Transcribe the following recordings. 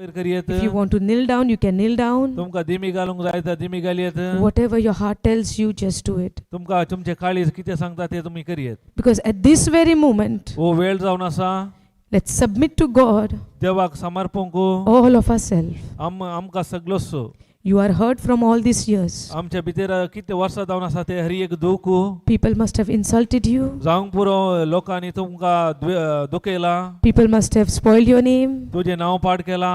वयर करयेत. If you want to kneel down, you can kneel down. तुमकां दिमी घालूंक जाय तर दिमी घालयेत. Whatever your heart tells you, just do it. तुमकां तुमचे काळीज कितें सांगता ते तुमी करयेत. Because at this very moment, हो वेळ जावन आसा, let's submit to God देवाक समर्पूंक all of ourselves. आम आमकां सगळोच. You are hurt from all these years. आमच्या भितर कितें वर्सां जावन आसा ते हर एक दूख. People must have insulted you. जावंक पुरो लोकांनी तुमकां दुखयलां. People must have spoiled your name. तुजें नांव पाड केलां.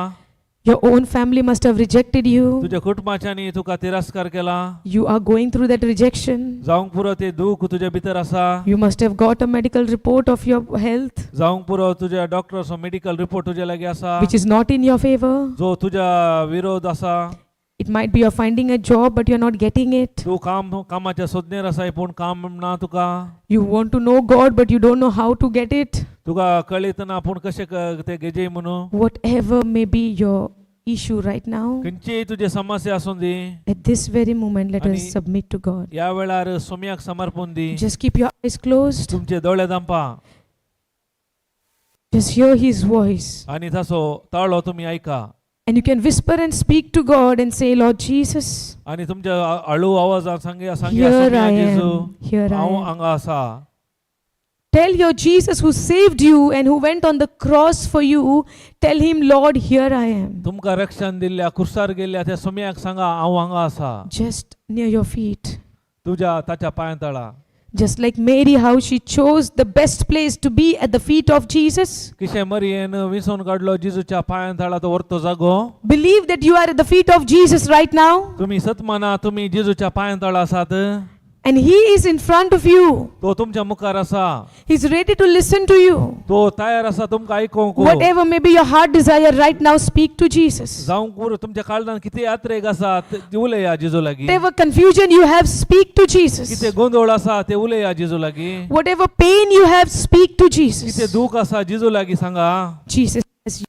Your own family must have rejected you. तुज्या कुटुंबाच्यांनी तुका तिरस्कार केला. You are going through that rejection. जावंक पुरो ते दूख तुज्या भितर आसा. You must have got a medical report of your health, जावंक पुरो तुज्या डॉक्टरचो मेडिकल रिपोर्ट तुज्या लागीं आसा, which is not in your favor. जो तुज्या विरोध आसा. It might be you're finding a job, but you're not getting it. तूं काम कामाच्या सोदनेर आसाय पूण काम ना तुका. You want to know God, but you don't know how to get it. तुका कळीत ना पूण कशें ते घेजे म्हणून. Whatever may be your issue right now, खंयचीय तुजी समस्या आसूं दी, at this very moment, let us आणि- submit to God. ह्या वेळार सोम्याक समर्पण दी. Just keep your eyes closed. तुमचे दोळे दांपा. Just hear His voice. आणि तसो ताळो तुमी आयका. And you can whisper and speak to God and say, "Lord Jesus, आणि तुमच्या हळू आवाजान सांगया सांगया, here Somya I जेजू, am. Here I हांव am." हांगा आसा. Tell your Jesus who saved you and who went on the cross for you, tell him, "Lord, here I am." तुमकां रक्षण दिल्ल्या कुर्सार गेल्ल्या त्या सोम्याक सांगा, हांव हांगा आसा. Just near your feet. तुज्या ताच्या पांया तळा. Just like Mary, how she chose the best place to be at the feet of Jesus. किशे मरियेन विसोवन काडलो जेजूच्या पांया तळा तो व्हरतो जागो. Believe that you are at the feet of Jesus right now, तुमी सतमाना तुमी जेजूच्या पांया तळा आसात. and He is in front of you. तो तुमच्या मुखार आसा. He's ready to listen to you. तो तयार आसा तुमकां आयकोंक. Whatever may be your heart desire right now, speak to Jesus. जावंक पुरो तुमच्या काळजान कितें यात्रेक आसा ते उलया जेजू लागीं. Whatever confusion you have, speak to Jesus. कितें गोंदळ आसा ते उलया जेजू लागीं. Whatever pain you have, speak to कितें Jesus. दूख आसा जेजू लागीं सांगा. Jesus has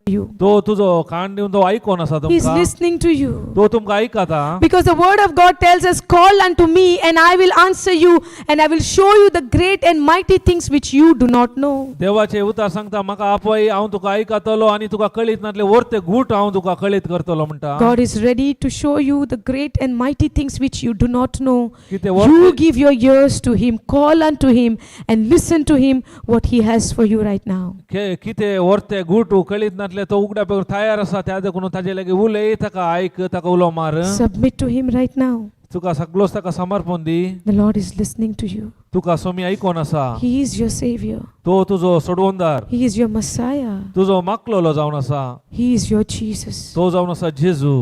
you. तो तुजो कान दिवन तो आयकोन आसा He's तुमकां. Listening to you. तो तुमकां आयकता. Because the word of God tells us, "Call unto me, and I will answer you, and I will show you the great and mighty things which you do not know." देवाचे उतार सांगता, म्हाका आपय, हांव तुका आयकतलो आनी तुका कळीत नासले वर्ते गूट हांव तुका कळीत करतलो म्हणटा. God is ready to show you the great and mighty things which you do not know. कितें You वर्ते give your ears to Him, call unto Him, and listen to Him, what He has for you right now. कितें वर्ते गूट कळीत नासले तो उगडा paper तयार आसा त्या देखून ताजे लागीं उलय, ताका आयक, ताका उलो मार. Submit to Him right now. तुका सगळोच ताका समर्पण दी. The Lord is listening to you. तुका सोमी आयकोन आसा. He is your Savior, तो तुजो सोडवणदार. He is your Messiah, तुजो माकलोलो जावन आसा. He is your Jesus. तो जावन आसा जेजू.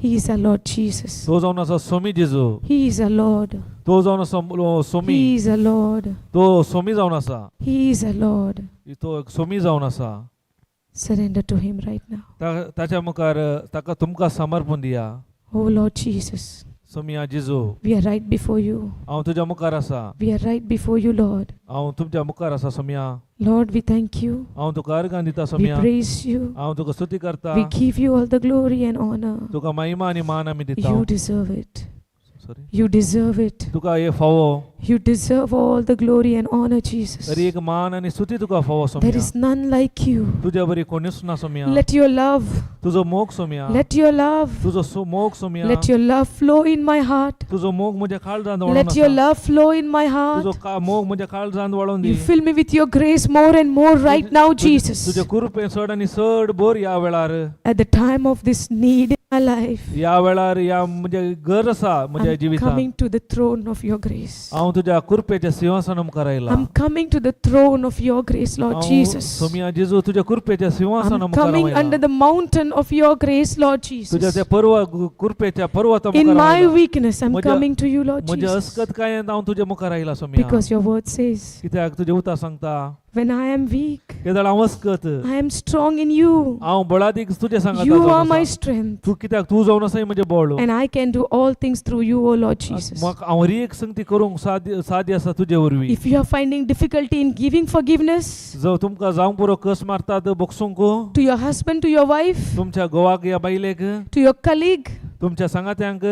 He is our Lord Jesus. तो जावन आसा सोमी जेजू. He is our Lord. तो जावन आसा Somi. He is our Lord. तो सोमी जावन आसा. He is our Lord. तो एक सोमी जावन आसा. Surrender to Him right now. ताच्या मुखार ताका तुमकां समर्पण दिया. Oh Lord Jesus, सोमिया जेजू, we are right before you. हांव तुज्या मुखार आसा. We are right before you, Lord. हांव तुमच्या मुखार आसा सोमिया. Lord, we thank you. हांव तुका अर्गां दिता We Somiya. Praise you. हांव तुका स्तुती करता. We give you all the glory and honor. तुका महिमा आनी मान आमी दिता. You deserve it. Sorry. You deserve it. तुका हे फावो. You deserve all the glory and honor, Jesus. तरी एक मान आनी स्तुती तुका फावो There Somiya. Is none like you. तुज्या बरी कोणूच ना सोमिया. Let your love, तुजो मोग सोमिया, let your love, तुजो मोग सोमिया, let your love flow in my heart. तुजो मोग म्हज्या काळजांत वाळून Let your आसा. Love flow in my तुजो heart. मोग म्हज्या काळजांत वाळून दी. You fill me with your grace more and more right now, Jesus. तुझ्या कृपेन चड आनी चड बोर ह्या वेळार. At the time of this need in my life, ह्या वेळार ह्या म्हजे गरज आसा म्हज्या I'm जिवितांत, coming to the throne of your grace. हांव तुज्या कृपेच्या सिंहासना मुखार आयला. I'm coming to the throne of your grace, Lord हांव Jesus. Somiya जेजू तुझ्या कृपेच्या सिंहासना I'm मुखार coming आयला. Under the mountain of your grace, Lord तुझ्या Jesus. त्या पर्व कृपेच्या पर्वता In मुखार my आयला. Weakness, I'm coming to you, Lord म्हज्या Jesus. अस्कत काय हांव तुझ्या मुखार आयला सोमिया. Because your word says, कित्याक तुजें उतर सांगता, when I am weak, केदळ हांव अस्कत, I am strong in you. हांव बळादीक तुजें सांगाता You जावन are my आसा. Strength. तूं कित्याक तूं जावन आसाय म्हजें बळ. And I can do all things through you, O Lord Jesus. म्हाका हांव एक संगती करूंक साध्य साध्य आसा तुजे वरवीं. If you are finding difficulty in giving forgiveness जर तुमकां जावंक पुरो कस मारतात बोगसूंक, to your husband, to your wife, तुमच्या घोवाक या बायलेक, to your colleague तुमच्या सांगात्यांक,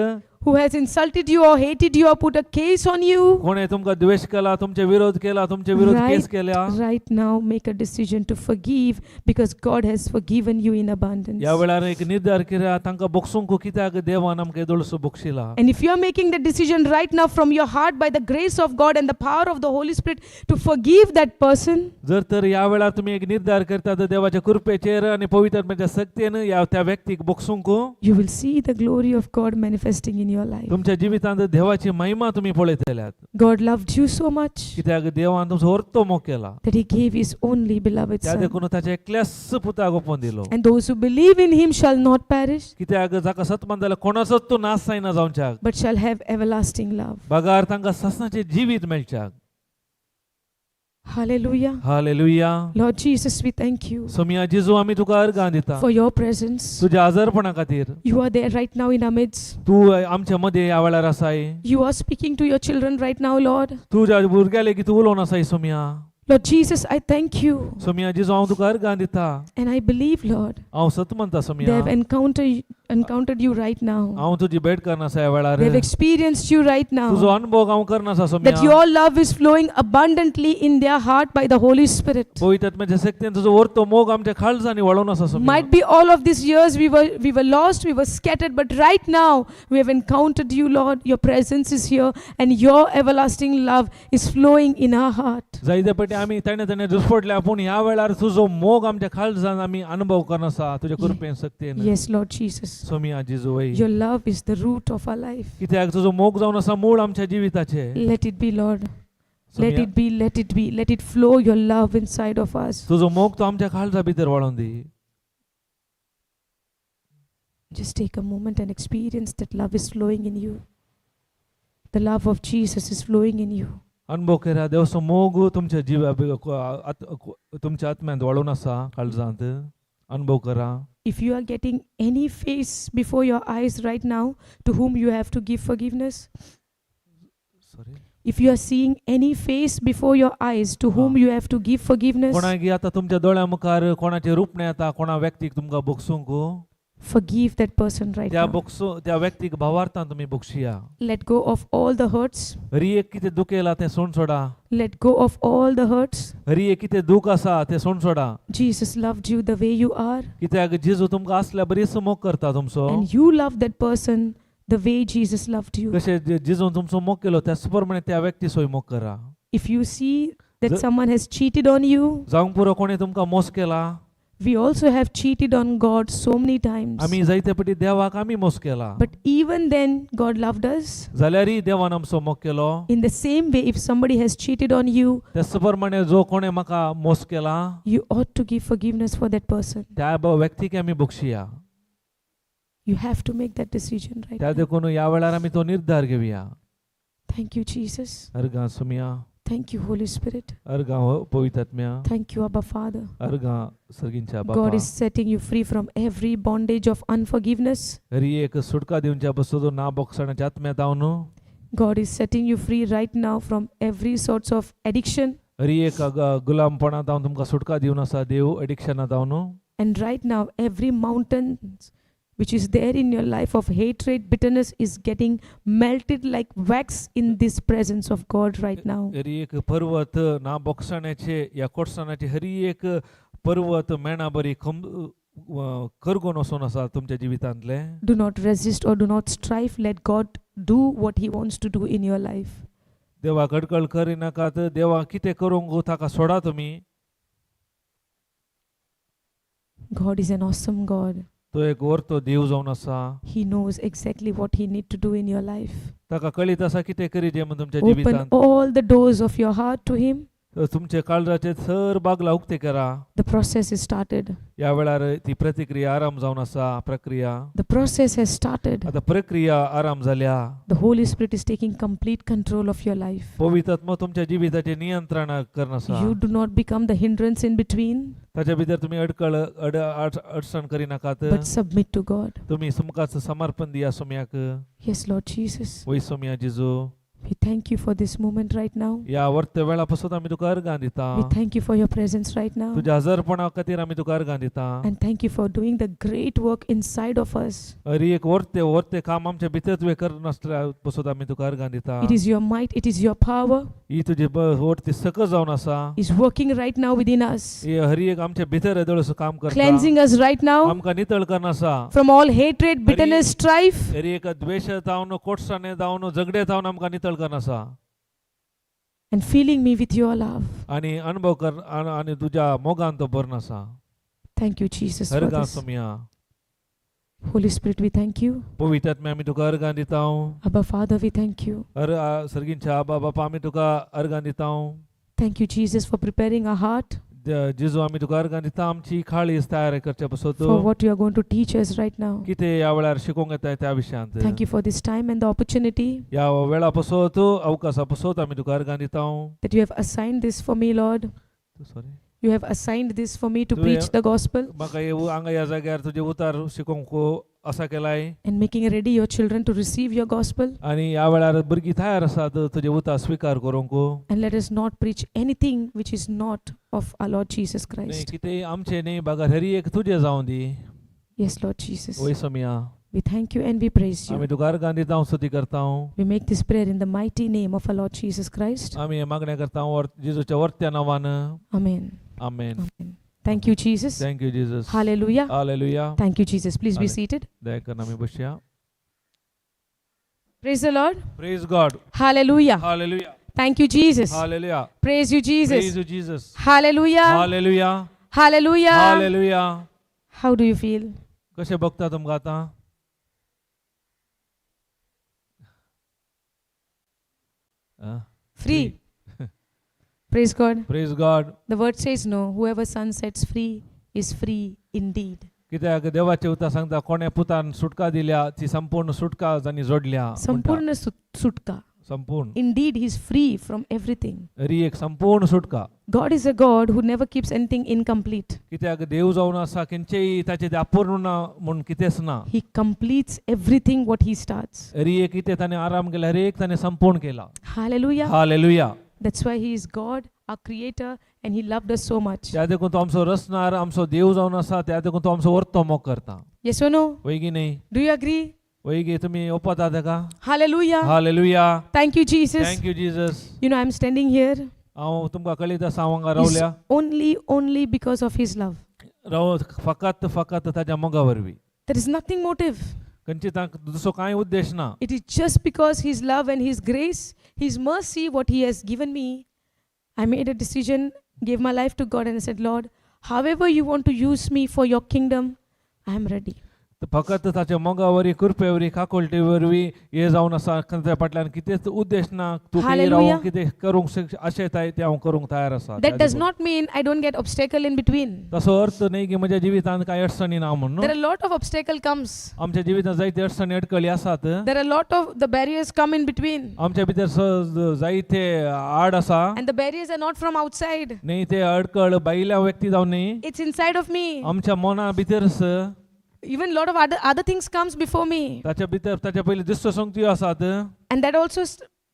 Who has insulted you or hated you or put a case on you. कोणे तुमकां द्वेश केला, तुमचे विरोध केला, तुमचे विरोध केस केल्या. Right now, make a decision to forgive because God has forgiven you in abundance. ह्या वेळार एक निर्धार केल्या तांकां बोगसूंक, कित्याक देवान आमकां येदोळसो बक्षिला. And if you are making the decision right now from your heart by the grace of God and the power of the Holy Spirit to forgive that person, जर तर ह्या वेळार तुमी एक निर्धार करता तर देवाच्या कृपेचेर आनी पवित्र आत्म्याच्या शक्तीन ह्या त्या व्यक्तीक बक्षूंक, you will see the glory of God manifesting in your life. तुमच्या जिवितांत देवाची महिमा तुमी पळयतल्यात. God loved you so much कित्याक देवान तुमचो अर्थ मोग केला that He gave His only beloved त्या Son. देखून ताच्या एकल्याच पुताक ओपून दिलो. And those who believe in Him shall not perish, कित्याक जाका सतमान जाल्यार कोणाचोच तो नाश जायना जावच्याक, but shall have everlasting love. बगार तांकां ससनाचें जिवीत मेळच्याक. Hallelujah. Hallelujah. Lord Jesus, we thank you Somiya जेजू, आमी तुका अर्गां दिता for your presence. तुज्या आजारपणा खातीर. You are there right now in our midst. तूं आमच्या मध्ये ह्या वेळार आसाय. You are speaking to your children right now, Lord. तुज्या भुरग्या लेगीत तूं उलोवन आसाय सोमिया. Lord Jesus, I thank you. Somiya जेजू, हांव तुका अर्गां दिता. And I believe, Lord, हांव सत म्हणटा they Somiya, have encountered you right now. हांव तुजी भेट करना आसा ह्या वेळार. They have experienced you right तुजो now. अनुभव हांव करना आसा That Somiya. your love is flowing abundantly in their heart by the Holy Spirit. पवित्र आत्म्याच्या शक्तीन तुजो वरतो मोग आमच्या खालजांनी वळोवन आसा Somiya. Might be all of these years we were lost, we were scattered, but right now we have encountered you, Lord. Your presence is here and your everlasting love is flowing in our heart. जायते पटी आमी ताणें ताणें दुस्पटल्या, पूण ह्या वेळार तुजो मोग आमच्या खालजान आमी अनुभव करना आसा तुज्या कृपेन शक्तीन. Yes, Lord Jesus. Somiya जेजू वय. Your love is the root of our life. कित्याक तुजो मोग जावन आसा मूळ आमच्या जिविताचे. Let it be, Lord. Let Somiya, it be, let it be. Let it flow your love inside of us. तुजो मोग तो आमच्या खालजा भितर वाळोवन दी. Just take a moment and experience that love is flowing in you. The love of Jesus is flowing in you. अनुभव केला देवाचो मोग तुमच्या जिवा तुमच्या आत्म्यांत वाळून आसा, काळजांत अनुभव करा. If you are getting any face before your eyes right now to whom you have to give forgiveness, sorry. If you are seeing any face before your eyes to whom Ah. you have to give forgiveness, कोणाक आतां तुमच्या दोळ्या मुखार कोणाचें रूप येता, कोणा व्यक्तीक तुमकां बगसूंक, forgive that person right त्या now. बगसू त्या व्यक्तीक भावार्थान तुमी बगशिया. Let go of all the hurts. Hari एक कितें दुखेला तें सोड सोडा. Let go of all the hurts. Hari एक कितें दूख आसा तें सोड सोडा. Jesus loved you the way you are, कित्याक जेजू तुमकां आसल्या बरीच मोग करता तुमचो. and you love that person the way Jesus loved you. कशें जेजून तुमचो मोग केलो त्याच प्रमाणे त्या व्यक्तीचोय मोग करा. If you see that The- someone has cheated on you, जावंक पुरो कोणें तुमकां मोस केला, we also have cheated on God so many times. आमी जायते पटी देवाक आमी मोस केला. But even then, God loved us. जाल्यारय देवान आमचो मोग केलो. In the same way, if somebody has cheated on you, त्याच प्रमाणे जो कोणें म्हाका मोस केला, you ought to give forgiveness for that person. त्या व्यक्तीक आमी बक्षिया. You have to make that decision right त्या now. देखून ह्या वेळार आमी तो निर्धार घेवया. Thank you, Jesus. अर्गां Somaiya. Thank you, Holy Spirit. अर्गां हो पवित्र आत्म्या. Thank you, Abba Father. अर्गां सर्गींच्या God बापा. is setting you free from every bondage of unforgiveness. Hari एक सुटका दिवच्या बसतो ना बक्षण्याच्या आत्म्या जावन. God is setting you free right now from every sorts of addiction. Hari एक गुलामपणा जावन तुमकां सुटका दिवन आसा देव, एडिक्शना जावन. And right now, every mountain which is there in your life of hatred, bitterness is getting melted like wax in this presence of God right now. Hari एक पर्वत ना बक्षण्याचे या कोटसणाचे हरी एक पर्वत मेणा बरी खम करगोन वचून आसा तुमच्या जिवितांतले. Do not resist or do not strive. Let God do what He wants to do in your life. देवा कडकड करिनाकात, देवा कितें करूंक ताका सोडा तुमी. God is an awesome God. तो एक वरतो देव जावन आसा. He knows exactly what He need to do in your life. ताका कळीत आसा कितें करीजे म्हूण तुमच्या Open जिवितांत. all the doors of your heart to Him. तर तुमचे काळजाचे सर बागला उक्ते करा. The process is started. या वेळार ती प्रतिक्रिया आराम जावन आसा, प्रक्रिया. The process has started. आता प्रक्रिया आराम जाल्या. The Holy Spirit is taking complete control of your life. पवित्र आत्मा तुमच्या जिविताचे नियंत्रण करना आसा. You do not become the hindrance in between, ताच्या भितर तुम्ही अडकळ अड अडचण करिनाकात. but submit to God. तुम्ही सुमकाच समर्पण दिया सोम्याक. Yes, Lord Jesus. वय सोम्या जेजू. We thank you for this moment right now. ह्या वर्ते वेळा पासून आमी तुका अर्गां दिता. We thank you for your presence right now. तुज्या हजरपणा खातीर आमी तुका अर्गां दिता. And thank you for doing the great work inside of us. हर एक वर्ते वर्ते काम आमच्या भितर तुवें करनासल्या पासून आमी तुका अर्गां दिता. It is your might, it is your power ही तुजी वर्ती सकस जावन आसा. is working right now within us, ही हर एक आमच्या भितर येदोळसो काम करता. cleansing us right now आमकां नितळ करून आसा. from all hatred, bitterness, strife. हर एक द्वेश जावन, कोटसाणे जावन, झगडे जावन आमकां नितळ करून आसा. And filling me with your love. आणि अनुभव कर आणि तुझ्या मोगान तो भरून आसा. Thank you, Jesus, for अर्गां this. Soumya. Holy Spirit, we thank you. पवित्र आत्म्या आमी तुका अर्गां दिता. Abba, Father, we thank you. अर सर्गींच्या आबा बापा आमी तुका अर्गां दिता. Thank you, Jesus, for preparing our heart जेजू आमी तुका अर्गां दिता आमची खाळीस तयार करचे पासत for what you are going to teach us right now. कितें ह्या वेळार शिकोवंक येता त्या विशयांत. Thank you for this time and the opportunity ह्या वेळा पासत अवकाशा पासत आमी तुका अर्गां दिता. that you have assigned this for me, Lord. Sorry. You have assigned this for me to Do preach you- the gospel म्हाका हे हांगा ह्या जाग्यार तुजें उतार शिकोवंक असा केलाय. and making ready your children to receive your gospel. आनी ह्या वेळार भुरगीं तयार आसात तुजें उतार स्विकार करूंक. And let us not preach anything which is not of our Lord Jesus न्ही Christ. कितें आमचें न्ही बागा हरी एक तुजें जावं दी. Yes, Lord Jesus. वय Somaiya. We thank you and we praise you. आमी तुका अर्गां दिता, स्तुती करता. We make this prayer in the mighty name of our Lord Jesus Christ. आमी हें मागणें करता जेजूच्या वर्त्या नांवान. Amen. Amen. Amen. Thank you, Jesus. Thank you Jesus. Hallelujah. Hallelujah. Thank you, Jesus. Please be Hallelujah. Seated. दया करून आमी बसया. Praise the Lord. Praise God. Hallelujah. Hallelujah. Thank you, Jesus. Hallelujah. Praise you, Jesus. Praise you Jesus. Hallelujah. Hallelujah. Hallelujah. Hallelujah. How do you feel? कशें बघता तुमकां आतां? Free. Praise God. Praise God. The word says no. Whoever son sets free is free indeed. कित्याक देवाचे उतार सांगता कोणे पुतान सुटका दिल्या ती संपूर्ण सुटका जांणी जोडल्या म्हणटा. संपूर्ण सुटका. संपूर्ण. Indeed, he is free from everything. Hari एक संपूर्ण सुटका. God is a God who never keeps anything incomplete. कित्याक देव जावन आसा खंयचेय ताचे ते अपूर्ण ना म्हूण कितेंच ना. He completes everything what he starts. Hari एक कितें ताणें आराम केला हरी एक ताणें संपूर्ण केला. Hallelujah. Hallelujah. That's why he is God, our creator, and he loved us so much. त्या देखून तो आमचो रचणार आमचो देव जावन आसा त्या देखून तो आमचो वर्तो मोग करता. Yes or no? वय की न्ही? Do you agree? वय गे तुमी ओपता ताका? Hallelujah. Hallelujah. Thank you, Jesus. Thank you Jesus. I'm standing here हांव तुमकां कळीत आसा हांव हांगा is रावल्या only because of his love. राव फकत फकत ताच्या मोगा वरवीं. There is nothing motive. खंयची तांकां दुसरो कांय उद्देश ना. It is just because his love and his grace, his mercy, what he has given me. I made a decision, gave my life to God, and I said, Lord, however you want to use me for your kingdom, I am ready. तर फकत ताच्या मोगा वरवीं कृपे वरवीं काकुळटे वरवीं हे जावन आसा ताच्या फाटल्यान कितेंच उद्देश ना तूं खंय Hallelujah. रावूंक कितें करूंक अशें तें हांव करूंक तयार आसा. That does not mean I don't get obstacle in between. तसो अर्थ न्ही की म्हज्या जिवितांत कांय अडचणी ना म्हणून. There are a lot of obstacle comes. आमच्या जिवितांत जायते अडचणी अडकळी आसात. There are a lot of the barriers come in between. आमच्या भितर जायते आड आसा. And the barriers are not from outside. न्ही ते अडकळ भायल्या व्यक्ती जावन न्ही. It's inside of me. आमच्या मना भितरच. Even a lot of other things comes before me. ताच्या भितर ताच्या पयलीं दुसऱ्यो संगत्यो आसात. And that also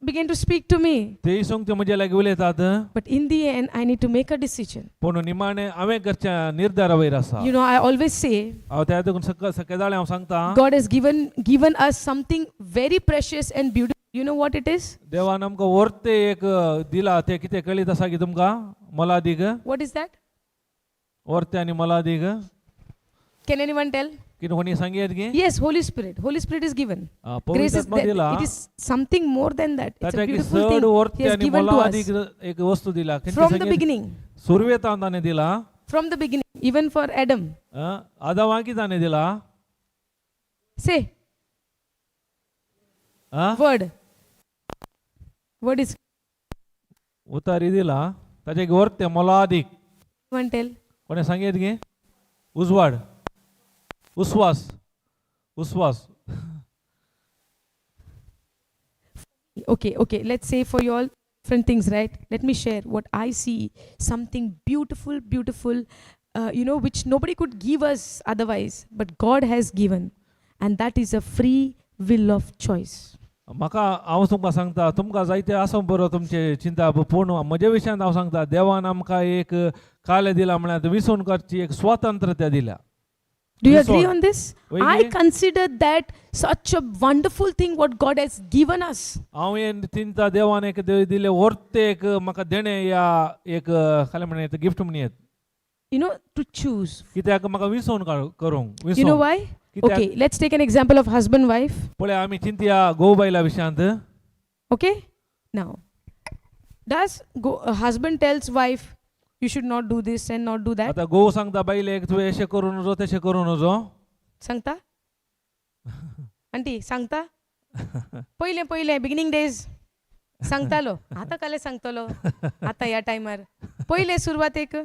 began to speak to me. तेय संगत्यो म्हज्या लागीं उलयतात. But in the end, I need to make a decision. पूण निमाणें हांवें करच्या निर्धारा वयर आसा. I always say, हांव त्या देखून सकाळ हांव सांगता God has given us something very precious and beautiful. You know what it is? देवान आमकां वर्ते एक दिला तें कितें कळीत आसा की तुमकां मोलादीक. What is that? वर्ते आनी मोलादीक. Can anyone tell? कितें कोणी सांगयत की? Yes, Holy Spirit. Holy Spirit is given. Grace is पवित्र there. दिला. It is something more than that. It's a ताच्या की beautiful चड thing वर्ते He has आनी given to us. मोलादीक एक वस्तू दिला. खंयची From the सांगयत? beginning. सुरवेतान ताणें दिला. From the beginning. Even for Adam. आदामाक ताणें दिला. Say. Word. Word is. उतारी दिला ताचे वर्ते मोलादीक. Anyone tell? कोणें सांगयत की? उजवाड उस्वास उस्वास. Okay. Let's say for you all different things, right? Let me share what I see. Something beautiful, beautiful, which nobody could give us otherwise, but God has given. And that is a free will of choice. म्हाका हांव तुमकां सांगता तुमकां जायते आसूं बरो तुमचे चिंता, पूण म्हज्या विशयांत हांव सांगता देवान आमकां एक काले दिला म्हळ्यार विसवण करची एक स्वातंत्रता दिल्या. Do you Yes, agree sir. on this? वय I गे? Consider that such a wonderful thing what God has given us. हांव हें चिंता देवान एक दिले वर्ते एक म्हाका देणें या एक खालें म्हणूं गिफ्ट म्हणूं येत. To choose. कित्याक म्हाका विसवण करूंक You know विसवण why? कित्याक? Okay, let's take an example of husband wife. पळय आमी चिंतया घोव बायला विशयांत. Okay? Now, does go a husband tells wife, you should not do this and not do that? आतां घोव सांगता बायलेक तुवें अशें करूं नजो तशें करूं नजो. सांगता आंटी, सांगता? पयलें पयलें बिगिनींग डेज सांगतालो, आतां काले सांगतलो आतां ह्या टायमार, पयलें सुरवातेक.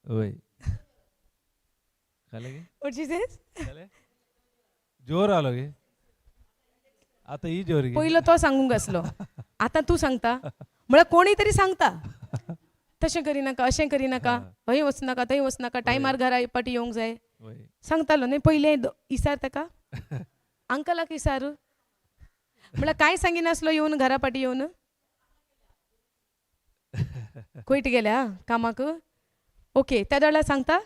वय खालें गे? What she says? खालें? जोर आलो गे आतां ही जोर गे. पयलो तो सांगूंक आसलो, आतां तूं सांगता, म्हळ्यार कोणूय तरी सांगता तशें करिनाका, अशें करिनाका, हंय वचनाका, थंय वचनाका, टायमार घरा पाटी येवंक जाय. वय. सांगतालो न्ही पयलें, इसार ताका, अंकलाक इसार, म्हळ्यार कांय सांगिनासलो येवन घरा पाटी येवन कोयट गेल्या कामाक. ओके, त्या वेळार सांगता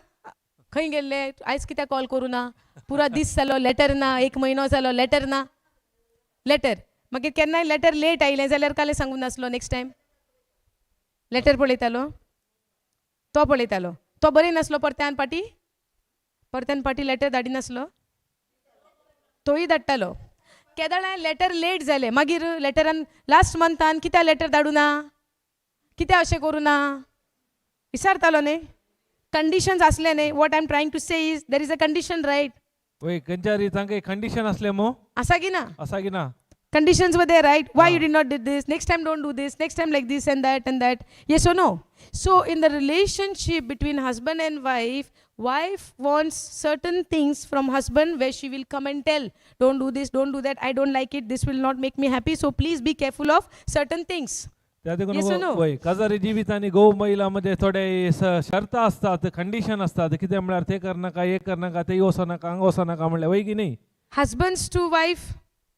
खंय गेल्ले, आयज कित्याक कॉल करूं ना, पुरा दीस जालो लेटर ना, एक म्हयनो जालो लेटर ना, लेटर. मागीर केन्नाय लेटर लेट आयलें जाल्यार काले सांगूं नासलो, नेक्स्ट टायम लेटर पळयतालो तो, पळयतालो तो, बरय नासलो, परत्यान पाटी परत्यान पाटी लेटर धाडिनासलो, तोय धाडटालो. केदळाय लेटर लेट जालें, मागीर लेटरान लास्ट मंथान कित्याक लेटर धाडूं ना, कित्याक अशें करूं ना, विचारतालो न्ही. कंडिशन्स आसले न्ही. What I am trying to say is there is a condition, right? वय, खंयच्या तांकां कंडिशन आसलें मू. आसा की ना? आसा की ना? Conditions were there, right? Why you Ah. did not did this, next time don't do this, next time like this and that and that. Yes or no? So in the relationship between husband and wife, wife wants certain things from husband where she will come and tell, don't do this, don't do that, I don't like it, this will not make me happy, so please be careful of certain things. त्या देखून Yes or no? वय काजारी जिवीत आनी घोव महिला मध्ये थोडे शर्त असतात, कंडिशन असतात. कितें म्हळ्यार ते करनाका, हे करनाका, ते वचनाका, हांगा वचनाका म्हणल्यार, वय की न्ही? Husbands to wife,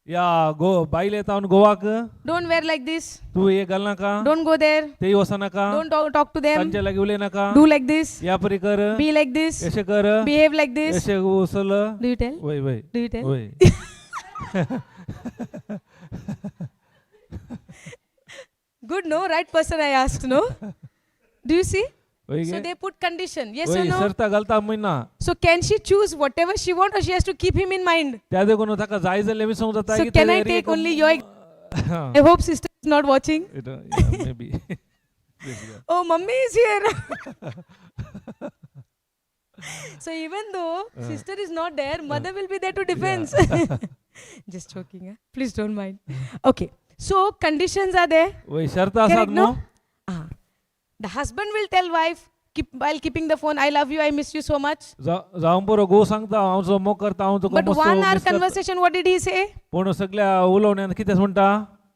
या गो बायले तावन गोवाक, don't wear like this, तूं हे घालनाका, don't go there, ते वचनाका, don't talk to them, तांचे लागीं उलयनाका, do like this, या परी कर, be like this, अशें कर, behave like this. अशें उसल. Do you tell? वय वय. Do you tell? वय. Good, no? Right person I asked, no? Do you see? वय So गे? they put condition. Yes or वय no? शर्त घालता म्हण ना. So can she choose whatever she want or she has to keep him in mind? त्या देखून ताका जाय जाल्यार विसोंक जाता. So can I take only your I hope sister is not watching. Maybe. Oh, mummy is here. So even though sister is not there, mother will be there to defense. Just joking, huh? Please don't mind. Okay. So conditions are there. वय, शर्त आसात Correct, no? मू. Ah. The husband will tell wife, keep, while keeping the phone, I love you, I miss you so much. जावं बरो घोव सांगता हांव जो मोग करता, हांव तुका But मस्त 1 hour miss करता. conversation, what did he say? पूण सगळ्या उलोवण्यान कितें म्हणटा?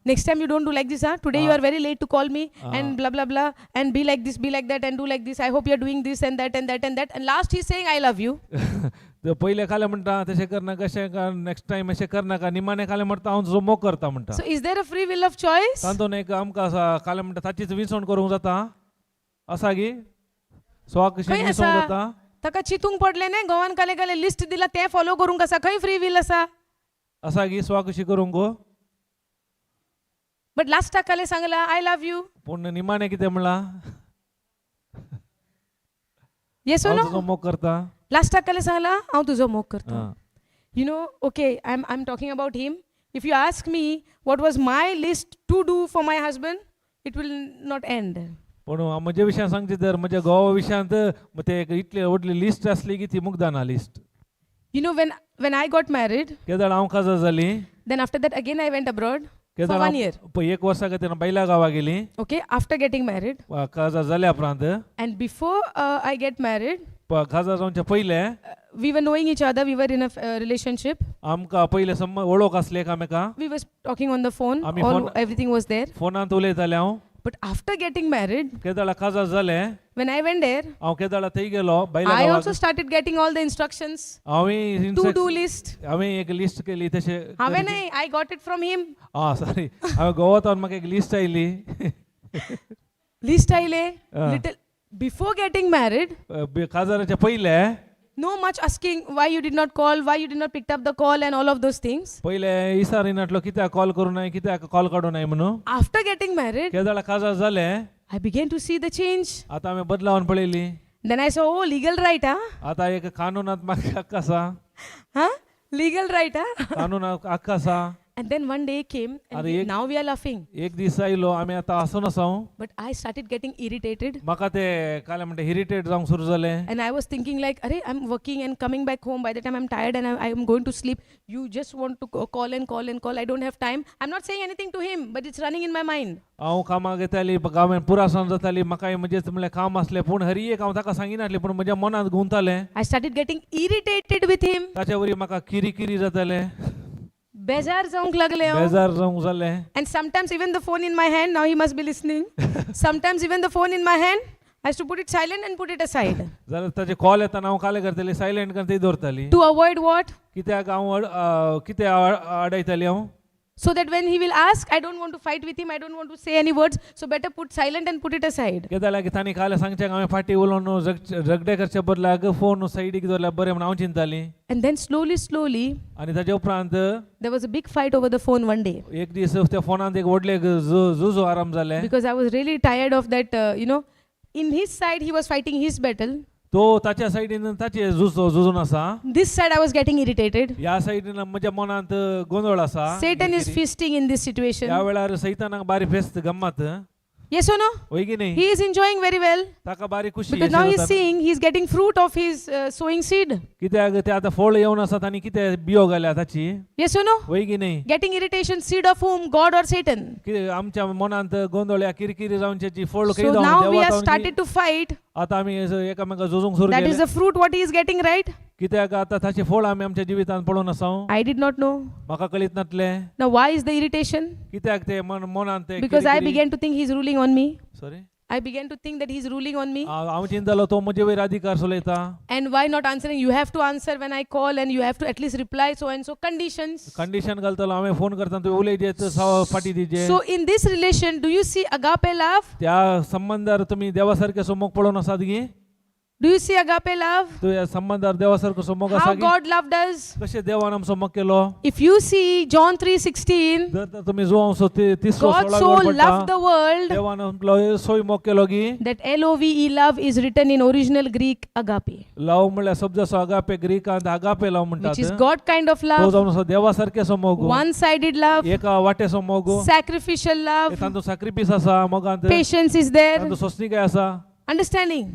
Next time you don't do like this, huh? Today you Ah. are very late to call me Ah. and blah blah blah and be like this, be like that and do like this. I hope you're doing this and that and that and that. And last he's saying, I love you. ते पयले खाले म्हणटा तशें करनाका, अशें कर, next time अशें करनाका, निमाणे खाले म्हणटा हांव तुजो मोग करता म्हणटा. So is there a free will of choice? तातूंत एक आमकां आसा खाले म्हणटा ताचीच विसवण करूंक जाता, आसा की स्वाक कशी खंय विसवण आसा? जाता. ताका चिंतूंक पडलें न्ही, घोवान काले काले लिस्ट दिला तें फॉलो करूंक आसा, खंय फ्री will आसा? आसा की स्वा कशी करूंक गो? बट लास्टाक काले सांगला, I love you. पूण निमाणे कितें म्हणलां? येस हांव नो? तुजो मोग करता. लास्टाक काले सांगला हांव तुजो मोग करता. आं. Okay, I'm talking about him. If you ask me what was my list to do for my husband, it will not end. पूण म्हज्या विशयान सांगचे तर म्हज्या गोवा विशयांत ते एक इतली व्हडली लिस्ट आसली की ती मुगदाना list. When I got married, केदळ हांव काजार जाली, then after that again I went abroad for केदळ one year. एक वर्सा खातीर बैला गांवा गेली. Okay, after getting married. काजार जाल्या उपरांत. And before I get married, काजार जावच्या पयलें, we were knowing each other, we were in a relationship. आमकां पयलें संबंद वळख आसले एकामेका. We were talking on the phone, आमी all everything was there. फोनांत उलयताले हांव. But after getting married, केदाळा काजार जालें, when I went there, हांव केदाळा थंय गेलो बायल्या I गांवाक. also started getting all the instructions, हांवें to do list. हांवें एक लिस्ट केली तशें. हांवें न्हय, I got it from him. आं, सॉरी, हांवें गोवातावन म्हाका एक लिस्ट आयली. लिस्ट आयले. Ah. Little before getting married, काजाराच्या पयले, no much asking why you did not call, why you did not pick up the call, and all of those things. पयले इसारिनाटलो कित्याक कॉल करूं नाय, कित्याक कॉल काडूं नाय म्हणून. After getting married, केदाळा काजार जालें, I began to see the change. आतां हांवें बदलावन पळयली. Then I saw, oh, legal right, huh? आतां एक कानूनात्मक हक्क आसा. Huh? Legal right, huh? कानूनाक हक्क आसा. And then one day came, and अरे now we are laughing. एक दीस आयलो, आमी आतां हांसून आसा. But I started getting irritated. म्हाका ते काल म्हणटा इरिटेट जावंक सुरू जालें. And I was thinking like, Arey, I'm working and coming back home. By the time I'm tired and I'm going to sleep, you just want to call and call and call. I don't have time. I'm not saying anything to him, but it's running in my mind. हांव कामाक येताली, गांवान पुरासान जाताली, म्हाकाय म्हजें म्हणल्यार काम आसलें, पूण हरी एक हांव ताका सांगिनासलें, पूण म्हज्या मनांत घुंवतालें. I started getting irritated with him. ताचे वरी म्हाका किरी किरी जातालें. बेजार जावंक लागलें हांव. बेजार जावंक जालें. And sometimes even the phone in my hand, now he must be listening. Sometimes even the phone in my hand, I used to put it silent and put it aside. जाल्यार ताचे कॉल येताना हांव कालें करताली, silent करून ती दवरताली. To avoid what? कित्याक हांव कितें आडयताली हांव? So that when he will ask, I don't want to fight with him, I don't want to say any words, so better put silent and put it aside. कितें जाल्यार तांणी कालें सांगचें, हांवें फाटीं उलोवन झगडे करचे बदलाक फोन सायडीक दवरल्यार बरें म्हूण हांव चिंताली. And then slowly, slowly, आनी ताजे उपरांत there was a big fight over the phone one day. एक दीस त्या फोनांत एक व्हडलें एक झुजो आराम जालें. Because I was really tired of that. In his side, he was fighting his battle. तो ताच्या सायडीन ताचे झुजो झुजून आसा. This side, I was getting irritated. ह्या सायडीन म्हज्या मनांत गोंदळ आसा. Satan is feasting in this situation. ह्या वेळार सैतानाक बारी फेस्त गम्मत. Yes or no? वय की न्ही? He is enjoying very well. ताका बारी खुशी. Because now he's seeing he's getting fruit of his sowing seed. कित्याक ते आतां फळ येवन आसा, आनी कितें बियो घाल्या ताची. Yes or no? वय की न्ही? Getting irritation, seed of whom? God or Satan? कितें आमच्या मनांत गोंदळ या किरकिरी जावची फळ So खंय जावन now we देवा are जावन started to fight. आतां आमी एकामेका झुजूंक सुरू That is केलें. the fruit what he is getting, right? कित्याक आतां ताचें फळ आमी आमच्या जिवितांत पळोवन आसा. I did not know. म्हाका कळीत नासलें. Now why is the irritation? कित्याक ते मन मनांत ते? Because I began to think he's ruling on me. Sorry. I began to think that he's ruling on me. हांव चिंतालो तो म्हजे वयर अधिकार चलयता. And why not answering? You have to answer when I call and you have to at least reply so and so conditions. Condition घालतलो, हांवें phone करतना तुवें उलयत फाटी दिजे. So in this relation, do you see agape love? त्या संबंदार तुम्ही देवासारखे मोग पळोवन आसात की? Do you see agape love? तूं ह्या संबंदार देवासारको मोग आसा How की? God loved us? कशें देवान आमचो मोग केलो? If you see John 3:16, जर तर तुम्ही जो अंश तिसरो God सोळा so वर पडटा, loved the world, देवान आपलो सोय मोग केलो की that LOVE love is written in original Greek agape, love म्हणल्यार शब्द असो अगापे, ग्रीकांत अगापे लव which is म्हणटात. God kind of तो love, जावन असो देवासारकेसो मोग, one-sided love, एका वाटेसो मोग, sacrificial love, तांचो साक्रिफीस आसा मोगांत, patience is there, तांचो सोंसणीकाय आसा. Understanding.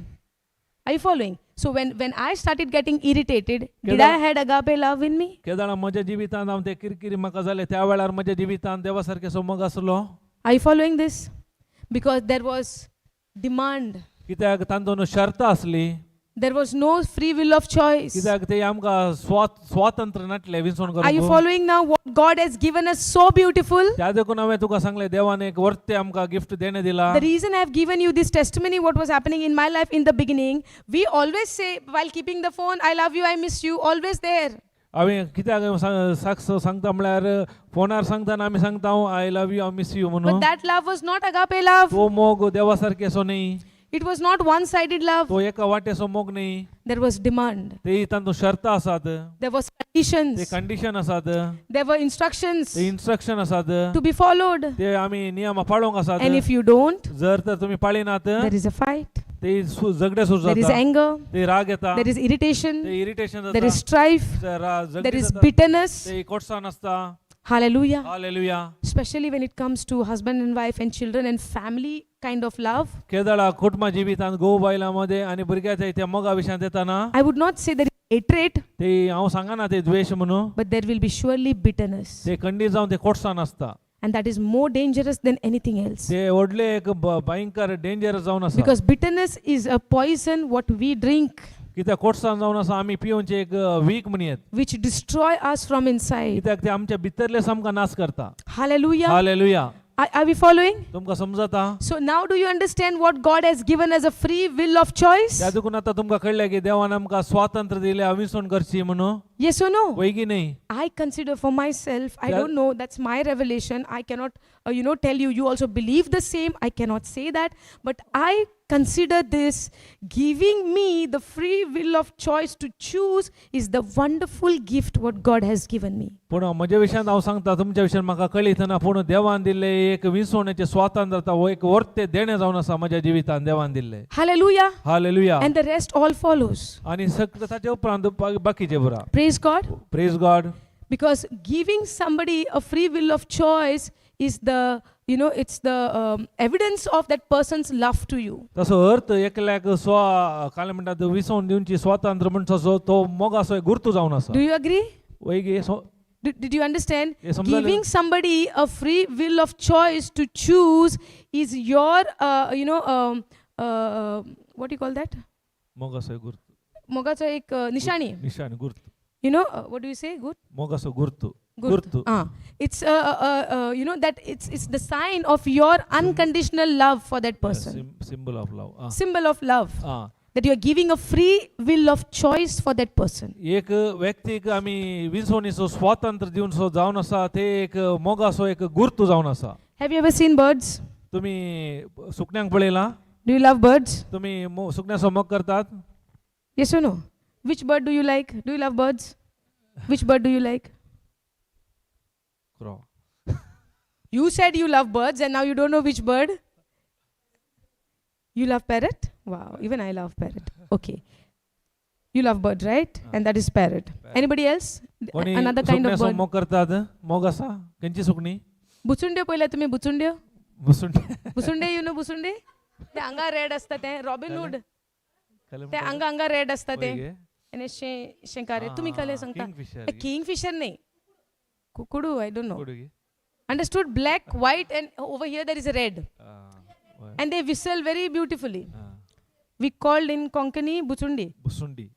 Are you following? So when I started getting irritated, did Kedar- I had agape love in me? केदाणा म्हज्या जिवितांत हांव ते किरकिरी म्हाका जालें, त्या वेळार म्हज्या जिवितांत देवासारकेसो मोग आसलो? Are you following this? Because there was demand. कित्याक तांचो न्हू शर्त आसली. There was no free will of choice. कित्याक ते आमकां स्वातंत्र्य नासलें विंचून Are you करूंक. Following now what God has given us so beautiful? त्या देखून हांवें तुका सांगलें, देवान एक वर्ते आमकां गिफ्ट देणें दिला. The reason I have given you this testimony, what was happening in my life in the beginning, we always say while keeping the phone, "I love you, I miss you," always there. हांवें कित्याक साक्ष सांगता म्हळ्यार फोनार सांगतना आमी सांगता, I love you, I miss you म्हणून. But that love was not agape love. तो मोग देवासारकेसो न्ही. It was not one sided love. तो एका वाटेसो मोग न्ही. There was demand, ते तांतूत शर्तां आसात. There was ते conditions, condition आसात. There were instructions ते इन्स्ट्रक्शन आसात. To be followed. ते आमी नियमां पाळोवंक आसात. And if you don't, जर तर तुम्ही पाळिनात, there is a fight, ते झगडे सुरू there is जाता. Anger, ते राग येता. There is irritation, ते इरिटेशन there is जाता. Strife, ते there झगडी is जाता. Bitterness. ते कोटसाण आसता. Hallelujah. Hallelujah. Especially when it comes to husband and wife and children and family kind of love. केदळा कुटुंबा जिवितांत घोव बायलां मध्ये आणि भुरग्याच्या त्या मोगा विशयांत येताना, I would not say there is hatred, ते हांव सांगना ते द्वेश म्हणून, but there will be surely bitterness. ते खंडीत जावन ते कोटसाण आसता. And that is more dangerous than anything else. ते व्हडले एक भयंकर डेंजर जावन आसा. Because bitterness is a poison what we drink, कित्याक कोटसाण जावन आसा आमी पिवनचे एक week म्हणयेत, which destroy us from inside. कित्याक ते आमच्या भितरले सामकां नाश करता. Hallelujah. Hallelujah. Are we following? तुमकां समजता? So now do you understand what God has given as a free will of choice? त्या देखून आतां तुमकां कळ्ळें की देवान आमकां स्वातंत्र्य दिलें विसवण करची म्हणून. Yes or no? वय की न्ही? I consider for myself, I Yeah. don't know, that's my revelation. I cannot, tell you, you also believe the same. I cannot say that. But I consider this giving me the free will of choice to choose is the wonderful gift what God has given me. पूण म्हज्या विशयांत हांव सांगता, तुमच्या विशयान म्हाका कळीत ना, पूण देवान दिल्लें एक विसवणेचें स्वातंत्र्य हो एक वर्ते देणें जावन आसा म्हज्या जिवितान देवान दिल्लें. Hallelujah. Hallelujah. And the rest all follows. आनी सगळें ताचे उपरांत बाकीचें पुरा. Praise God. Praise God. Because giving somebody a free will of choice is the, you know, it's the evidence of that person's love to you. तसो अर्थ एकल्याक स्व काय म्हणटात विसवण दिवची स्वातंत्र्य म्हणटा तो तो मोगाचो एक गुर्तू जावन आसा. Do you agree? वय गे Did you understand? हे समजलें? Giving somebody a free will of choice to choose is your, what do you call that? मोगाचो एक गुर्तू. मोगाचो एक निशाणी. निशाण Gurtu. What do you say? Good? मोगाचो Gurtu. Good. Gurtu. Ah, it's that it's the sign of your unconditional love for that person. Symbol of love. Symbol of love that you are giving a free will of choice for that person. एक व्यक्तीक आमी विसवणीचो स्वातंत्र्य दिवन so जावन आसा ते एक मोगाचो एक गुर्तू जावन आसा. Have you ever seen birds? तुमी सुकण्यांक पळयलां? Do you love birds? तुमी सुकण्याचो मोग करतात? Yes or no? Which bird do you like? Do you love birds? Which bird do you like? Crow. You said you love birds and now you don't know which bird. You love parrot? Wow, even I love parrot. Okay. You love bird, right? Ah. And that is parrot. Parrot. Anybody else? कोणी Another kind of सुकण्याचो bird. मोग करतात? मोग आसा खंयची सुकणी? बुचुंड्यो पळयल्या तुमी बुचुंड्यो? बसून. बुसुंडे, you know बुसुंडे? ते हांगा रेड आसता ते रॉबिन हुड. ते हांगा हांगा रेड आसता ते आनी शेंकारे तुमी कले सांगता. किंगफिशर. किंगफिशर न्ही, कुकडू, I don't know. Understood? Black, white, and over here there is a red. And they whistle very beautifully. We called in Konkani बुचुंडी. Bhusundi.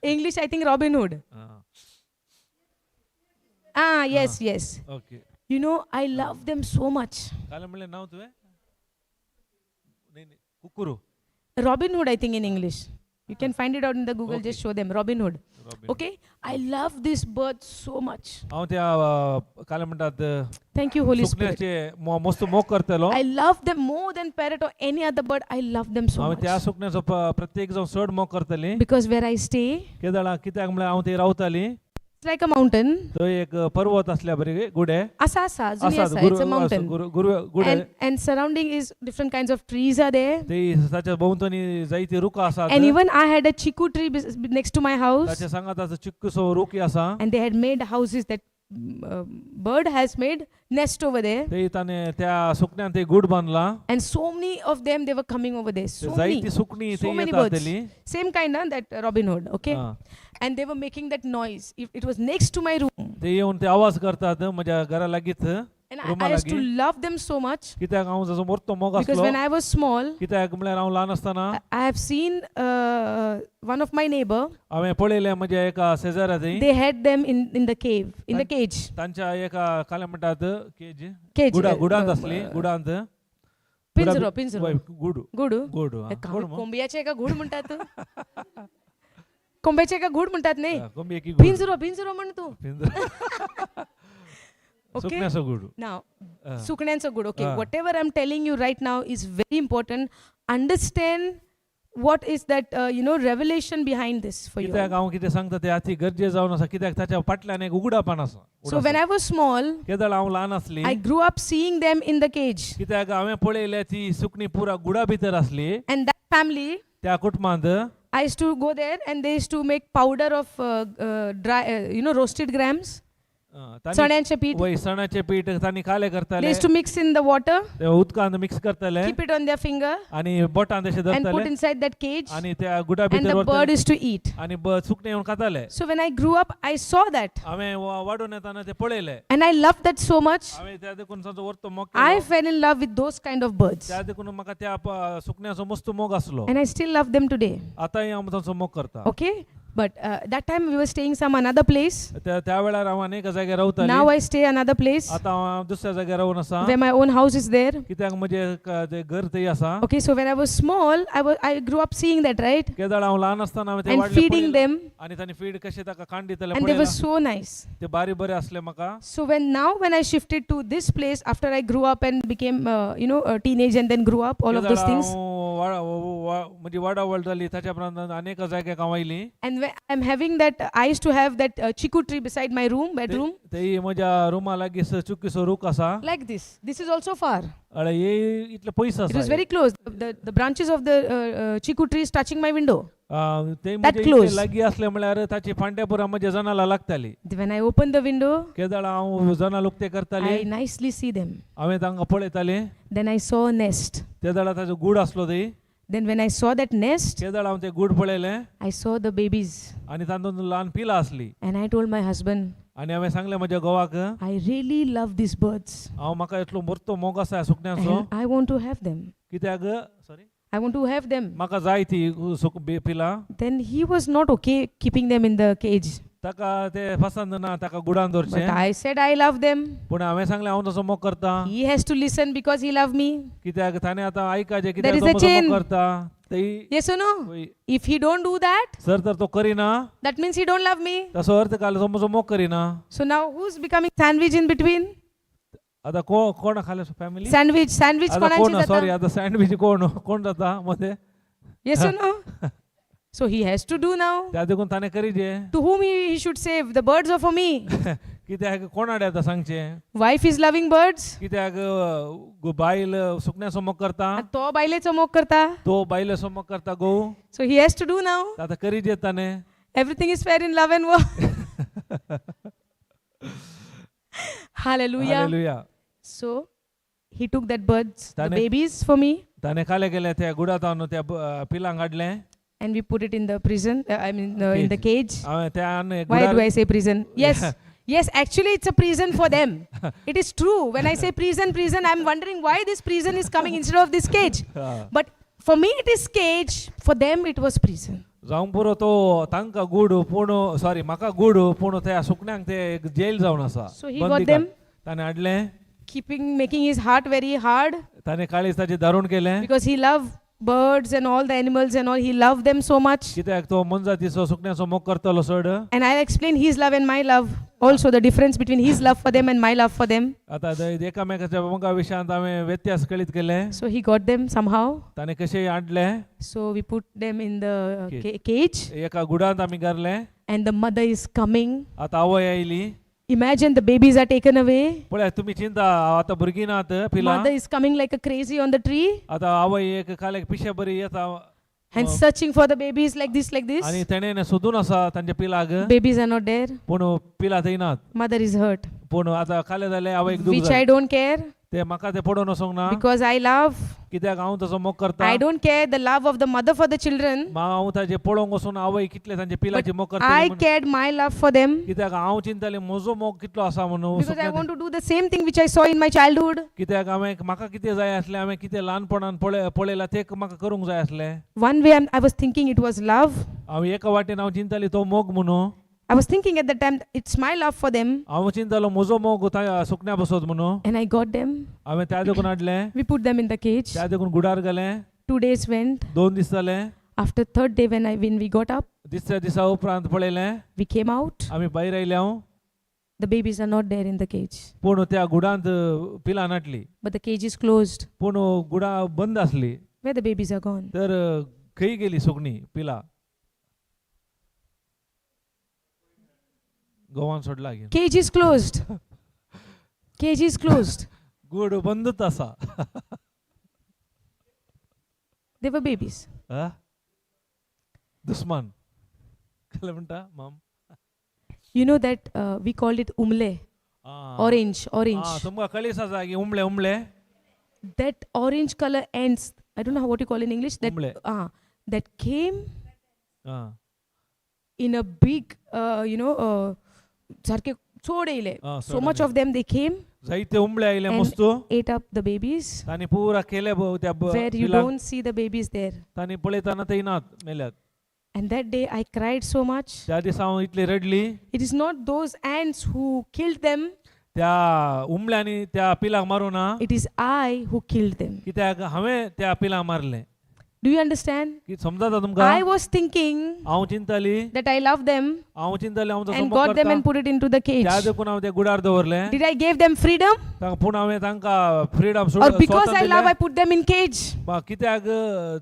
English, I think, Robin Hood. Ah, yes, yes. Okay. I love them so much. काल म्हणलें नांव तुवें? न्ही न्ही, कुकुरू. Robin Hood, I think, in English. You can find it out in the Google. Okay. Just show them Robin Hood. Robin. Okay, I love this bird so much. हांव त्या काल म्हणटात Thank you, Holy Spirit. सुकण्याचे मस्त मोग करतलो. I love them more than parrot or any other bird. I love them so हांव त्या much. सुकण्याचो प्रत्येक जावन चड मोग करतली. Because where I stay, केदळा कित्याक म्हळ्यार हांव थंय रावताली it's like a mountain. थंय एक पर्वत असल्या बरे गुडे. Asa asa, अजूनही आसात asa. It's a mountain. गुडे. And surrounding is different kinds of trees are there. ते ताच्या भोंवतणी जायती रुखां आसात. And even I had a chiku tree next to my house. ताच्या सांगाताचो चिक्कुसो रुखी आसा. And they had made houses that bird has made nest over there. ते ताणें त्या सुकण्यान ते good बांदला. And so many of them, they were coming over there. So जायती many. सुकणी So ते many येतात birds. Teli. Same kind, huh, that Robin Hood, okay? हा. And they were making that noise. It was next to my room. ते येवन ते आवाज करतात म्हज्या घरा लागींच. And Ruma I used to लागीं. Love them so much कित्याक हांव जसो मोरतो मोग because आसलो. When I was small, कित्याक म्हळ्यार हांव ल्हान आसतना I have seen one of my neighbor, हांवें पळयलें म्हज्या एका शेजाऱ्या थंय. They had them in the cave, in the cage. तांच्या एका काय म्हणटात केज. Cage. गुडा गुडांत आसली गुडांत. पिंजरो, पिंजरो. वय, गुड. गुड. गुड हा, गुड मग. कोंबयाचे एका घूड म्हणतात. कोंब्याचे एका घूड म्हणतात नाही? हा, कोंबी की गुड. पिंजरो, पिंजरो म्हण तू. पिंजरो. Okay. सुकण्याचो गुड. Now, हा. सुकण्यांचं good. Okay, Ah. Whatever I am telling you right now is very important. Understand what is that revelation behind this for you. कित्याक हांव कितें सांगता तें अती गरजे जावन आसा कित्याक ताच्या फाटल्यान एक उगडापण आसा. So when I was small, केदळ हांव ल्हान आसली I grew up seeing them in the cage. कित्याक हांवें पळयलें ती सुकणी पुरा गुडा भितर आसली. And that family, त्या कुटुंबांत I used to go there and they used to make powder of dry, roasted grams, चण्याचें पीठ. वय सणाचें पीठ तांणी काले They करताले. used to mix in the water, ते उदकांत मिक्स करताले keep it on their finger, आणि बोटान तशें and put धरताले inside that cage, आणि त्या गुडा and भितर the bird व्हरताले used to eat. आणि सुकणें येवन खाताले. So when I grew up, I saw that. हांवें वाडून येताना ते पळयलें. And I loved that so much. हांवें त्या देखून तांचो वरतो मोग I केलो. Fell in love with those kind of birds. त्या देखून म्हाका त्या सुकण्याचो मस्त मोग आसलो. And I still love them today. आतांय हांव तांचो मोग करता. Okay? But that time we were staying some another place. त्या त्या वेळार हांव अनेक जाग्यार रावताली. Now I stay another place आतां हांव दुसऱ्या जाग्यार रावन आसा. Where my own house is there. कित्याक म्हजें ते घर थंय आसा. Okay, so when I was small, I grew up seeing that, right? केदळ हांव ल्हान आसतना हांवें ते And वाडले feeding पळयलें. Them, आनी तांणी फीड कशें ताका कांड दितले and they were पळयलां. So nice. ते बारी बरे असले म्हाका. So when now when I shifted to this place after I grew up and became a teenage and then grew up, all of केदळ those things, हांव म्हणजे वाडावळ जाली ताच्या उपरांत अनेक जाग्याक हांव आयली. And when I'm having that, I used to have that chiku tree beside my room, bedroom, तेय म्हज्या रुमा लागीं चुकीचो रूख आसा. Like this. This is also far. अळे हे इतले पयस It आसा. Was very close. The branches of the chiku tree is touching my window. ते That म्हणजे इतले close. लागीं असले म्हळ्यार ताची फांट्यापुरा म्हज्या जनाला लागताली. When I opened the window, केदळ हांव जनाल उक्ते करताली, I nicely see them. हांवें तांकां पळयताली. Then I saw a nest. ते दळा ताचो गूड आसलो थंय. Then when I saw that nest, केदळ हांव ते गूड पळयलें, I saw the babies. आनी तातूंत ल्हान पिलां आसली. And I told my husband, आनी हांवें सांगलें म्हज्या घोवाक, I really love these birds. हांव म्हाका इतलो मोरतो मोग आसा ह्या सुकण्यांचो. And I want to have them. कित्याक sorry, I want to have them. म्हाका जाय ती पिलां. Then he was not okay keeping them in the cage. ताका ते पसंत ना ताका गुडान But दवरचें. I said, I love them. पूण हांवें सांगलें हांव तसो मोग करता. He has to listen because he loved me. कित्याक ताणें आतां आयकाचें There कित्याक is तो a म्हजो मोग chain. करता तेय. Yes or no? पळय, If he don't do that, sir तर तो करिना, that means he don't love me. तसो अर्थ काल तो म्हजो मोग करिना. So now who's becoming sandwich in between? आतां कोण कोण खाले फॅमिली Sandwich, sandwich आतां कोण कोणाची सॉरी जाता? आतां सँडवीच कोण कोण जाता मदें? Yes or no? So he has to do now. त्या देखून ताणें करीजे. To whom he should save? The birds or for me? कित्याक कोणाडे आतां सांगचें? Wife is loving birds. कित्याक बायल सुकण्याचो मोग करता. आणि तो बायलेचो मोग करता. तो बायलेचो मोग करता घोव. So he has to do now. आतां करीजे ताणें. Everything is fair in love and war. Hallelujah. Hallelujah. So he took that birds, the babies for me, ताणें काले गेले त्या गुडातावन त्या पिलांक हाडलें. And we put it in the prison. I mean, in the cage. हांवें त्या आनी Why do गुडार I say prison? Yes. Yes, actually, it's a prison for them. It is true. When I say prison, prison, I'm wondering why this prison is coming instead of this cage. हा. But for me, it is cage. For them, it was prison. जावंक पुरो तो तांकां good पूण sorry म्हाका good पूण त्या सुकण्यांक ते एक जेल जावन आसा. So he got बंदीखान. Them. ताणें हाडलें. Keeping, making his heart very hard ताणें काळीज ताचें दारून केलें. Because he loved birds and all the animals and all. He loved them so much. कित्याक तो मनजातीचो सुकण्याचो मोग करतलो चड. And I'll explain his love and my love also, the difference between his love for them and my love for them. आतां एकामेकाच्या मोगा विशयांत हांवें व्यत्यास कळीत केले. So he got them somehow. ताणें कशें हाडलें. So we put them in the Cage. Cage, एका गुडांत आमी घातलें. And the mother is coming. आतां आवय आयली. Imagine the babies are taken away. पळय तुमी चिंता आतां भुरगीं नात पिलां. Mother is coming like a crazy on the tree आतां आवय एक काल एक पिशे बरी येता and searching for the babies like this, like आनी this. तेणें सोदून आसा तांच्या पिलाक. Babies are not there. पूण पिलां थंय नात. Mother is hurt, पूण आतां काले जालें आवयक दूख which जालें. I don't care ते म्हाका ते पडोवन वचोंक ना. Because I love. कित्याक हांव ताचो मोग करता. I don't care the love of the mother for the children. हांव ताजे पळोवंक वचून आवय कितले तांचे पिलाची मोग करता. I cared my love for them कित्याक हांव चिंताले म्हजो मोग कितलो आसा म्हणून because I सुकण्या. Want to do the same thing which I saw in my childhood. कित्याक हांवें म्हाका कितें जाय आसलें हांवें कितें ल्हानपणान पळयलां तें म्हाका करूंक जाय आसलें. One way I was thinking it was love. हांव एका वाटेन हांव चिंताली तो मोग म्हणून. I was thinking at that time it's my love for them, हांव चिंतालो म्हजो मोग सुकण्या बसत म्हणून. And I got them. हांवें त्या देखून हाडलें. We put them in the cage. त्या देखून गुडार घालें. 2 days went. 2 दीस जाले. After third day, when we got up, तिसऱ्या दिसा उपरांत पळयलें. We came out. आमी भायर आयले हांव. The babies are not there in the cage, पूण त्या गुडांत पिलां नाटली. But the cage is closed. पूण गुडां बंद आसली. Where the babies are gone? तर खंय गेली सुकणी पिलां गोवान सोडला घेवन. Cage is closed. Cage is closed. Good बंदच आसा. They were babies. हा? दुस्मान काय म्हणटा माम? You know that we called it umle, orange, orange. तुमकां कळीस आसा की उमळे उमळे. That orange color ants. I don't know what you call in English. That उमळे. That came ah. In a big, सारखे चोड येयले. Ah, So much of them they came, जायते उमळे आयले and मस्त. Ate up the babies. तांणी पुरा केले त्या Where you पिलांक. Don't see the babies there. तांणी पळयतना ते नात मेल्यात. And that day I cried so much. त्या दिसा हांव इतली रडली. It is not those ants who killed them, त्या उमल्यांनी त्या पिलाक मारूं ना. It is I who killed them. कित्याक हांवें त्या पिलाक मारलें. Do you understand? की समजता तुमकां? I was thinking हांव चिंताली that I love them हांव चिंताली हांव तसो and मोग got them करता. And put it into the cage. त्या देखून हांव ते गुडार दवरलें. Did I give them freedom? पूण हांवें तांकां freedom Or because I love, I put them in cage? कित्याक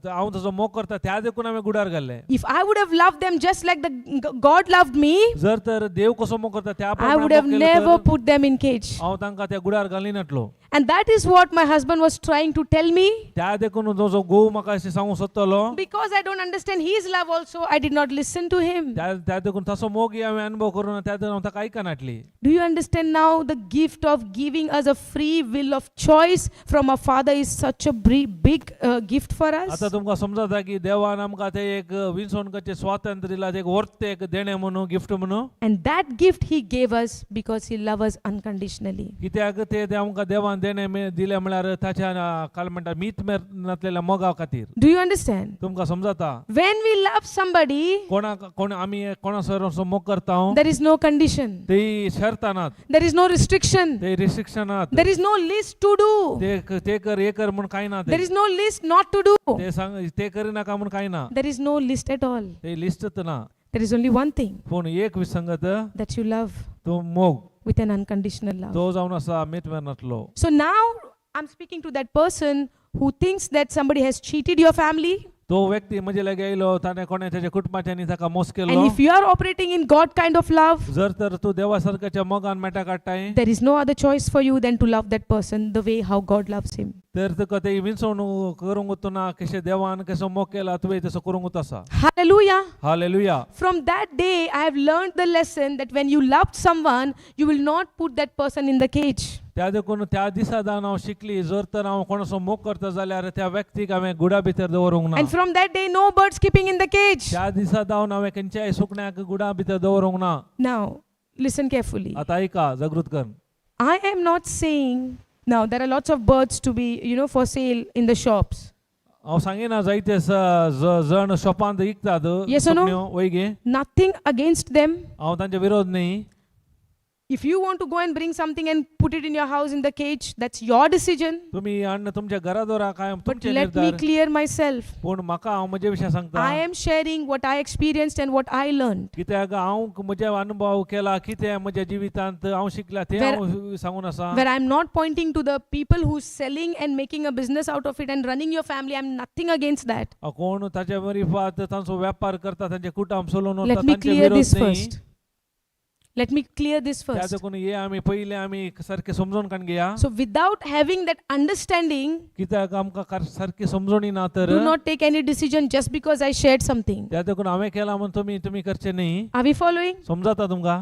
हांव तसो मोग करता त्या देखून हांवें गुडार घाल्लें. If I would have loved them just like the God loved me, जर तर देव कसो मोग करता त्या I प्रमाणे would have मोग केलो never तर put them in cage. हांव तांकां त्या गुडार घालिनातलो. And that is what my husband was trying to tell me. त्या देखून जो जो घोव म्हाका अशें सांगूंक सोदतालो. Because I don't understand his love also, I did not listen to him. त्या त्या देखून तसो मोग हांवें अनुभव करूं ना, त्या देखून हांव ताका आयकनाटली. Do you understand now the gift of giving us a free will of choice from our Father is such a big gift for us? आतां तुमकां समजता की देवान आमकां ते एक विंचवण करचें स्वातंत्र्य दिलां, ते एक वर्ते एक देणें म्हणून, गिफ्ट म्हणून. And that gift he gave us because he loves us unconditionally. कित्याक ते ते आमकां देवान देणें दिलें म्हळ्यार ताच्या काल म्हणटा मीत मेर नासलेल्या मोगा खातीर. Do you understand? तुमकां समजता? When we love somebody, कोणाक कोण आमी कोणा सर मोग करता, there is no condition, ते शर्त नात. There is no restriction, ते रिस्ट्रिक्शन नात. There is no list to do, ते ते कर हे कर म्हूण कांय ना. There ते is no list not to do, ते सांग ते करिनाका म्हूण कांय ना. There is no list at all. ते लिस्टच ना. There is only one thing, पूण एक विसंगत that you love तूं मोग with an unconditional love. तो जावन आसा मीत मेर नासलो. So now I'm speaking to that person who thinks that somebody has cheated your family. तो व्यक्ती म्हजे लागीं आयलो, ताणें कोणें ताच्या कुटुंबाच्यांनी ताका मोस केलो. And if you are operating in God kind of love, जर तर तूं देवा सारक्याच्या मोगान मेटा काडटाय, there is no other choice for you than to love that person the way how God loves him. तर तुका ते विंचवणूक करूंक ना, कशें देवान कसो मोग केला तुवें तसो करूंक आसा. Hallelujah. Hallelujah. From that day, I have learned the lesson that when you loved someone, you will not put that person in the cage. त्या देखून त्या दिसा जावन हांव शिकली, जर तर हांव कोणाचो मोग करता जाल्यार त्या व्यक्तीक हांवें गुडा भितर दवरूंक ना. And from that day, no birds keeping in the cage. त्या दिसा जावन हांवें खंयच्याय सुकण्याक गुडा भितर दवरूंक ना. Now, listen carefully. आतां आयका जागृत कर. I am not saying, now there are lots of birds to be for sale in the shops. हांव सांगिना जायते जण शॉपांत विकतात Yes or no? सुकण्यो, वय गे. Nothing against them. हांव तांचे विरोध न्ही. If you want to go and bring something and put it in your house in the cage, that's your decision. तुमी हाडून तुमच्या घरा दवरा काय But तुमचे let me निर्धार. Clear myself. पूण म्हाका हांव म्हजे विशय सांगता. I am sharing what I experienced and what I learned. कित्याक हांव म्हजे अनुभव केला, कितें म्हज्या जिवितांत हांव शिकला तें हांव सांगून आसा. Where I'm not pointing to the people who's selling and making a business out of it and running your family. I'm nothing against that. कोण ताच्या मरिफात तांचो व्यापार करता, तांचे कुटुंब चलोवन Let वता, me तांचे clear विरोध this न्ही. First. Let me clear this त्या first. देखून हे आमी पयलें आमी सारकें समजून काडून घेया. So, without having that understanding, कित्याक आमकां सारकी समजणी ना तर do not take any decision just because I shared something. त्या देखून हांवें केलां म्हूण तुमी तुमी करचें न्ही. Are we following? समजता तुमकां?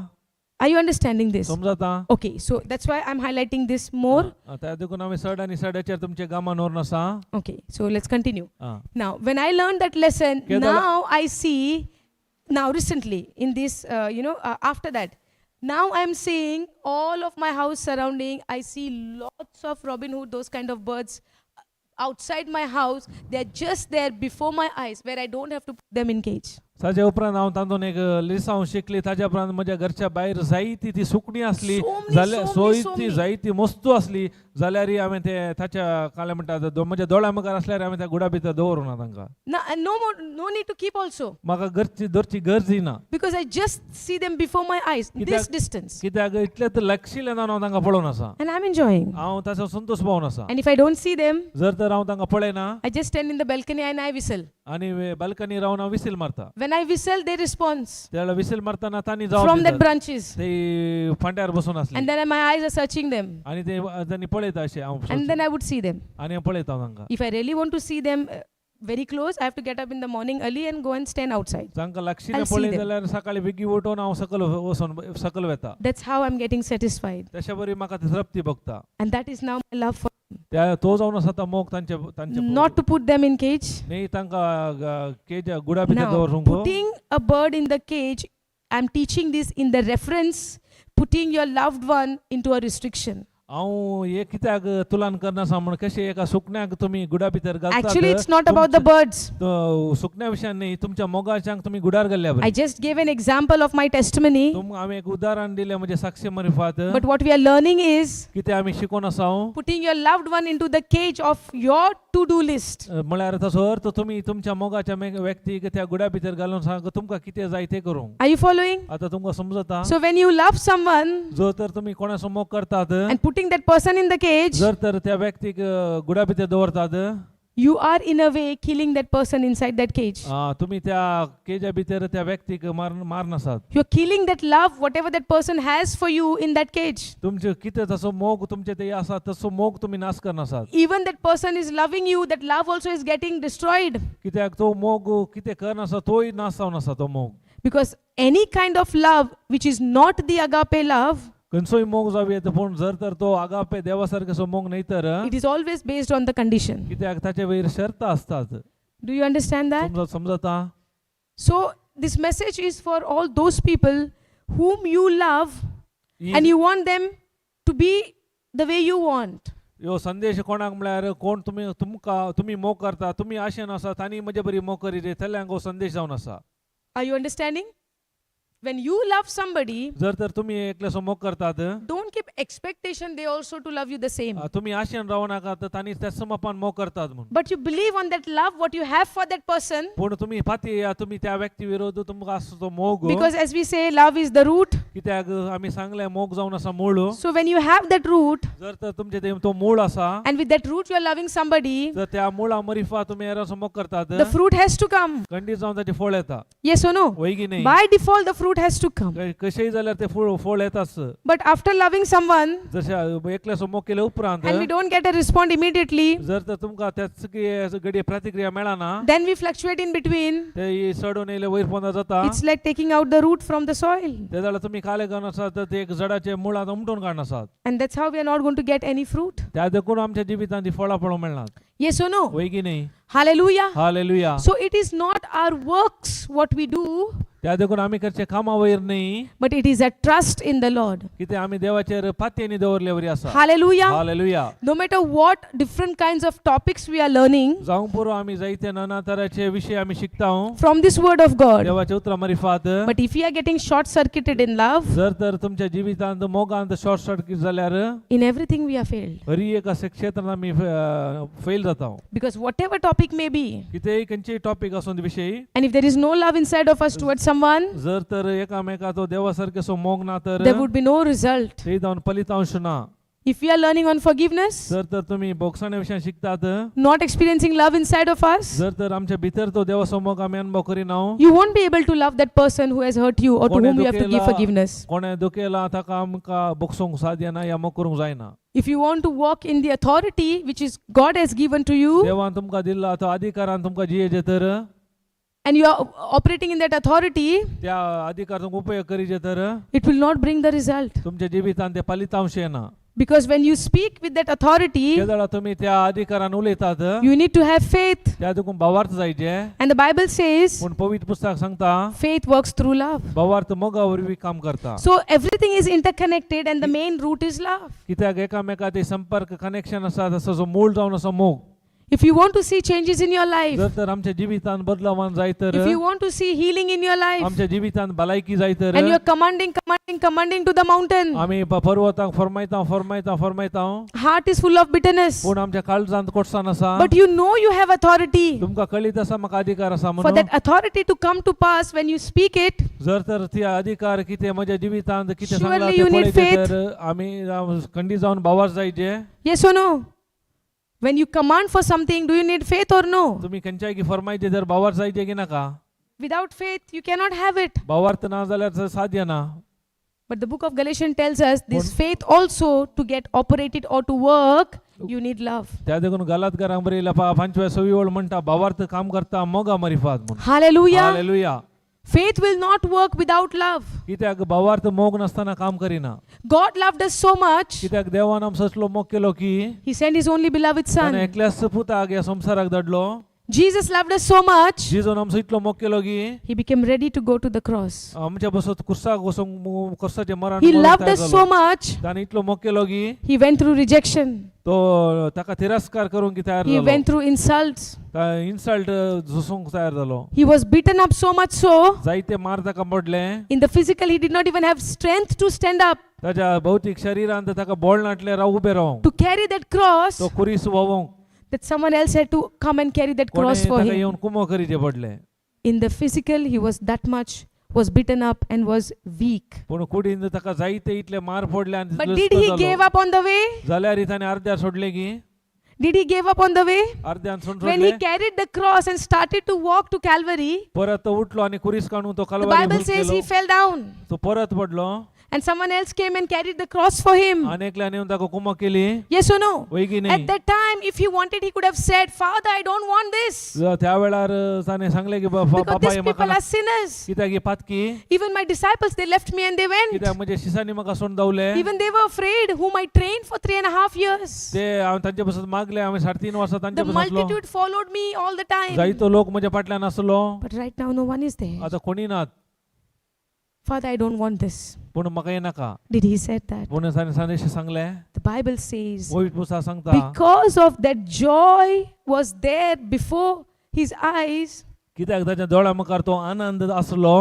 Are you understanding this? समजता? Okay, so that's why I'm highlighting this more. त्या देखून आमी चड आनी चडाचेर तुमचे गामान व्हरून आसा. Okay, so let's continue. आं. Now, when I learned that lesson, Kedala- now I see, now recently in this, after that, now I'm seeing all of my house surrounding, I see lots of Robin Hood, those kind of birds outside my house. They're just there before my eyes where I don't have to put them in cage. ताज्या उपरांत हांव तातूंत एक लिसांव शिकली. ताज्या उपरांत म्हज्या घरच्या भायर जायती ती सुकणीं आसली So many, जाल्यार so many, so सोयती many. जायती मस्तू आसली जाल्यार हांवें ते ताच्या काय म्हणटा म्हज्या दोळ्या मुखार आसल्यार हांवें त्या गुडा भितर दवरूं ना तांकां. Now, and no more, no need to keep also म्हाका घरची दवरची गरज ना. Because I just see them before my eyes, this distance. कित्याक इतलें तर लक्षिल्लें हांव तांकां पळोवन आसा. And I'm enjoying. हांव ताचो संतोश पावून आसा. And if I don't see them, जर तर हांव तांकां पळयना, I just stand in the balcony and I whistle. आनी बाल्कनी रावन हांव विसील मारता. When I whistle, they respond त्या वेळार विसील मारतना तांणी जावं from that दितात. Branches. ते फांट्यार बसून आसले. And then my eyes are searching them. आनी ते तांणी पळयता अशें हांव And then I would see them. आनी हांव पळयता तांकां. If I really want to see them very close, I have to get up in the morning early and go and stand outside. तांकां लागशिल्लें I'll see पळयत them. जाल्यार सकाळी बेगी उठून हांव सकयल वचून सकयल वता. That's how I'm getting satisfied. तशे बरी म्हाका ती तृप्ती भोगता. And that is now my love for them. त्या तो जावन आसा तो मोग तांचे तांचे. Not to put them in cage. न्ही तांकां केज गुडा भितर Now, दवरूंक. Putting a bird in the cage, I'm teaching this in the reference, putting your loved one into a restriction. हांव हे कित्याक तुलन करना म्हण कशें एका सुकण्याक तुमी गुडा भितर Actually, घालतात. it's not about the birds. सुकण्या विशयान न्ही, तुमच्या मोगाच्यांक तुमी गुडार घाल्ल्या I बरी. just gave an example of my testimony. तुम हांवें एक उदाहरण दिलें म्हणजे साक्षी मारिफात. But what we are learning is कितें आमी शिकोन आसा, putting your loved one into the cage of your to do list. म्हळ्यार तसो अर्थ तुमी तुमच्या मोगाच्या व्यक्तीक त्या गुडा भितर घालून सांग तुमकां कितें जाय तें करूंक. Are you following? आतां तुमकां समजता? So, when you love someone जो तर तुमी कोणाचो मोग करतात, and putting that person in the cage, जर तर त्या व्यक्तीक गुडा भितर दवरतात, you are in a way killing that person inside that cage. तुमी त्या केजा भितर त्या व्यक्तीक मार मारनासात. You're killing that love, whatever that person has for you in that cage. तुमचे कितें तसो मोग तुमचे ते आसा तसो मोग तुमी नाश करनासात. Even that person is loving you, that love also is getting destroyed. कित्याक तो मोग कितें करनासा तोय नाश जावन आसा तो मोग. Because any kind of love which is not the agape love, खंयचोय मोग जावं येता, पूण जर तर तो आगापे देवा सारकेसो मोग न्हय तर, it is always based on the condition. कित्याक ताचे वयर शर्त आसतात. Do you understand that? समजत समजता? So, this message is for all those people whom you love and you want them to be the way you want. ह्यो संदेश कोणाक म्हळ्यार कोण तुमी तुमकां तुमी मोग करता, तुमी आशेन आसा तांणी म्हजे बरी मोग करी रे थेल्यांक हो संदेश जावन आसा. Are you understanding? When you love somebody, जर तर तुमी एकल्याचो मोग करतात, don't keep expectation they also to love you the same. तुमी आशेन रावू नाका तर तांणी त्याच मापान मोग करतात म्हणून. But you believe on that love what you have for that person, पूण तुमी फाती तुमी त्या व्यक्ती विरोध तुमकां आसा तो मोग. because as we say, love is the root. कित्याक आमी सांगलें मोग जावन आसा मूळ. So when you have that root, जर तर तुमचे ते तो मूळ आसा, and with that root you are loving somebody, जर त्या मुळा मरिफा तुमी हेरांचो मोग करतात, the fruit has to come. खंडीत जावन ताचें फळ येता. Yes or no? वय की नाही? By default, the fruit has to come. कशेंय जाल्यार ते फळ फळ येताच. But after loving someone जशें एकल्याचो मोग केले उपरांत, and we don't get a response immediately, जर तर तुमकां त्याच घडये प्रतिक्रिया मेळना, then we fluctuate in between. ते चडून येयले वयर पोंदा जाता. It's like taking out the root from the soil. ते जाल्यार तुमी काले घेवन आसात तर ते एक जडाचे मुळांत उमटून काडनासात. And that's how we are not going to get any fruit. त्या देखून आमच्या जिवितांत ती फळां पळोवंक मेळनात. Yes or no? वय की नाही? Hallelujah. Hallelujah. So it is not our works what we do, त्या देखून आमी करचे कामा वयर न्ही, but it is a trust in the Lord. कितें आमी देवाचेर पातयेनी दवरले वरी आसा. Hallelujah. Hallelujah. No matter what different kinds of topics we are learning जावं पुरो आमी जायते नाना तराचे विशय आमी शिकता from this word of God, देवाच्या उतरा मारिफात, but if we are getting short circuited in love, जर तर तुमच्या जिवितांत मोगांत शॉर्ट सर्किट जाल्यार, in everything we are failed. Hari एक अशे क्षेत्रांत आमी फेल जाता. Because whatever topic may be, कितेंय खंयचेय टॉपीक आसून विशय, and if there is no love inside of us towards someone, जर तर एकामेकाचो देवा सारकेसो मोग ना तर, there would be no result. थंय जावन फलितांश ना. If we are learning on forgiveness, जर तर तुमी बोगसाण्या विशयान शिकतात, not experiencing love inside of us, जर तर आमच्या भितर तो देवाचो मोग आमी अनुभव करिना, you won't be able to love that person who has hurt you or to कोणे whom you have to give दुखेला forgiveness. कोणे दुखेला ताका आमकां बोगसोंक साध्य ना या मोग करूंक जायना. If you want to walk in the authority which is God has given to you, देवान तुमकां दिल्ला तो अधिकारान तुमकां जियेचे तर, and you are operating in that authority, त्या अधिकार तुमकां उपयोग करीचे तर, it will not bring the result. तुमच्या जिवितान ते फलितांश येना. Because when you speak with that authority, केदळा तुमी त्या अधिकारान उलयतात, you need to have faith. त्या देखून भावार्थ जायचे. And the Bible says पूण पवित्र पुस्तक सांगता, faith works through love. भावार्थ मोगा वरवीं काम करता. So everything is interconnected, and the main root is love. कित्याक एकामेका ते संपर्क कनेक्शन आसा, तसो जो मूळ जावन आसा मोग. If you want to see changes in your life, जर तर आमच्या जिवितान बदलावान जाय तर, if you want to see healing in your life, आमच्या जिवितान भलायकी जाय तर, and you are commanding, commanding, commanding to the mountain, आमी पर्वतांक फरमायता फरमायता फरमायता, heart is full of bitterness, पूण आमच्या काळजांत कोटसान आसा. But you know you have authority. तुमकां कळीत आसा म्हाका अधिकार आसा For म्हणून. that authority to come to pass when you speak it, जर तर ती अधिकार कितें म्हज्या जिवितांत कितें सांगलां surely तें you need पळयचें faith. तर आमी खंडीत जावन भावार जायचे. Yes or no? When you command for something, do you need faith or no? तुमी खंयच्याय की फरमायचे तर भावार जायचे की नाका? Without faith, you cannot have it. भावार्थ ना जाल्यार साध्य ना. But the book of Galatians tells us this faith also to get operated or to work, you need love. त्या देखून गलातकारांक बरयला पांचव्या सवी ओळ म्हणटा भावार्थ काम करता मोगा मरिफात म्हणून. Hallelujah. Hallelujah. Faith will not work without love. कित्याक भावार्थ मोग नासतना काम करिना. God loved us so much, कित्याक देवान आमचो असलो मोग केलो की He sent His only beloved ताणें Son. एकल्याच पुताक ह्या संवसाराक धाडलो. Jesus loved us so much, जेजून आमचो इतलो मोग केलो की he became ready to go to the cross. आमच्या बसत कुर्साक वचूंक कुर्साचें मरण He मरूंक loved तयार us जालो. so much, ताणें इतलो मोग केलो की he went through rejection, तो ताका तिरस्कार करूंक तयार he जालो. went through insults, insult झोसूंक तयार जालो. He was beaten up so much so, जायते मार ताका पडले. In the physical, he did not even have strength to stand up, ताच्या भौतीक शरिरान ताका बोळ नाटले राव उबें रावंक, to carry that cross, तो कुरीस व्होवोंक. That someone else had to come and carry that कोणे cross for ताका him. येवन कुमो करीचे पडले. In the physical, he was that much, was beaten up and was weak. पूण कुडीन ताका जायते इतले मार पडले आनी But तितलो did he जालो. give up on the way? जाल्यार ताणें अर्द्यार सोडले की? Did he give up on the way? अर्द्यान सोडून When he सोडले? Carried the cross and started to walk to Calvary, परत तो उठलो आनी कुरीस काडून तो the Calvary Bible says he fell down. तो परत पडलो. And someone else came and carried the cross for him. आनी एकल्यान येवन ताका कुमक केली. Yes or no? वय की At न्ही? That time, if he wanted, he could have said, "Father, I don't want this." त्या वेळार ताणें सांगलें की Because बाबा these हे people म्हाका are sinners. कित्याक ही पातकी. Even my disciples, they left me and they went. कित्याक म्हणजे शिसांनी म्हाका सोडून धांवले. Even they were afraid, whom I trained for 3.5 years. ते हांव तांचे पासून मागले, हांवें 3.5 वर्सां तांचे The पासून आसलो. Multitude followed me all the time. जायतो लोक म्हज्या फाटल्यान आसलो. But right now, no one is there. आतां कोणी नात. Father, I don't want this. पूण म्हाका हें नाका. Did he said that? पूण ताणें संदेश सांगलें? The Bible says, पवित्र पुस्तक सांगता, because of that joy was there before his eyes, कित्याक ताच्या दोळ्या मुखार तो आनंद आसलो,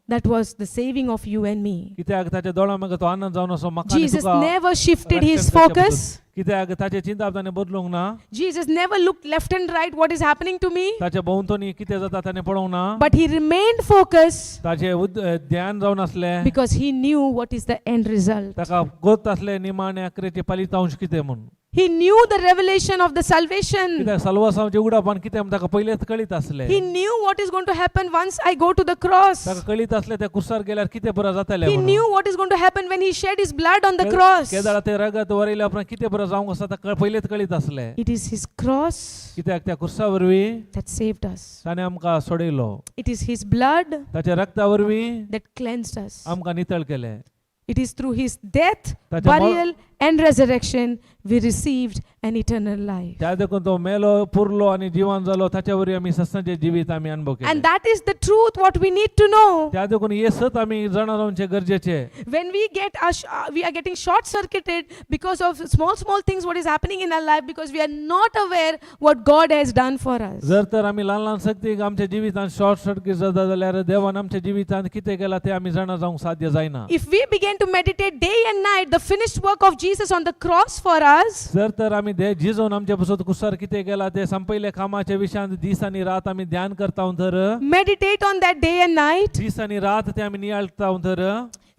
that was the saving of you and me. कित्याक ताच्या दोळ्या मुखार तो आनंद जावन आसलो म्हाका आनी Jesus तुका never shifted his रक्षण करचे focus. पसून. कित्याक ताचें चिंताप ताणें बदलूंक ना. Jesus never looked left and right, what is happening to me, ताच्या भोंवतणी कितें जाता ताणें पळोवंक ना. But he remained focused ताचें ध्यान जावन आसलें because he knew what is the end result. ताका गोत आसलें निमाणे अकरेचे फलितांश कितें म्हूण. He knew the revelation of the salvation. कित्याक साल्वासांवचें उगडापण कितें म्हूण ताका पयलेंच कळीत आसलें. He knew what is going to happen once I go to the cross. ताका कळीत आसलें त्या कुर्सार गेल्यार कितें बरें जातलें He म्हणून. Knew what is going to happen when he shed his blood on the cross. केदाळा ते रगत वरयल्या उपरांत कितें बरें जावंक आसा ताका पयलेंच कळीत आसलें. It is his cross कित्याक त्या कुर्सा वरवीं that saved us. ताणें आमकां सोडयलो. It is his blood ताच्या रक्ता वरवीं that cleansed us. आमकां नितळ केलें. It is through his death, ताच्या burial, and resurrection we received an eternal life. त्या देखून तो मेलो, पुरलो आनी जिवन जालो, ताच्या वरवीं आमी सत्सांचें जिवीत आमी अनुभव केलें. And that is the truth what we need to know. त्या देखून हे सत आमी जाणा जावचें गरजेचें. When we get us, we are getting short circuited because of small small things what is happening in our life, because we are not aware what God has done for us. जर तर आमी ल्हान ल्हान शक्तीक आमच्या जिवितांत short circuit जाता जाल्यार देवान आमच्या जिवितांत कितें केलां तें आमी जाणा जावंक साध्य जायना. If we begin to meditate day and night the finished work of Jesus on the cross for us, जर तर आमी दे जिजोन आमच्या पासत कुसार कितें केलां तें संपयल्या कामाच्या विशयांत दीस आनी रात आमी ध्यान करता तर, meditate on that day and night, दीस आनी रात ते आमी नियाळता तर,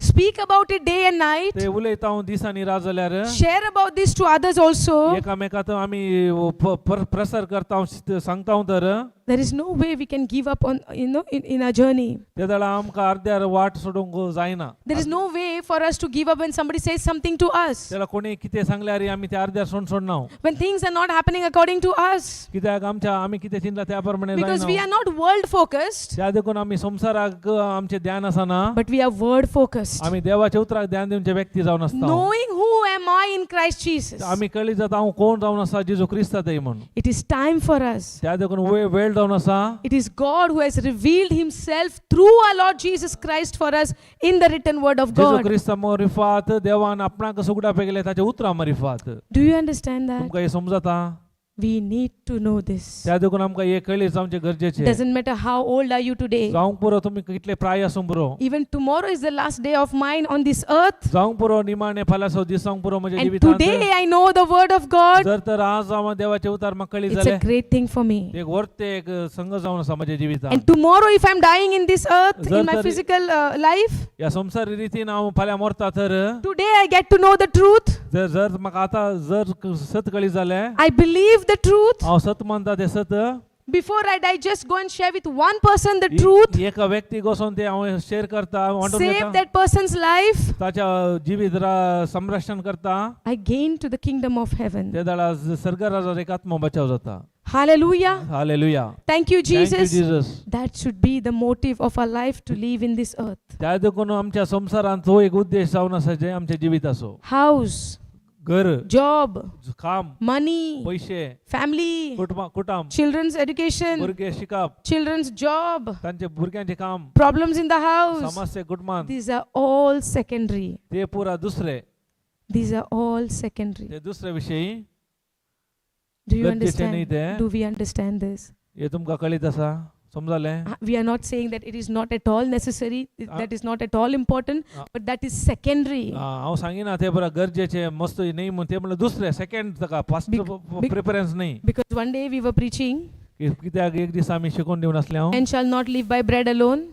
speak about it day and night, ते उलयता दीस आनी रात जाल्यार, share about this to others also, एकामेकांत आमी प्रसार करता सांगता तर, there is no way we can give up on you know in our journey. ते जाल्यार आमकां अर्द्यार वाट सोडूंक जायना. There is no way for us to give up when somebody says something to us, त्याला कोणी कितें सांगल्यार आमी ते अर्द्यार सोड सोडना. When things are not happening according to us, कित्याक आमच्या आमी कितें चिंतला त्या प्रमाणे because we जायना. Are not world focused, त्या देखून आमी संवसाराक आमचें ध्यान आसना, but we are word focused, आमी देवाच्या उतराक ध्यान दिवचे व्यक्ती जावन आसता. Knowing who am I in Christ Jesus. आमी कळी जाता हांव कोण जावन आसा जेजू क्रिस्ता थंय म्हूण. It is time for us. त्या देखून वेळ वेळ जावन आसा. It is God who has revealed himself through our Lord Jesus Christ for us in the written word of जेजू God. क्रिस्ता मरिफात देवान आपणाक सुगडा पेगले ताच्या उतरां मरिफात. Do you understand that? तुमकां हें समजता? We need to know this. त्या देखून आमकां हें कळी जावचें गरजेचें. Doesn't matter how old are you today. जावंक पुरो तुमी कितले प्राय आसूंक पुरो. Even tomorrow is the last day of mine on this earth. जावंक पुरो निमाणे फाल्यांचो दीस जावंक पुरो म्हज्या And जिवितांत. Today I know the word of God. जर तर आज हांव देवाचे उतार म्हाका कळी It's जालें, a great thing for me. एक वर्ते एक संघ जावन आसा म्हज्या जिवितांत. And tomorrow, if I'm dying in this earth, जर in my तरी- physical life, ह्या संवसारी रितीन हांव फाल्यां मरता तर, today I get to know the truth. जर जर म्हाका आतां जर सत कळी जालें, I believe the truth. हांव सत मानता तें सत. Before I die, just go and share with one person the truth. एका व्यक्तीक वचोन तें हांव शेअर करता, वांटून Save घेता, that person's life. ताच्या जिवीत संरक्षण करता. I gain to the kingdom of heaven. ते दाडा सर्गराजार एक आत्मो बचाव जाता. Hallelujah. Hallelujah. Thank you, Jesus. Jesus. That should be the motive of our life to live in this earth. त्या देखून आमच्या संवसारांत हो एक उद्देश जावन आसा जे आमच्या जिविताचो. House, घर, job, काम, money, पयशे, family, कुटुंब कुटाम, children's education, भुरगे शिकप, children's job, तांचे भुरग्यांचे काम, problems in the house. समस्या कुटुंबान. These are all secondary. ते पुरा दुसरे. These are all secondary. ते दुसरे विशयी. Do you गरजेचे न्ही understand? ते. Do we understand this? हे तुमकां कळीत आसा? समजलें? We are not saying that it is not at all necessary, Ah. that is not at all important, Ah. but that is secondary. हांव सांगिना ते पुरा गरजेचे मस्त न्ही म्हूण. ते म्हणल्यार दुसरे सेकंड ताका फर्स्ट प्रिफरन्स न्ही. Because one day we were preaching, कित्याक एक दीस आमी शिकोवन दिवन आसले हांव, and shall not live by bread alone.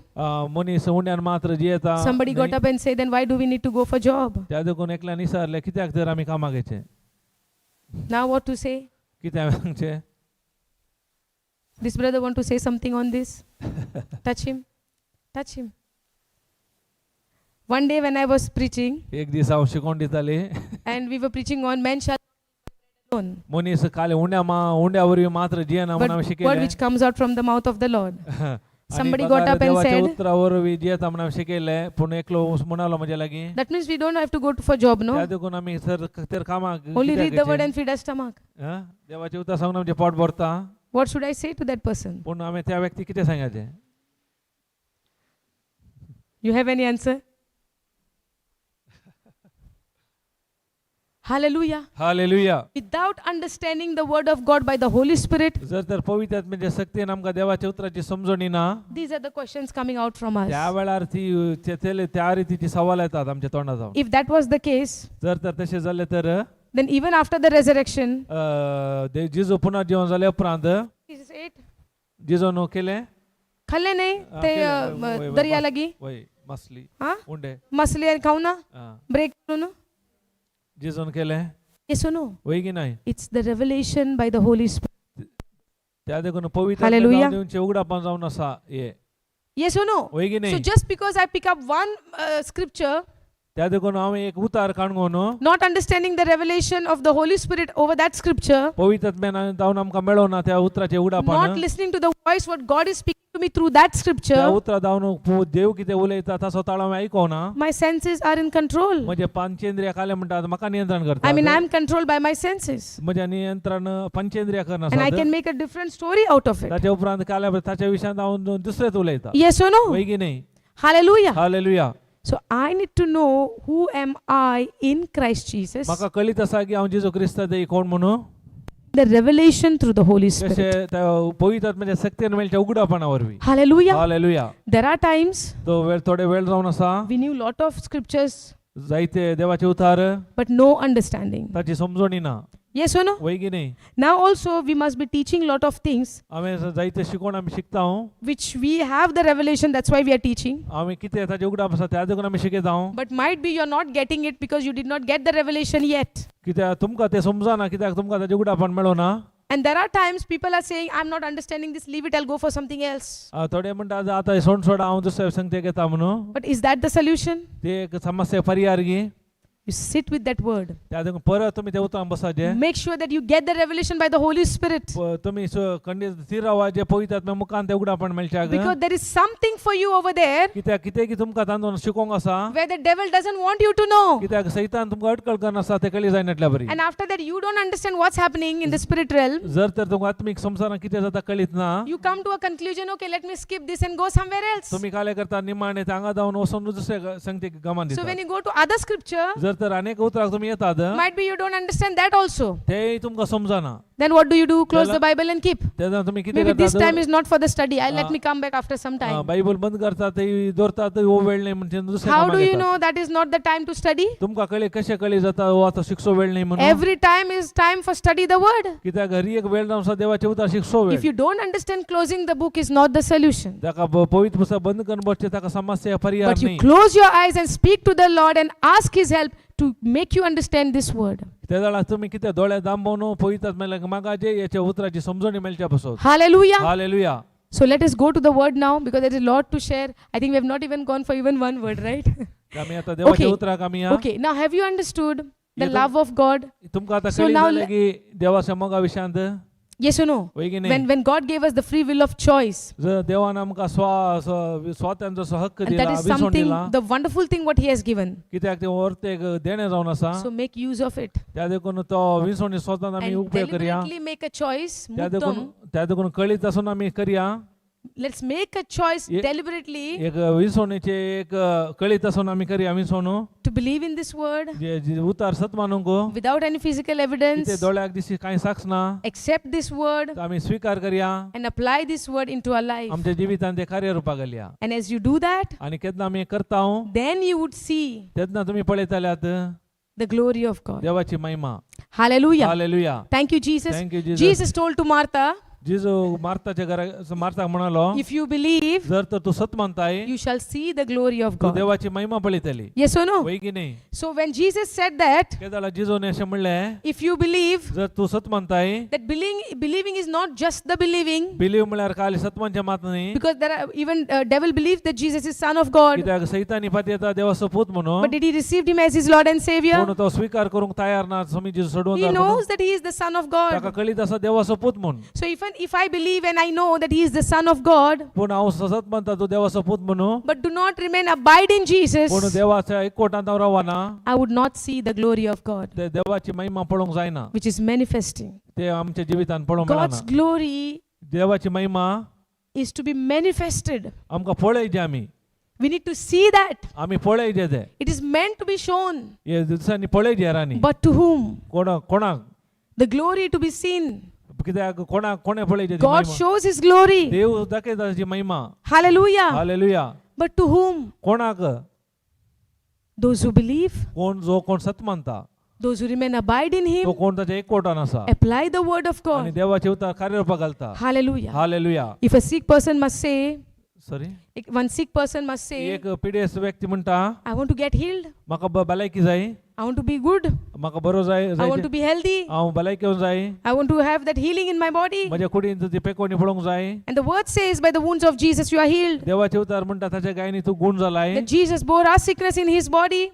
मनीस उंड्यान मात्र जियेता Somebody got न्ही. up and said, then why do we need to go for job? त्या देखून एकल्यान विचारलें, कित्याक तर आमी कामाक येचें? Now what to say? कितें हांवें सांगचें? This brother want to say something on this? Touch him. Touch him. One day when I was preaching, एक दीस हांव शिकोवन दिताली and we were preaching on man shall not live by bread alone, मनीस काले उंड्या मा उंड्या वरवीं मात्र जियेना but म्हूण हांवें word शिकयलें. which comes out from the mouth of the Lord. आनी Somebody got बगार up and देवाच्या said, उतरा वरवीं जियेता म्हूण हांवें शिकयलें, पूण एकलो म्हणालो म्हज्या लागीं, That means we don't have to go to for job, त्या no? देखून आमी सर तर कामाक Only कित्याक read the word येचें? and feed our stomach. हं? देवाचें उतर सांगून आमचें पोट भरता. What should I say to that person? पूण आमी त्या व्यक्ती कितें सांगाचें? You have any answer? Hallelujah. Hallelujah. Without understanding the word of God by the Holy Spirit, जर तर पवित्र आत्म्याच्या शक्तीन आमकां देवाच्या उतराची समजणी ना, these are the questions coming out from us. त्या वेळार ती त्या रितीची सवाल येतात आमच्या तोंडा जावन. If that was the case, जर तर तशें जालें तर, then even after the resurrection, जिजू पुनर्जीवन जाले उपरांत, Jesus ate. जिजो केलें. खाल्ले नाही हा, ते केले. अ, वय, वय, दर्या लागी. वय मासली हा उंडे. मसले खाऊ ना आं. ब्रेक करून. जिजून केलें. Yes or no? वय की नाही? It's the revelation by the Holy Spirit. त्या देखून पवित्र Hallelujah. दिवचे उगडापण जावन आसा हे. Yes or no? वय की So नाही? just because I pick up one scripture, त्या देखून हांव एक उतार काडून, not understanding the revelation of the Holy Spirit over that scripture, पवित्र आत्म्यान जावन आमकां मेळोना त्या उतराचे not उगडापण, listening to the voice what God is speaking to me through that त्या scripture, उतरा जावन देव कितें उलयता ताचो ताळो हांवें आयकोना. my senses are in control. म्हणजे पंचेंद्रिया काले म्हणटात म्हाका नियंत्रण I mean, करता. I'm controlled by my senses. म्हजें नियंत्रण पंचेंद्रिया And I करना. can make a different story out of it. ताच्या उपरांत काल्या ताच्या विशयांत हांव दुसरेच उलयता. Yes or no? वय की नाही? Hallelujah. Hallelujah. So I need to know who am I in Christ Jesus. म्हाका कळीत आसा की हांव जेजू क्रिस्ता देई कोण म्हणून. The revelation through the Holy Spirit. कशें त्या पवित्र आत्म्याच्या शक्तीन मेळच्या उगडापणा वरवीं. Hallelujah. Hallelujah. There are times तो वेळ थोडे वेळ जावन आसा, we knew lot of scriptures, जायते देवाचे उतार, but no understanding. ताची समजणी ना. Yes or no? वय की नाही? Now also we must be teaching lot of things हांवें जायते शिकोवन आमी शिकता हांव. which we have the revelation, that's why we are teaching. आमी कितें ताचें उगडाप आसा त्या देखून आमी शिकयता हांव. But might be you're not getting it because you did not get the revelation yet. कित्याक तुमकां तें समजना, कित्याक तुमकां ताचें उगडापण मेळना. And there are times people are saying, I'm not understanding this, leave it, I'll go for something else. थोडे म्हणटा आतां सोड सोड, हांव दुसऱ्या संगते घेता म्हणून. But is that the solution? ते एक समस्या परिहार गी? You sit with that word. त्या देखून परत तुमी त्या उतरान बसाचे. Make sure that you get the revelation by the Holy Spirit. तुमी खंडीत थीर रावाचे, पवित्र आत्म्या मुखान ते उगडापण मेळच्याक. Because there is something for you over there कित्याक कितें की तुमकां तांदून शिकोवंक आसा, where the devil doesn't want you to know. कित्याक सैतान तुमकां अटकळ करना आसा ते कळी जायना बरी. And after that, you don't understand what's happening in the spirit realm. जर तर तुमकां आत्मीक संवसारांत कितें जाता कळीत ना, You come to a conclusion, okay, let me skip this and go somewhere else. तुमी काले करता निमाणे हांगा जावन वचून दुसरे संगतीक गमान So दिता. when you go to other scripture, जर तर अनेक उतराक तुमी येतात, might be you don't understand that also. तेय तुमकां समजना. Then what do you do? Close the Bible and keep. तेन्ना तुमी कितें Maybe this time करतात? is not for the study. I let me come back after some time. Bible बंद करतात, ते दवरतात, हो वेळ न्ही म्हणजे दुसऱ्या How कामाक do you येतात. know that is not the time to study? तुमकां कळी कशें कळी जाता हो आतां शिकचो वेळ न्ही म्हणून? Every time is time for study the word. कित्याक घरी एक वेळ जावन आसा देवाचें उतर शिकचो If वेळ. you don't understand, closing the book is not the solution. ताका पवित्र पुस्तक बंद करून बसचें ताका समस्या परिहार But you न्ही. close your eyes and speak to the Lord and ask His help to make you understand this word. त्या वेळार तुमी कितें दोळे दांबोवन पवित्र आत्म्याक मागाचे याच्या उतराची समजणी मेळच्या पासत. Hallelujah. Hallelujah. So let us go to the word now because there is a lot to share. I think we have not even gone for even one word, right? आमी आतां देवाच्या Okay. उतराक आमी या. Okay, now have you understood the Yeto- love of God? तुमकां आतां So कळी now जालें की देवाच्या मोगा विशयांत? Yes or no? वय की When, न्ही? when God gave us the free will of choice, जर देवान आमकां स्वातंत्र्याचो हक्क and दिला, that is विसवण something, दिला, the wonderful thing what He has given. कित्याक ते वर्तेक देणें जावन आसा. So make use of it. त्या देखून तो विसवणी स्वतान आमी And उपयोग करया. deliberately make a choice. त्या देखून Muddam. त्या देखून कळीत आसून आमी करया. Let's make a choice deliberately एक विसवणीचे एक कळीत आसून आमी करया विसवण to believe in this word जे जे उतार सत मानूंक without any physical कितें evidence. दोळ्याक दिसी कांय साक्ष ना, Accept this word आमी स्विकार करया and apply this word into our life. आमच्या जिवितान ते कार्य रुपाक घालया. And as you do that, आनी केन्ना आमी करता then you would see तेन्ना तुमी पळयताल्यात the glory of God. देवाची महिमा. Hallelujah. Hallelujah. Thank you, Jesus. Thank you, Jesus. Jesus told to Martha, जेजू मार्ताच्या घरा मार्ताक म्हणालो, if you believe, जर तर तू सत मानताय you shall see the glory of तू God. देवाची महिमा पळयतली. Yes or no? वय की न्ही? So when Jesus said that, केदाळा जेजून अशें म्हणलें, if you believe, जर तू सत मानताय, that believing is not just the believing, believe म्हळ्यार काल सत मानचें मात न्ही, because there are even devil believes that Jesus is Son of God, कित्याक सैतानी पातयेता देवाचो पूत म्हणून, but did he receive him as his Lord and Savior? पूण तो स्विकार करूंक तयार ना स्वामी जेजू सोडून He म्हणून. knows that he is the Son of ताका God. कळीत आसा देवाचो पूत म्हणून. So if I believe and I know that he is the Son of God, पूण हांव सत मानता तूं देवाचो पूत म्हणून, but do not remain abide in पूण Jesus, देवाच्या एकवटांत हांव रावना, I would not see the glory of God, ते देवाची महिमा पळोवंक जायना, which is manifesting. ते आमच्या जिवितान पळोवंक God's मेळना. glory देवाची महिमा is to be manifested. आमकां पळयचे आमी. We need to see that. आमी पळयचे ते. It is meant to be shown. हे दिसांनी पळयचे हेरांनी. But to whom? कोणा कोणाक? The glory to be seen. कित्याक कोणाक कोणें पळयचे ती God महिमा? shows his glory. देव दाखयता ताची महिमा. Hallelujah. Hallelujah. But to whom? कोणाक? Those who believe, कोण जो कोण सत मानता, those who remain abide in तो him, कोण ताच्या एकवटान आसा apply the word of आनी God. देवाचे उतर कार्यरुपाक घालता. Hallelujah. Hallelujah. If a sick person must say, sorry, one sick person must say, एक पिडेस्त व्यक्ती म्हणटा, I want to get healed. म्हाका भलायकी जाय, I want to be good. म्हाका बरो जाय, I want to जायचे, be healthy. हांव भलायकी येवंक जाय, I want to have that healing in my body. म्हज्या कुडीन ती पेकोणी पळोवंक जाय. And the word says, by the wounds of Jesus you are healed. देवाचे उतार म्हणटा ताच्या गायनी तूं गूण जालाय. That Jesus bore our sickness in his body.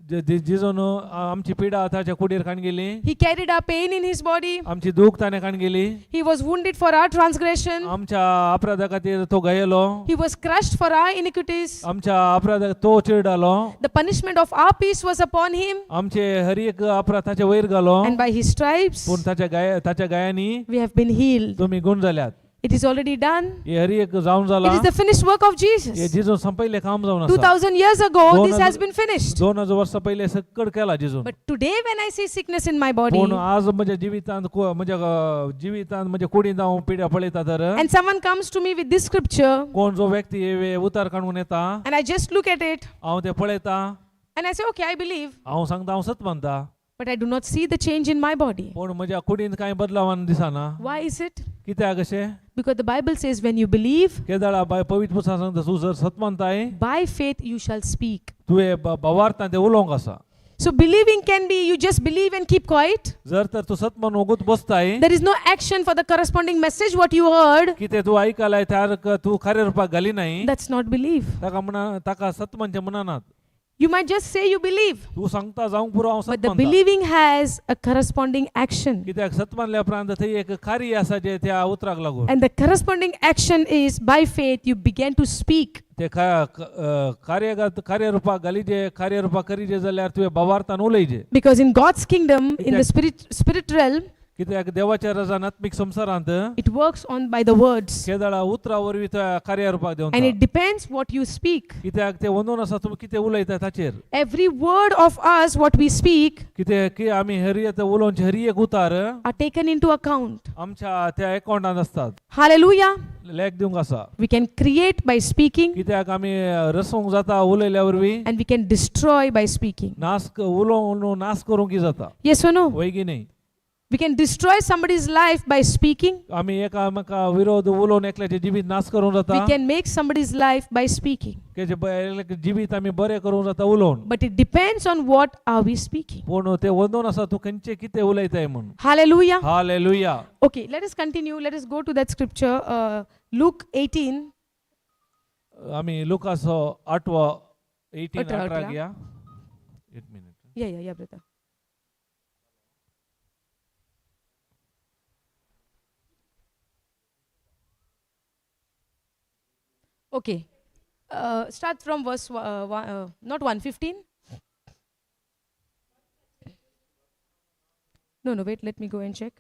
जिजून आमची पिडा ताच्या कुडीर काण गेली. He carried our pain in his body. आमची दूख ताणें काण गेली. He was wounded for our transgression. आमच्या अपराधा खातीर तो घायलो. He was crushed for our iniquities. आमच्या अपराधाक तो चिरडालो. The punishment of our peace was upon him. आमचे हर एक अपराध ताच्या वयर घालो. And by his stripes, पूण ताच्या गायांनी we have been healed. तुमी गूण जाल्यात. It is already done. हे हर एक जावन जाला. It is the finished work of हे Jesus. जिजून संपयलें काम जावन आसा. 2000 years ago, दोन this has been finished. 2000 वर्सां पयलें सक्कड केला जिजून. But today, when I see sickness in my body, पूण आज म्हज्या जिवितांत म्हज्या जिवितांत म्हज्या कुडींत हांव पिड्या पळयता तर and someone comes to me with this scripture, कोण जो व्यक्ती हे उतार काडून येता, and I just look at it, हांव ते पळयता and I say, okay, I believe, हांव सांगता हांव सत मानता, but I do not see the change in my body. पूण म्हज्या कुडींत कांय बदलावान दिसना. Why is it? कित्याक अशें? Because the Bible says, when you believe, केदळा बाय पवित्र पुस्तक सांगता तूं जर सत मानताय by faith you shall speak. तुवें भावार्थान तें उलोवंक आसा. So believing can be you just believe and keep quiet. जर तर तूं सत मानून ओगूत बसताय, There is no action for the corresponding message what you heard. कितें तूं आयकलाय त्यार तूं खरें रुपाक घाली नाय, That's not belief. ताका म्हणा ताका सत मानचें म्हणनात. You might just say you believe, तूं सांगता जावंक पुरो हांव but सत the मानता. believing has a corresponding action. कित्याक सत मानल्या उपरांत थंय एक कार्य आसा जें त्या उतराक लागून. And the corresponding action is by faith you begin to speak. ते कार्यगत कार्यरुपाक घालीजे, कार्यरुपाक करीजे जाल्यार तुवें भावार्थान उलयजे. Because in God's kingdom, in the spirit realm, कित्याक देवाच्या रजान आत्मीक संवसारांत it works on by the words. केदळा उतरा वरवीं त्या कार्यरुपाक And देंवता. it depends what you speak. कित्याक ते वंदून आसा तुमी कितें उलयता ताचेर. Every word of us, what we speak, कितें की आमी हरी उलोवचे हरी एक उतार are taken into account. आमच्या त्या अकाउंटांत आसतात. Hallelujah. लेख दिवंक आसा. We can create by speaking कित्याक आमी रसोवंक जाता उलयल्या वरवीं, and we can destroy by speaking. नाश उलोवन नाश करूंक जाता. Yes or no? वय की न्ही? We can destroy somebody's life by speaking. आमी एकामेका विरोध उलोवन एकल्याचें जिवीत नाश करूंक We जाता. can make somebody's life by speaking. तेजें जिवीत आमी बरें करूंक जाता उलोवन. But it depends on what are we speaking. पूण ते वंदून आसा तूं खंयचें कितें उलयताय म्हूण. Hallelujah. Hallelujah. Okay, let us continue. Let us go to that scripture, Luke 18. आमी लुकास आठवो 18 अठरा, 18 अठरा. घया. एक minute. Yeah, brother. Okay. Start from verse, not 1, 15. No, wait, let me go and check.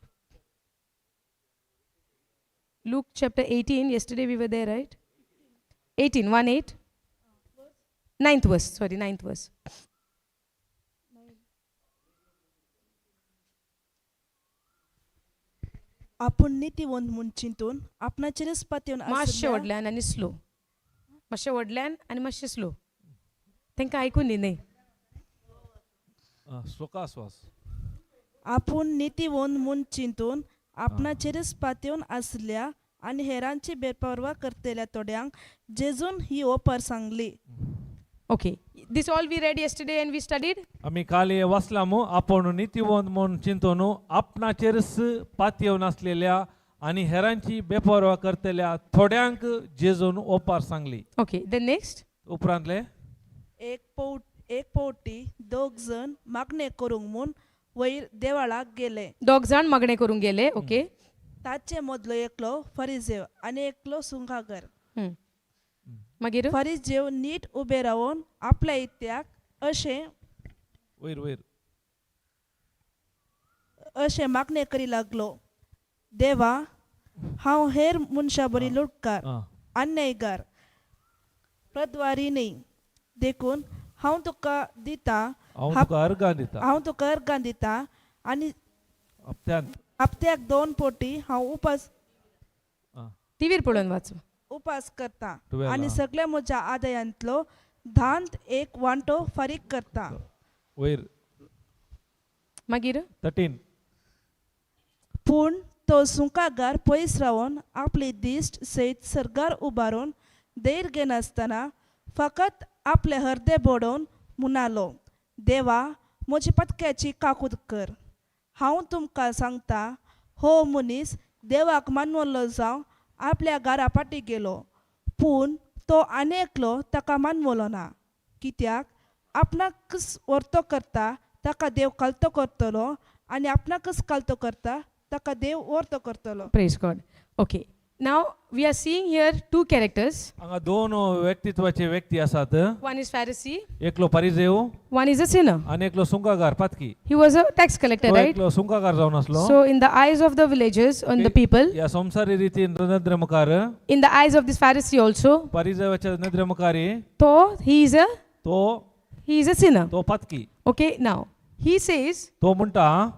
Luke chapter 18, yesterday we were there, right? 18, 1 8. Ninth verse, sorry, ninth verse. आपूण नितीवंत म्हूण चिंतून आपणाचेरच पातयेवन मातशें आशिल्ल्या व्हडल्यान आनी स्लो, मातशें व्हडल्यान आनी मातशें स्लो, तांकां आयकून न्ही. सुखास्वास. आपूण नितीवंत म्हूण चिंतून आपणाचेरच पातयेवन आशिल्ल्या आनी हेरांची बेपर्वा करतल्या थोड्यांक जेजून ही ओपर सांगली. Okay, this all we read yesterday and we studied. आमी काल हे वाचलां मू, आपूण नितीवंत म्हूण चिंतून आपणाचेरच पातयेवन आसलेल्या आनी हेरांची बेपर्वा करतल्या थोड्यांक जेजून ओपार सांगली. Okay, the next. उपरांतले. एक पवटी दोग जण मागणें करूंक म्हूण वयर देवळाक गेले. दोग जाण मागणें करूंक गेले, ओके. ताचे मदलो एकलो फरिजेव आनी एकलो सुंखागर. मागीर? फरिजेव नीट उबे रावन आपल्या इत्याक अशें वयर वयर. अशें मागणें करी लागलो, देवा, हांव हेर मनशां बरी लुटकार, आं. अन्यायगार, प्रद्वारी न्ही, देखून हांव तुका दिता हांव तुका अर्गां दिता. हांव तुका अर्गां दिता आनी हप्त्यांत. हप्त्याक दोन पोटी हांव उपास आं. टिवीर पळोवन वाच. उपास करता 12, आनी आं. सगळ्या म्हज्या आदायांतलो धांत एक वांटो फारीक करता. वयर. मागीर? 13. पूण तो सुंकागार पयस रावन आपली दिश्ट सयत सर्गार उबारून धैर घेनासतना फकत आपलें हर्दें बडोवन म्हणालो, देवा, म्हजी पत्क्याची काकूत कर. हांव तुमकां सांगता, हो मनीस देवाक मानवल्लो जावन आपल्या घरा फाटीं गेलो, पूण तो आनी एकलो ताका मानवलो ना. कित्याक आपणाकच व्हरतो करता ताका देव खालतो करतलो आनी आपणाकच खालतो करता ताका देव व्हरतो करतलो. Praise God. Okay, now we are seeing here two characters. हांगा दोन व्यक्तित्वाचे व्यक्ती आसात. One is Pharisee, एकलो परिजेव one is a sinner. आनी एकलो सुंकागार पातकी. He was a tax collector, तो right? एकलो सुंकागार जावन आसलो. So, in the eyes of the villagers and the people, ह्या संवसारी रितीन नदरे मुखार, in the eyes of this Pharisee also, परिजेवाच्या नदरे मुखार, though he is a तो he is a sinner. तो पातकी. Okay, now he says तो म्हणटा,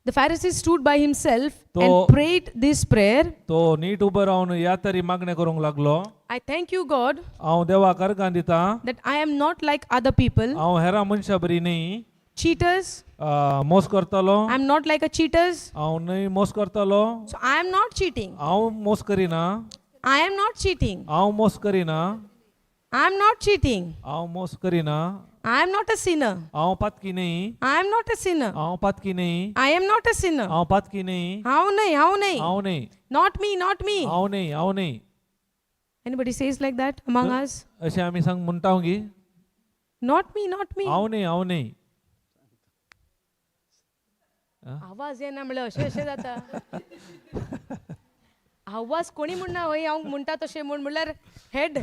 the Pharisee stood by himself तो- and prayed this prayer. तो नीट उबो रावन ह्या तरी मागणें करूंक लागलो. I thank you, God, हांव देवाक अर्गां दिता that I am not like other people, हांव हेरां मनशां बरी न्ही, cheaters. मोस करतलो. I am not like a cheaters. हांव न्हय मोस करतलो. So I am not cheating. हांव मोस करिना. I am not cheating. हांव मोस करिना. I am not cheating. हांव मोस करिना. I am not a sinner. हांव पातकी न्ही. I am not a sinner. हांव पातकी न्ही. I am not a sinner. हांव पातकी न्ही. हांव न्हय, हांव न्हय. हांव न्ही. Not me, not me. हांव न्ही, हांव न्ही. Anybody says like that among us? अशें आमी सांग म्हणटा गी? Not me, not me. हांव न्ही, हांव न्ही. आवाज येना म्हणल्यार अशें अशें जाता. आवाज कोणी म्हणना हय हांव म्हणटा तशें म्हूण, म्हणल्यार हेड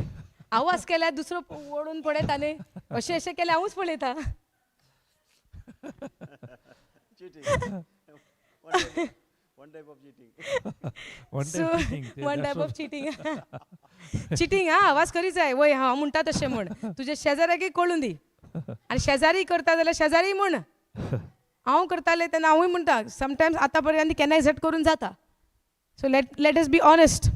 आवाज केल्यार दुसरो ओडून पळयता न्ही, अशें अशें केल्यार हांवूच पळयता. Cheating. One type of cheating. One So, type cheating. One type of cheating, cheating. हा, आवाज करी जाय, वय हांव म्हणटा तशें म्हण, तुज्या शेजाऱ्याकय कळून दी. आनी शेजारी करता जाल्यार शेजारी म्हण, हांव करतालें तेन्ना हांवूय म्हणटा समटायम्स. आतां पर्यंत केन्नाय झट करून जाता. So let us be honest,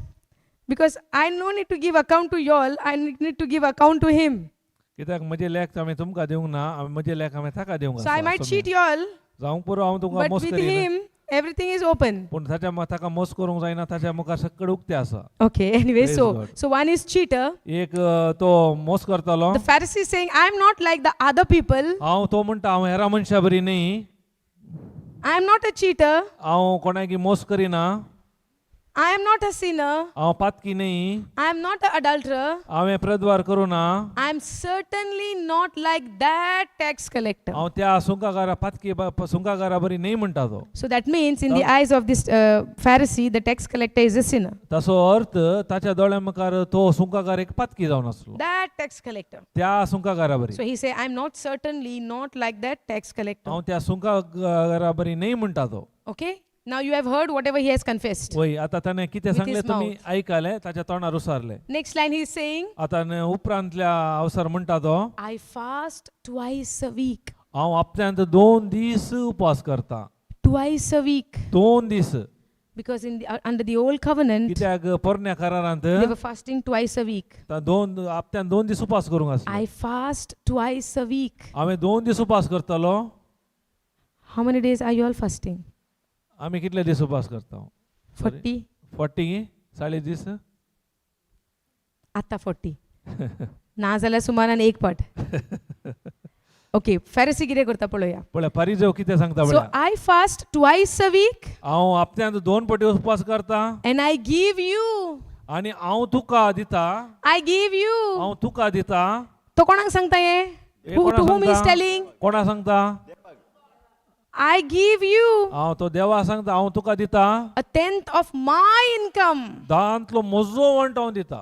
because I no need to give account to y'all, I need to give account to him. कित्याक म्हजे लेख आमी तुमकां दिवंक ना, आमी म्हजे लेख आमी ताका दिवंक So I might cheat y'all, जावंक पुरो हांव तुमकां but मोस with करिना. him everything is open. पूण ताच्या ताका मोस करूंक जायना, ताच्या मुखार सगळें उक्तें आसा. Okay, anyway, Praise so God. so one is cheater. एक तो मोस करतालो. The Pharisee is saying, I am not like the other people. हांव, तो म्हणटा, हांव हेरां मनशां बरी न्ही. I am not a cheater. हांव कोणाकी मोस करिना. I am not a sinner. हांव पातकी न्ही. I am not an adulterer. हांवें प्रद्वार करूं ना. I am certainly not like that tax collector. हांव त्या सुंकागारा पातकी सुंकागारा बरी न्ही म्हणटा तो. So that means, in the eyes of this Pharisee, the tax collector is a sinner. ताचो अर्थ ताच्या दोळ्या मुखार तो सुंकागार एक पातकी जावन आसलो. That tax collector. त्या सुंकागारा बरी. So he say, I am not certainly not like that tax collector. हांव त्या सुंकागारा बरी न्ही म्हणटा तो. Okay? Now you have heard whatever he has confessed. वय आता ताणें कितें With सांगलें his तुमी mouth. आयकलें ताच्या तोंडार उसारलें. Next line he is saying, आतां उपरांतल्या अवसर म्हणटा तो, I fast twice a week. हांव हप्त्यांत 2 दीस उपास करता. Twice a week. 2 दीस. Because under the old covenant, कित्याक पोरण्या करारांत they were fasting twice a week. दोन हप्त्यान 2 दीस उपास करूंक आसले. I fast twice a week. हांवें 2 दीस उपास करतलो. How many days are you all fasting? आमी कितले दीस उपास करता? 40? 40, 40 दीस. आता 40. ना जाल्यार सुमारान एक पाट. ओके, फॅरेसी कितें करता पळोवया. पळय पारिजेव कितें सांगता So पळया. I fast twice a week हांव हप्त्यांत 2 पटी उपास करता. And I give you. आनी हांव तुका दिता. I give you. हांव तुका दिता. तो कोणाक सांगता हे? हे Who, कोणाक to whom he is सांगता? telling? कोणा सांगता? I give you हांव तो देवा सांगता हांव तुका दिता. A tenth of my income. दांतलो म्हजो वंट हांव दिता.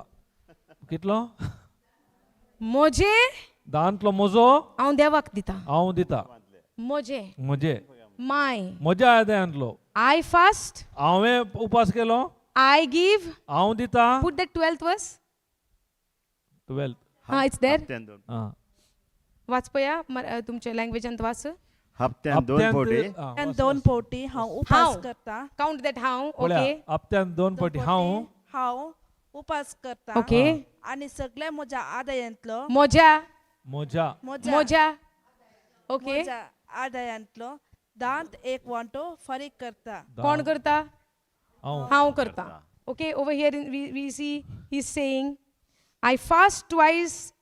कितलो? म्हजे. दांतलो म्हजो. हांव देवाक दिता. हांव दिता. म्हजे. म्हजे. My. म्हज्या आदायांतलो. I fast. हांवें उपास केलो. I give. हांव दिता. Put that 12th verse. 12th. हा, it's there. हप्त्यान दोन. आं. वाच पया तुमच्या लँग्वेजांत वाच. हप्त्यान 2 फावटी. आं, हप्त्यान वाच, दोन वाच. फावटी हांव उपास हांव. करता. काउंट that हांव. पळया, ओके. हप्त्यान दोन दोन पटी हांव हांव उपास करता. ओके. आनी सगळ्या म्हज्या आदायांतलो म्हज्या. म्हज्या. म्हज्या म्हज्या. ओके. म्हज्या आदायांतलो दांत एक वांटो फारीक करता. कोण करता? हांव. हांव करता. Okay, over here we see he saying, I fast twice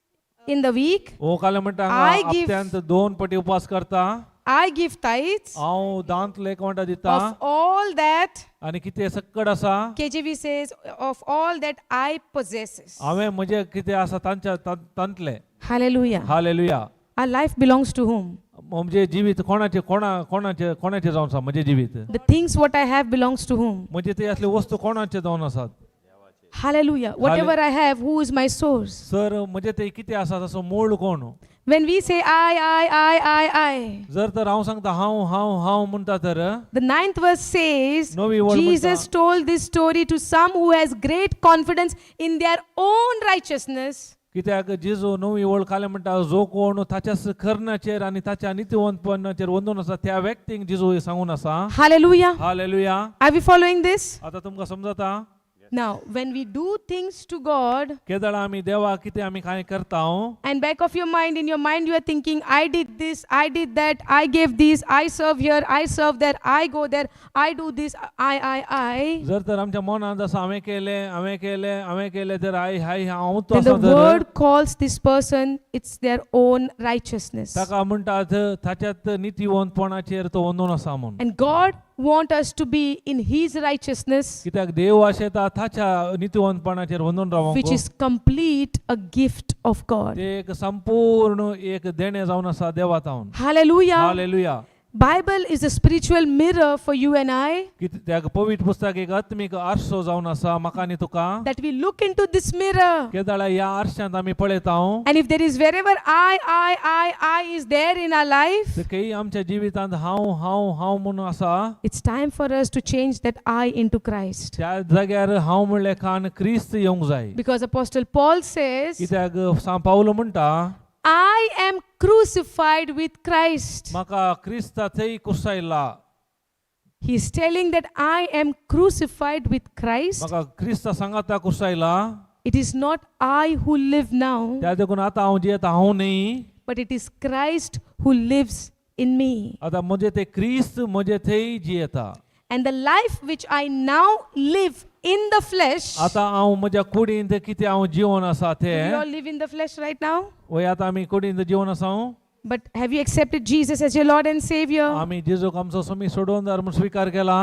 in the week. ओ काल म्हणटा I हांगा give- हप्त्यांत 2 पटी उपास करता. I give tithes हांव दांतलो एक वांटो दिता. Of all that. आनी कितें सक्कड आसा. KJV says, of all that I possesses. हांवें म्हजें कितें आसा तांच्या तांतलें. Hallelujah. Hallelujah. Our life belongs to whom? म्हजें जिवीत कोणाचें कोणा कोणाचें कोणाचें जावन आसा म्हजें जिवीत? The things what I have belongs to whom? म्हणजे ते असले वस्तू कोणाचे जावन आसात? Hallelujah. Whatever I have, who is my source? Sir म्हणजे ते कितें आसा ताचो मूळ कोण? When we say I, I, I, I, I, जर तर हांव सांगता हांव हांव हांव म्हणटा तर. The ninth verse says, नवी वळ Jesus म्हणटा. Told this story to some who has great confidence in their own righteousness. कित्याक जेजू नवी वळ काले म्हणटा जो कोण ताच्याच करण्याचेर आनी ताच्या नितीवंतपणाचेर वंदून आसा त्या व्यक्तींक जेजू हें सांगून आसा. Hallelujah. Hallelujah. Are we following this? आतां तुमकां समजता? Now, when we do things to God, केदळा आमी देवाक कितें आमी कांय करता and back of your mind, in your mind, you are thinking, I did this, I did that, I gave this, I serve here, I serve there, I go there, I do this, I, I, I. जर तर आमच्या मनांत आसा हांवें केलें हांवें केलें हांवें केलें तर I हाय हांव तो Then the आसा तर word calls this person, it's their own righteousness. ताका म्हणटात ताच्यात नितीवंतपणाचेर तो वंदून आसा म्हूण. And God want us to be in His righteousness, कित्याक देव आशेता ताच्या नितीवंतपणाचेर वंदून रावंक which is complete a gift of God. ते एक संपूर्ण एक देणें जावन आसा देवा तावन. Hallelujah. Hallelujah. Bible is a spiritual mirror for you and I, कित्याक पवित्र पुस्तक एक आत्मीक आरसो जावन आसा म्हाका आनी तुका. That we look into this mirror. केदळा ह्या आरशांत आमी पळयता. And if there is wherever I, I, I, I is there in our life, ते आमच्या जिवितांत हांव हांव हांव म्हणून आसा, it's time for us to change that I into Christ. त्या जाग्यार हांव म्हणले खान क्रिस्त येवंक जाय. Because Apostle Paul says, कित्याक सांत पावल म्हणटा, I am crucified with Christ. म्हाका क्रिस्ता थंय कुसायला. He is telling that I am crucified with Christ. म्हाका क्रिस्ता सांगाता कुसायला. It is not I who live now, त्या देखून आतां हांव जियेता हांव न्ही, but it is Christ who lives in me. आतां म्हजें ते क्रिस्त म्हजे थंय जियेता. And the life which I now live in the flesh, आतां हांव म्हज्या कुडींत कितें हांव जिवन आसा do you all तें. Live in the flesh right now? वय आतां आमी कुडींत जिवन आसा. But have you accepted Jesus as your Lord and Savior? आमी जेजूक आमचो समी सोडोवन म्हूण स्विकार केला.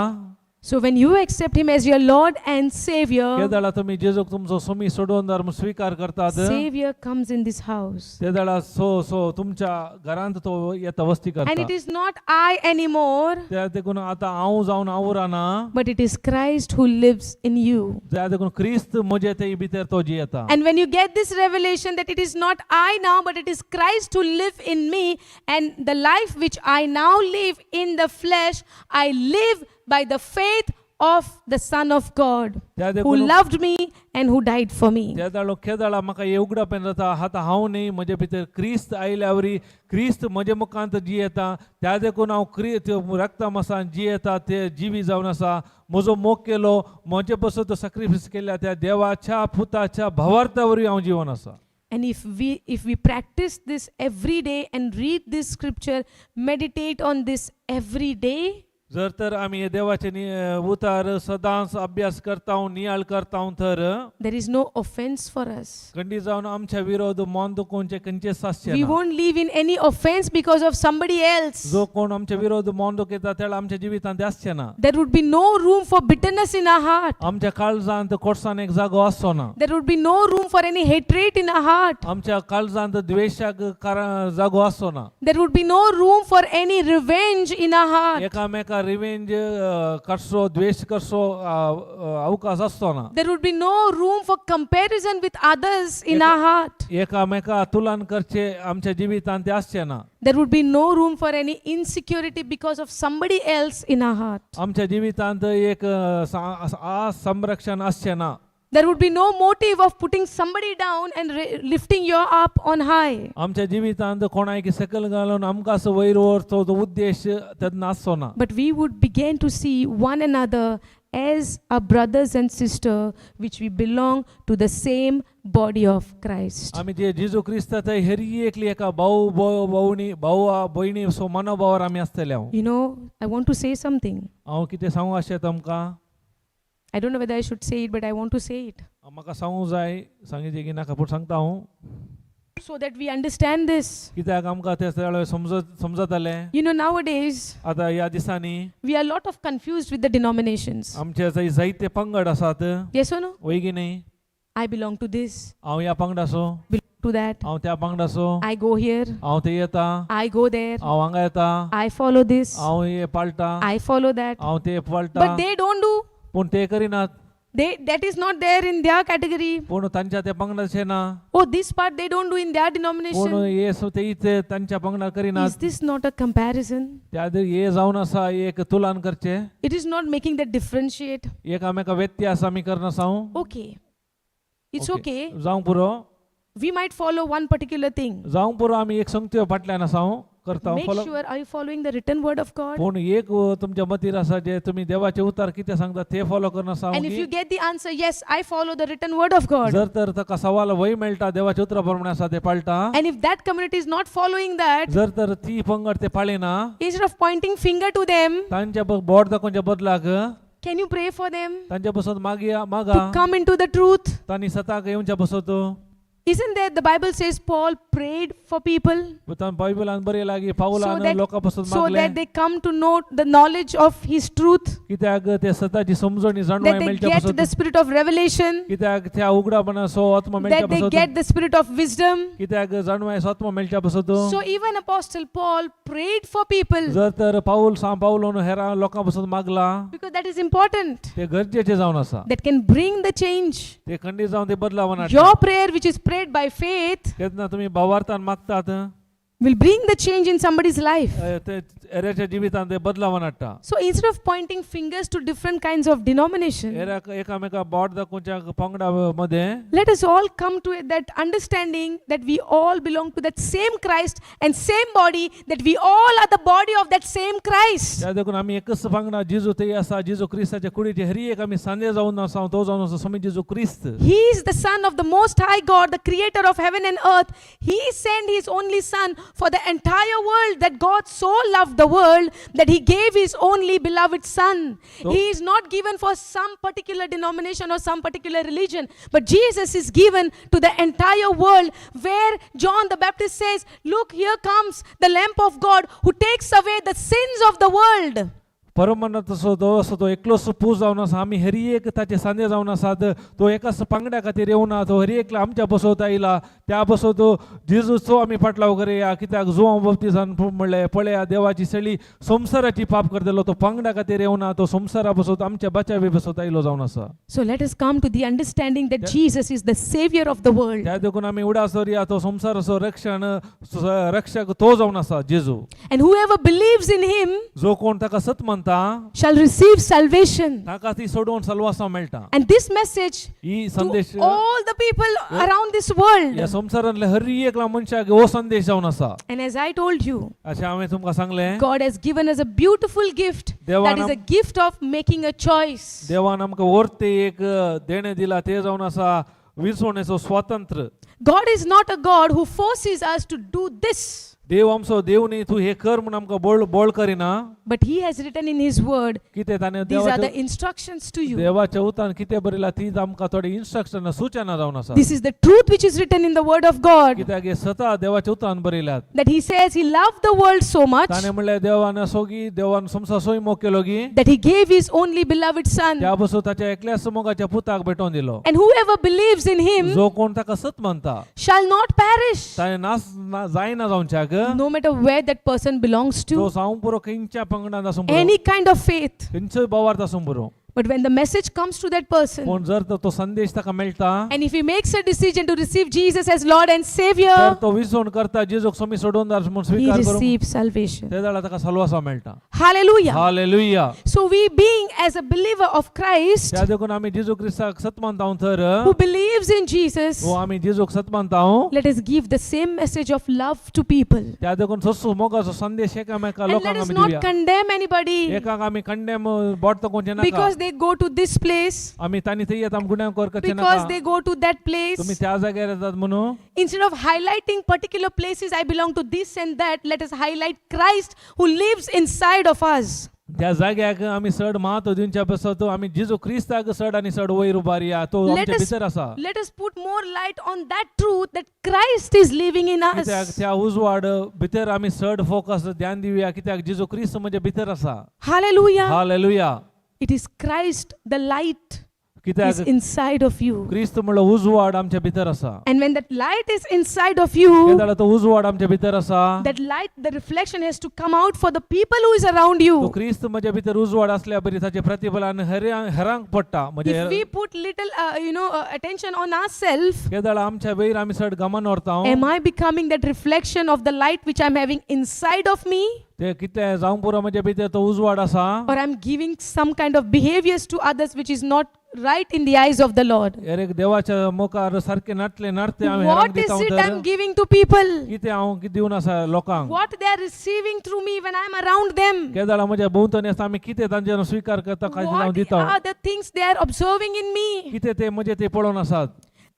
So when you accept Him as your Lord and Savior, केदळा तुमी जेजूक तुमचो सोमी सोडवणदार म्हूण स्विकार करतात, Savior comes in this house. तेदळा सो सो तुमच्या घरांत तो येता वस्ती And करता. it is not I anymore, त्या देखून आतां हांव जावन हांव उरना, but it is Christ who lives in you. त्या देखून क्रिस्त म्हजे ते भितर तो जियेता. And when you get this revelation that it is not I now, but it is Christ who lives in me, and the life which I now live in the flesh, I live by the faith of the Son of God त्या who देखून loved me and who died for me. त्या दाळो खेदाळा म्हाका हे उगडापेन जाता, आतां हांव न्ही, म्हजे भितर क्रिस्त आयल्या वरी क्रिस्त म्हजे मुखांत जियेता. त्या देखून हांव क्रि रक्ता मासान जियेता ते जिवी जावन आसा. म्हजो मोग केलो, म्हजे पासून तो सॅक्रिफायस केल्या त्या देवाच्या पुताच्या भावार्था वरवीं हांव जिवन आसा. And if we practice this every day and read this scripture, meditate on this every day, जर तर आमी हे देवाचे उतार सदांच अभ्यास करता, नियाळ करता तर there is no offense for us. खंडीत जावन आमच्या विरोध मन दुखोवचें खंयचेच आसचें We ना. won't live in any offense because of somebody else. जो कोण आमच्या विरोध मन दुखयता तेळा आमच्या जिवितांत आसचें ना. There would be no room for bitterness in our heart. आमच्या काळजांत कोडसान एक जागो आसचो ना. There would be no room for any hatred in our heart. आमच्या काळजांत द्वेशाक जागो आसचो ना. There would be no room for any revenge in our heart. एकामेका रिवेंज करचो, द्वेश करचो अवकाश आसचो ना. There would be no room for comparison with others in our heart. एकामेका तुलन करचे आमच्या जिवितांत ते आसचें ना. There would be no room for any insecurity because of somebody else in our heart. आमच्या जिवितांत एक संरक्षण आसचें ना. There would be no motive of putting somebody down and lifting you up on high. आमच्या जिवितांत कोणायक सकल घालून आमकां असो वयर व्हरचो तो उद्देश तेन्ना आसचो ना. But we would begin to see one another as our brothers and sister, which we belong to the same body of Christ. आमी जे जेजू क्रिस्त थंय हेरी एकली एका भाऊ भावणी भावा भयणी सो मनोभावार आमी आसतले. हांव I want to say something. हांव कितें सांगू अशें तुमकां. I don't know whether I should say it, but I want to say it म्हाका सांगूंक जाय, सांगितलें की नाका, पूण सांगता हांव, so that we understand this. कित्याक आमकां ते सगळें समजतलें. Nowadays आतां ह्या दिसांनी we are a lot of confused with the denominations. आमचे जंय जायते पंगड आसात. Yes or no? वय की न्ही? I belong to this, हांव ह्या पंगडाचो, belong to that. हांव त्या पंगडाचो. I go here, हांव थंय येता, I go there, हांव हांगा येता, I follow this, हांव हे पाळटा, I follow that. हांव ते पाळटा. But they don't do. पूण ते करिनात. That is not there in their category. पूण तांच्या त्या पंगडाचे ना. Oh, this part they don't do in their पूण denomination. हे ते ते तांच्या पंगडार करिनात. Is this not a comparison? त्या हे जावन आसा एक तुलन करचें. It is not making that differentiate. एकामेका व्यत्यास आमी करनासा. Okay. It's okay. जावंक पुरो. We might follow one particular thing. जावंक पुरो, आमी एक संगत्यो फाटल्यान आसा करता Make follow. sure, are you following the written word of God? पूण एक तुमच्या मतीर आसा जे तुमी देवाचे उतार कितें सांगता ते follow करनासा. And if you get the answer, yes, I follow the written word of God. जर तर ताका सवाल वय मेळटा देवाचे उतरा प्रमाणे आसा ते पाळटा. And if that community is not following that, जर तर ती पंगड ते पाळिना, instead of pointing finger to them, तांच्या बोट दाखोवच्या बदलाक can you pray for them तांच्या बसत मागया to मागा come into the truth? तांणी सताक येवच्या बसत. Isn't there, the Bible says Paul prayed for people बायबलान बरे लागी so पावलान that, लोकां बसत so मागले that they come to know the knowledge of his truth, कित्याक ते सताची समजणी जाणवाय that they मेळच्या get बसत, the spirit of revelation, कित्याक त्या उगडापणा सो आत्मा मेळच्या that they बसत, get the spirit of wisdom. कित्याक जाणवाय सो आत्मा मेळच्या बसत. So even Apostle Paul prayed for people जर तर पाऊल सांग पावलोन हेरा लोकां बसत मागला, because that is important. ते गरजेचे जावन आसा. That can bring the change. ते खंडीत जावन ते बदलावन हाडटा. Your prayer, which is prayed by faith, तेन्ना तुमी भावार्थान मागतात, will bring the change in somebody's life. ते हेराच्या जिवितांत ते बदलावन हाडटा. So instead of pointing fingers to different kinds of denomination, हेराक एकामेका बोट दाखोवच्या पंगडा मध्ये, let us all come to that understanding that we all belong to that same Christ and same body, that we all are the body of that same Christ. त्या देखून आमी एकच पंगडा जेजू ते आसा, जेजू क्रिस्ताच्या कुडीचे हरी एक आमी सांदे जावन आसा, तो जावन आसा स्वामी जेजू क्रिस्त. He is the Son of the Most High God, the creator of heaven and earth. He sent His only Son for the entire world, that God so loved the world that He gave His only beloved Son. He is not given for some particular denomination or some particular religion, but Jesus is given to the entire world, where John the Baptist says, "Look, here comes the Lamb of God who takes away the sins of the world." परमानाचो तो असो तो एकलोच पूज जावन आसा. आमी हरी एक ताचे सांदे जावन आसात. तो एकाच पांगड्या खातीर येवना, तो हरी एकला आमच्या बसवता आयला. त्या बसवतो जेजूचो आमी फाटलाव करया, कित्याक जुवांव बाप्तिजान म्हणलें, पळया देवाची सळी संवसाराची पाप करतलो. तो पांगड्या खातीर येवना, तो संवसारा बसवत आमच्या बचावे बसवता आयलो जावन आसा. So let us come to the understanding that Jesus is the Savior of the world. त्या देखून आमी उडास दवरया, तो संवसाराचो रक्षण रक्षक तो जावन आसा जेजू. And whoever believes in him जो कोण ताका सत मानता shall receive salvation. ताका ती सोडोवन सलवासां मेळटा. And this message he Sandesh to all the people around this world. ह्या संवसारांतल्या हर एकला मनशाक हो संदेश जावन आसा. And as I told you, अशें हांवें तुमकां सांगलें, God has given us a beautiful gift, that देवान is a gift of making a choice. देवान आमकां वर्ते एक देणें दिला, तें जावन आसा विसवणेचो स्वातंत्र्य. God is not a God who forces us to do this, देव आमचो देव न्ही तूं हें कर म्हूण आमकां बोळ बोळ करिना. but He has written in His word, कितें ताणें these are देवाच्या the instructions to you. देवाच्या उतान कितें बरयलां तीच आमकां थोडी इन्स्ट्रक्शन सूचना जावन आसा. This is the truth which is written in the word of God. कित्याक हे सता देवाच्या उतान बरयल्यात. That He says He loved the world so much ताणें म्हणलें देवान सोगी देवान संवसार सोय मोग केलो की that He gave His only beloved Son. त्या बसून ताच्या एकल्याच मोगाच्या पुताक भेटोवन दिलो. And whoever believes in Him जो कोण ताका सत मानता shall not perish, ताणें नास ना जायना जावच्याक, no matter where that person belongs तो to, जावंक पुरो खंयच्या पंगडान आसूं पुरो, any kind of faith. खंयचोय भावार्थ आसूं पुरो. But when the message comes to that person, पूण जर तर तो संदेश ताका मेळटा and if he makes a decision to receive Jesus as Lord and तर Savior, तो विसवण करता जेजूक स्वामी सोडून दार म्हूण he स्विकार करून receives salvation. ते जाल्यार ताका सलवासा मेळटा. Hallelujah. Hallelujah. So, we being as a believer of Christ त्या देखून आमी जेजू क्रिस्ताक सत मानता तर who believes in Jesus, हो आमी जेजूक सत मानता, let us give the same message of love to people. त्या देखून सस्सू मोगाचो संदेश एकामेका And let लोकांक us आमी not दिवया. condemn anybody एकाक आमी कंडेम बोट तोकोवचें नाका. because they go to this place, आमी तांणी थंय येता आमी गुन्यांव करचें because नाका. they go to that तुमी place. त्या जाग्यार येतात म्हणून. Instead of highlighting particular places, I belong to this and that, let us highlight Christ who lives inside of us. त्या जाग्याक आमी चड म्हत्व दिवच्या पासत आमी जेजू क्रिस्ताक चड आनी चड वयर उबारया. तो Let आमच्या us, भितर आसा. let us put more light on that truth that Christ is living in कित्याक us. त्या उजवाड भितर आमी चड फोकस ध्यान दिवया, कित्याक जेजू क्रिस्त म्हणजे भितर आसा. Hallelujah. Hallelujah. It is Christ, the light, is कित्याक inside of you. क्रिस्त म्हणलो उजवाड आमच्या भितर आसा. And when that light is inside of you, केदाळा तो उजवाड आमच्या भितर आसा, that light, the reflection has to come out for the people who is around तो you. क्रिस्त म्हज्या भितर उजवाड असल्या बरी ताचे प्रतिफलान हेरांक पडटा म्हणजे. If we put little, attention on ourselves, केदाळा आमच्या वयर आमी चड गमन व्हरता. am I becoming that reflection of the light which I'm having inside of me? ते कितें जावंक पुरो म्हज्या भितर तो उजवाड आसा, Or I'm giving some kind of behaviors to others which is not right in the eyes of the Lord? हेर देवाच्या मुखार सारके नाटले नाटते आमी हेरांक What दिता is it तर I'm giving to people? कितें हांव कितें दिवन आसा लोकांक? What they are receiving through me when I'm around them? केदाळा म्हज्या भोंवतणी आसता आमी कितें तांचे स्विकार करता, काय हांव What दिता, are the things they are observing in me? कितें ते म्हजे ते पळोवन आसात.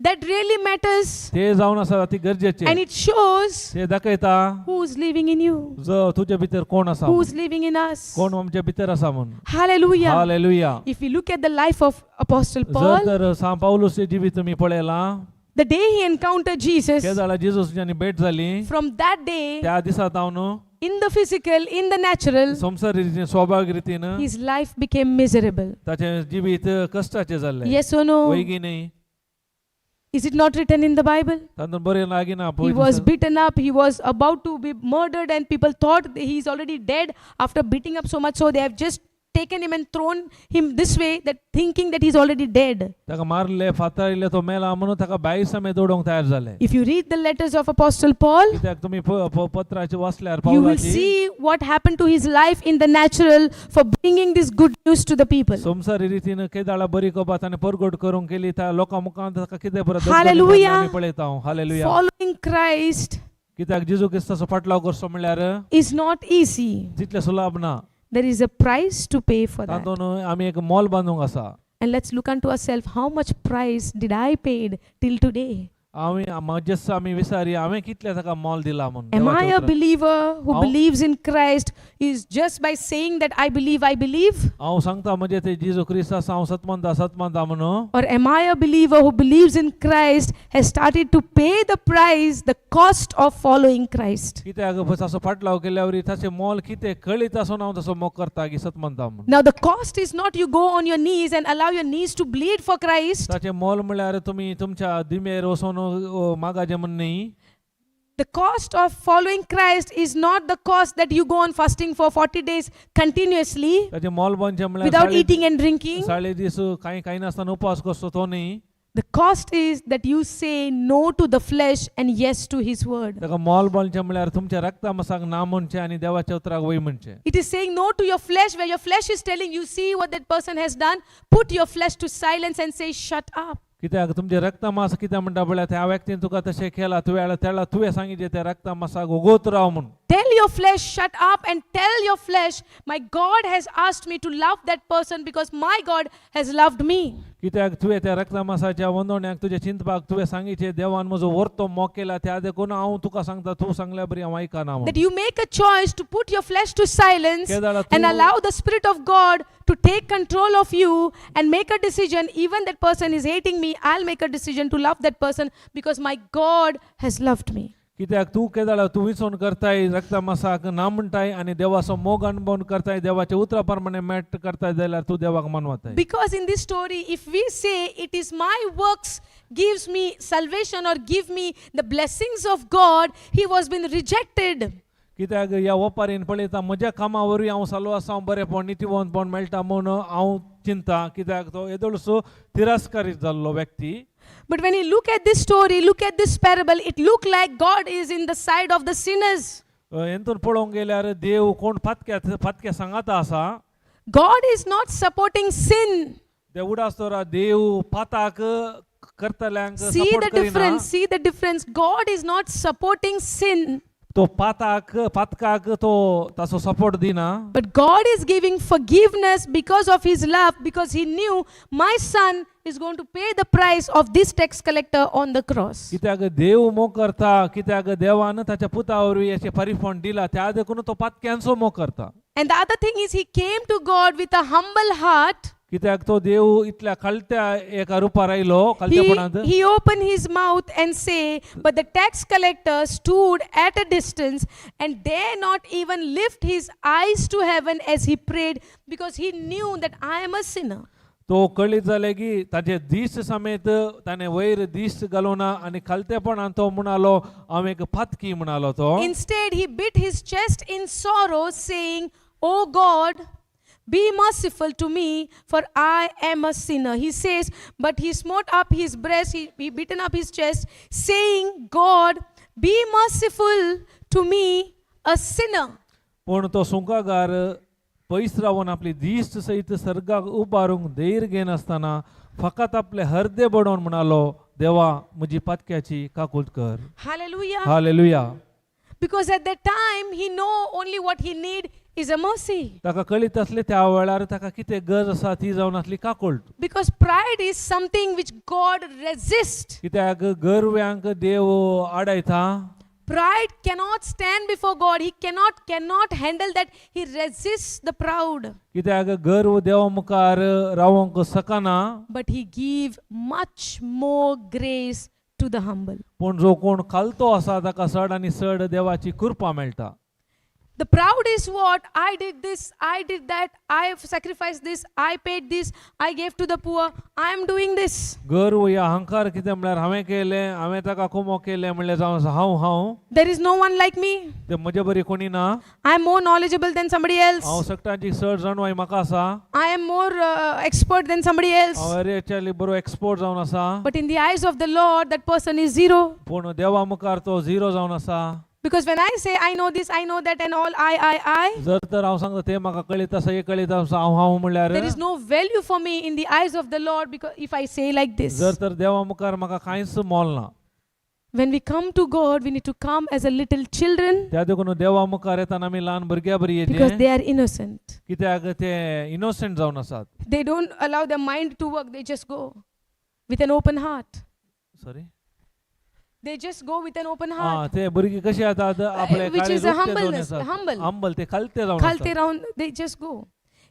That really matters. ते जावन आसा अती गरजेचे. And it shows ते दाखयता who is living in you, जो तुजे भितर कोण आसा, who is living in us. कोण आमच्या भितर आसा म्हूण. Hallelujah. Hallelujah. If we look at the life of Apostle जर Paul, तर सांत पावलूसचें जिवीत तुमी पळयलां, the day he encountered Jesus, केदाळा जेजूस भेट जाली, from that day, त्या दिसा जावन in the physical, in the natural, संवसारी रितीन स्वाभावीक रितीन his life became miserable. ताचें जिवीत कश्टाचें जाल्लें. Yes or no? वैगी न्ही? Is it not written in the Bible? तातूंत बरें लागीं ना. He was beaten up, he was about to be murdered, and people thought he is already dead after beating up so much. So they have just taken him and thrown him this way, that thinking that he's already dead. ताका मारले फातरायले तो मेला म्हणून ताका भायर समेत उडोवंक तयार जाले. If you read the letters of Apostle Paul, कित्याक तुमी पत्राचे वाचल्यार you will पावलाची see what happened to his life in the natural for bringing this good news to the people. संवसारी रितीन केदाळा बरी खबर ताणें परगट करूंक केली त्या लोकां मुखार ताका कितें बरें Hallelujah. आमी पळयता. हालेलुया. Following Christ कित्याक जेजू क्रिस्ताचो फाटलाव करचो म्हणल्यार is not easy. तितलें सुलभ ना. There is a price to pay for that. तातूंत आमी एक मोल बांदूंक आसा. And let's look unto ourselves, how much price did I paid till today? आमी म्हजेच आमी विसारी हांवें कितलें ताका मोल दिला म्हूण Am I देवाच्या a उतराक. Believer who How- believes in Christ is just by saying that I believe, I believe? हांव सांगता म्हणजे ते जेजू क्रिस्त आसा हांव सत मानता सत मानता म्हणून. Or am I a believer who believes in Christ, has started to pay the price, the cost of following Christ? कित्याक तसो फाटलाव केल्यावर ताचें मोल कितें कळीत आसून हांव तसो मोग करता की सत मानता म्हणून. Now, the cost is not you go on your knees and allow your knees to bleed for Christ. ताचें मोल म्हळ्यार तुमी तुमच्या दिमेर वचोन मागाचें म्हण न्ही. The cost of following Christ is not the cost that you go on fasting for 40 days continuously ताचें मोल बनचें म्हळ्यार without साडे eating and drinking. साडे दीस कांय कांय नासतना उपवास करचो तो न्ही. The cost is that you say no to the flesh and yes to His word. ताका मोल बनचें म्हळ्यार तुमच्या रक्ता मसाक ना म्हणचें आनी देवाच्या उतराक वय म्हणचें. It is saying no to your flesh where your flesh is telling you, see what that person has done. Put your flesh to silence and say, shut up. कित्याक तुमचें रक्तमास कित्याक म्हणटा पळय त्या व्यक्तीन तुका तशें केलां तुवें तेळा तुवें सांगितलें त्या रक्तमासाक ओगोत राव म्हूण. Tell your flesh, shut up, and tell your flesh, my God has asked me to love that person because my God has loved me. कित्याक तुवें त्या रक्तमासाच्या वंदोण्याक तुज्या चिंतपाक तुवें सांगितलें देवान म्हजो वर्तो मोग केला त्या देखून हांव तुका सांगता तूं सांगल्या बरी हांव आयकना म्हूण. That you make a choice to put your flesh to silence केदाळा and तूं allow the Spirit of God to take control of you and make a decision. Even that person is hating me, I'll make a decision to love that person because my God has loved me. कित्याक तूं केदाळा तूं विचोवन करताय रक्तमासाक ना म्हणटाय आनी देवाचो मोग अणभवन करताय देवाच्या उतरा प्रमाणे मेट करताय जाल्यार तूं देवाक मानवताय. Because in this story, if we say it is my works gives me salvation or give me the blessings of God, he was been rejected. कित्याक ह्या ओपारीन पळयता म्हज्या कामा वरवीं हांव सालो आसा हांव बरेंपण नितीवंतपण मेळटा म्हूण हांव चिंता कित्याक तो येदोळसो तिरस्कारीत जाल्लो व्यक्ती. But when you look at this story, look at this parable, it looked like God is in the side of the sinners. हेतून पळोवंक गेल्यार देव कोण फातक्या फातक्या सांगाता आसा. God is not supporting sin. ते उडास देव पाताक करतल्यांक See support the करिना. Difference. See the difference. God is not supporting sin, तो पाताक पातकाक तो ताचो सपोर्ट दिना. But God is giving forgiveness because of His love, because He knew my son is going to pay the price of this tax collector on the cross. कित्याक देव मोग करता कित्याक देवान ताच्या पुता वरवीं हेचें परिफंड दिला त्या देखून तो पातक्यांचो मोग करता. And the other thing is, he came to God with a humble heart. कित्याक तो देव इतल्या खालत्या एका रुपार आयलो He, खालतेपणांत. He opened his mouth and say, but the tax collector stood at a distance and dare not even lift his eyes to heaven as he prayed, because he knew that I am a sinner. तो कळीत जालें की ताचे दीस समेत ताणें वयर दीस घालूना आनी खालतेपणान तो म्हणालो हांव एक पातकी म्हणालो तो. Instead, he bit his chest in sorrow, saying, O God, be merciful to me, for I am a sinner. He says, but he smote up his breast, he beaten up his chest, saying, God, be merciful to me, a sinner. पूण तो सुंकागार पयस रावन आपली दीस सयत सर्गाक उबारूंक धैर्य घेनासतना फकत आपले हर्दे बडोवन म्हणालो देवा म्हजी पातक्याची काकूत कर. Hallelujah. Hallelujah. Because at that time, he know only what he need is a mercy. ताका कळीत आसलें त्या वेळार ताका कितें गरज आसा ती जावन आसली काकूळट. Because pride is something which God resists. कित्याक गर्व्यांक देव आडायता. Pride cannot stand before God. He cannot handle that. He resists the proud. कित्याक गर्व देवा मुखार रावंक शकना. But he give much more grace to the humble. पूण जो कोण खालतो आसा ताका चड आनी चड देवाची कृपा मेळटा. The proud is what? I did this, I did that, I have sacrificed this, I paid this, I gave to the poor, I am doing this. गर्व या अहंकार कितें म्हळ्यार हांवें केलें हांवें ताका कुमो केलें म्हणल्यार जावन आसा हांव हांव. There is no one like me. ते म्हजे बरी कोणी ना. I am more knowledgeable than somebody else. हांव सगळ्यांची चड जाणवाय म्हाका आसा. I am more expert than somebody else. हांव अरे बरो एक्सपर्ट जावन आसा. But in the eyes of the Lord, that person is zero. पूण देवा मुखार तो झिरो जावन आसा. Because when I say I know this, I know that, and all, I, जर तर हांव सांगता तें म्हाका कळीत आसा हें कळीत आसा हांव हांव म्हणल्यार there is no value for me in the eyes of the Lord, because if I say like this. जर तर देवा मुखार म्हाका कांयच मोल ना. When we come to God, we need to come as a little children त्या देखून देवा मुखार येताना आमी ल्हान भुरग्या बरी because येचे they are innocent. कित्याक ते इनोसंट जावन आसात. They don't allow their mind to work, they just go with an open heart. Sorry. They just go with an open ah, heart. ते भुरगीं कशी येतात आपले Which is a humbleness, humble. Humble ते खालते जावन खालते आसतात. रावन they just go.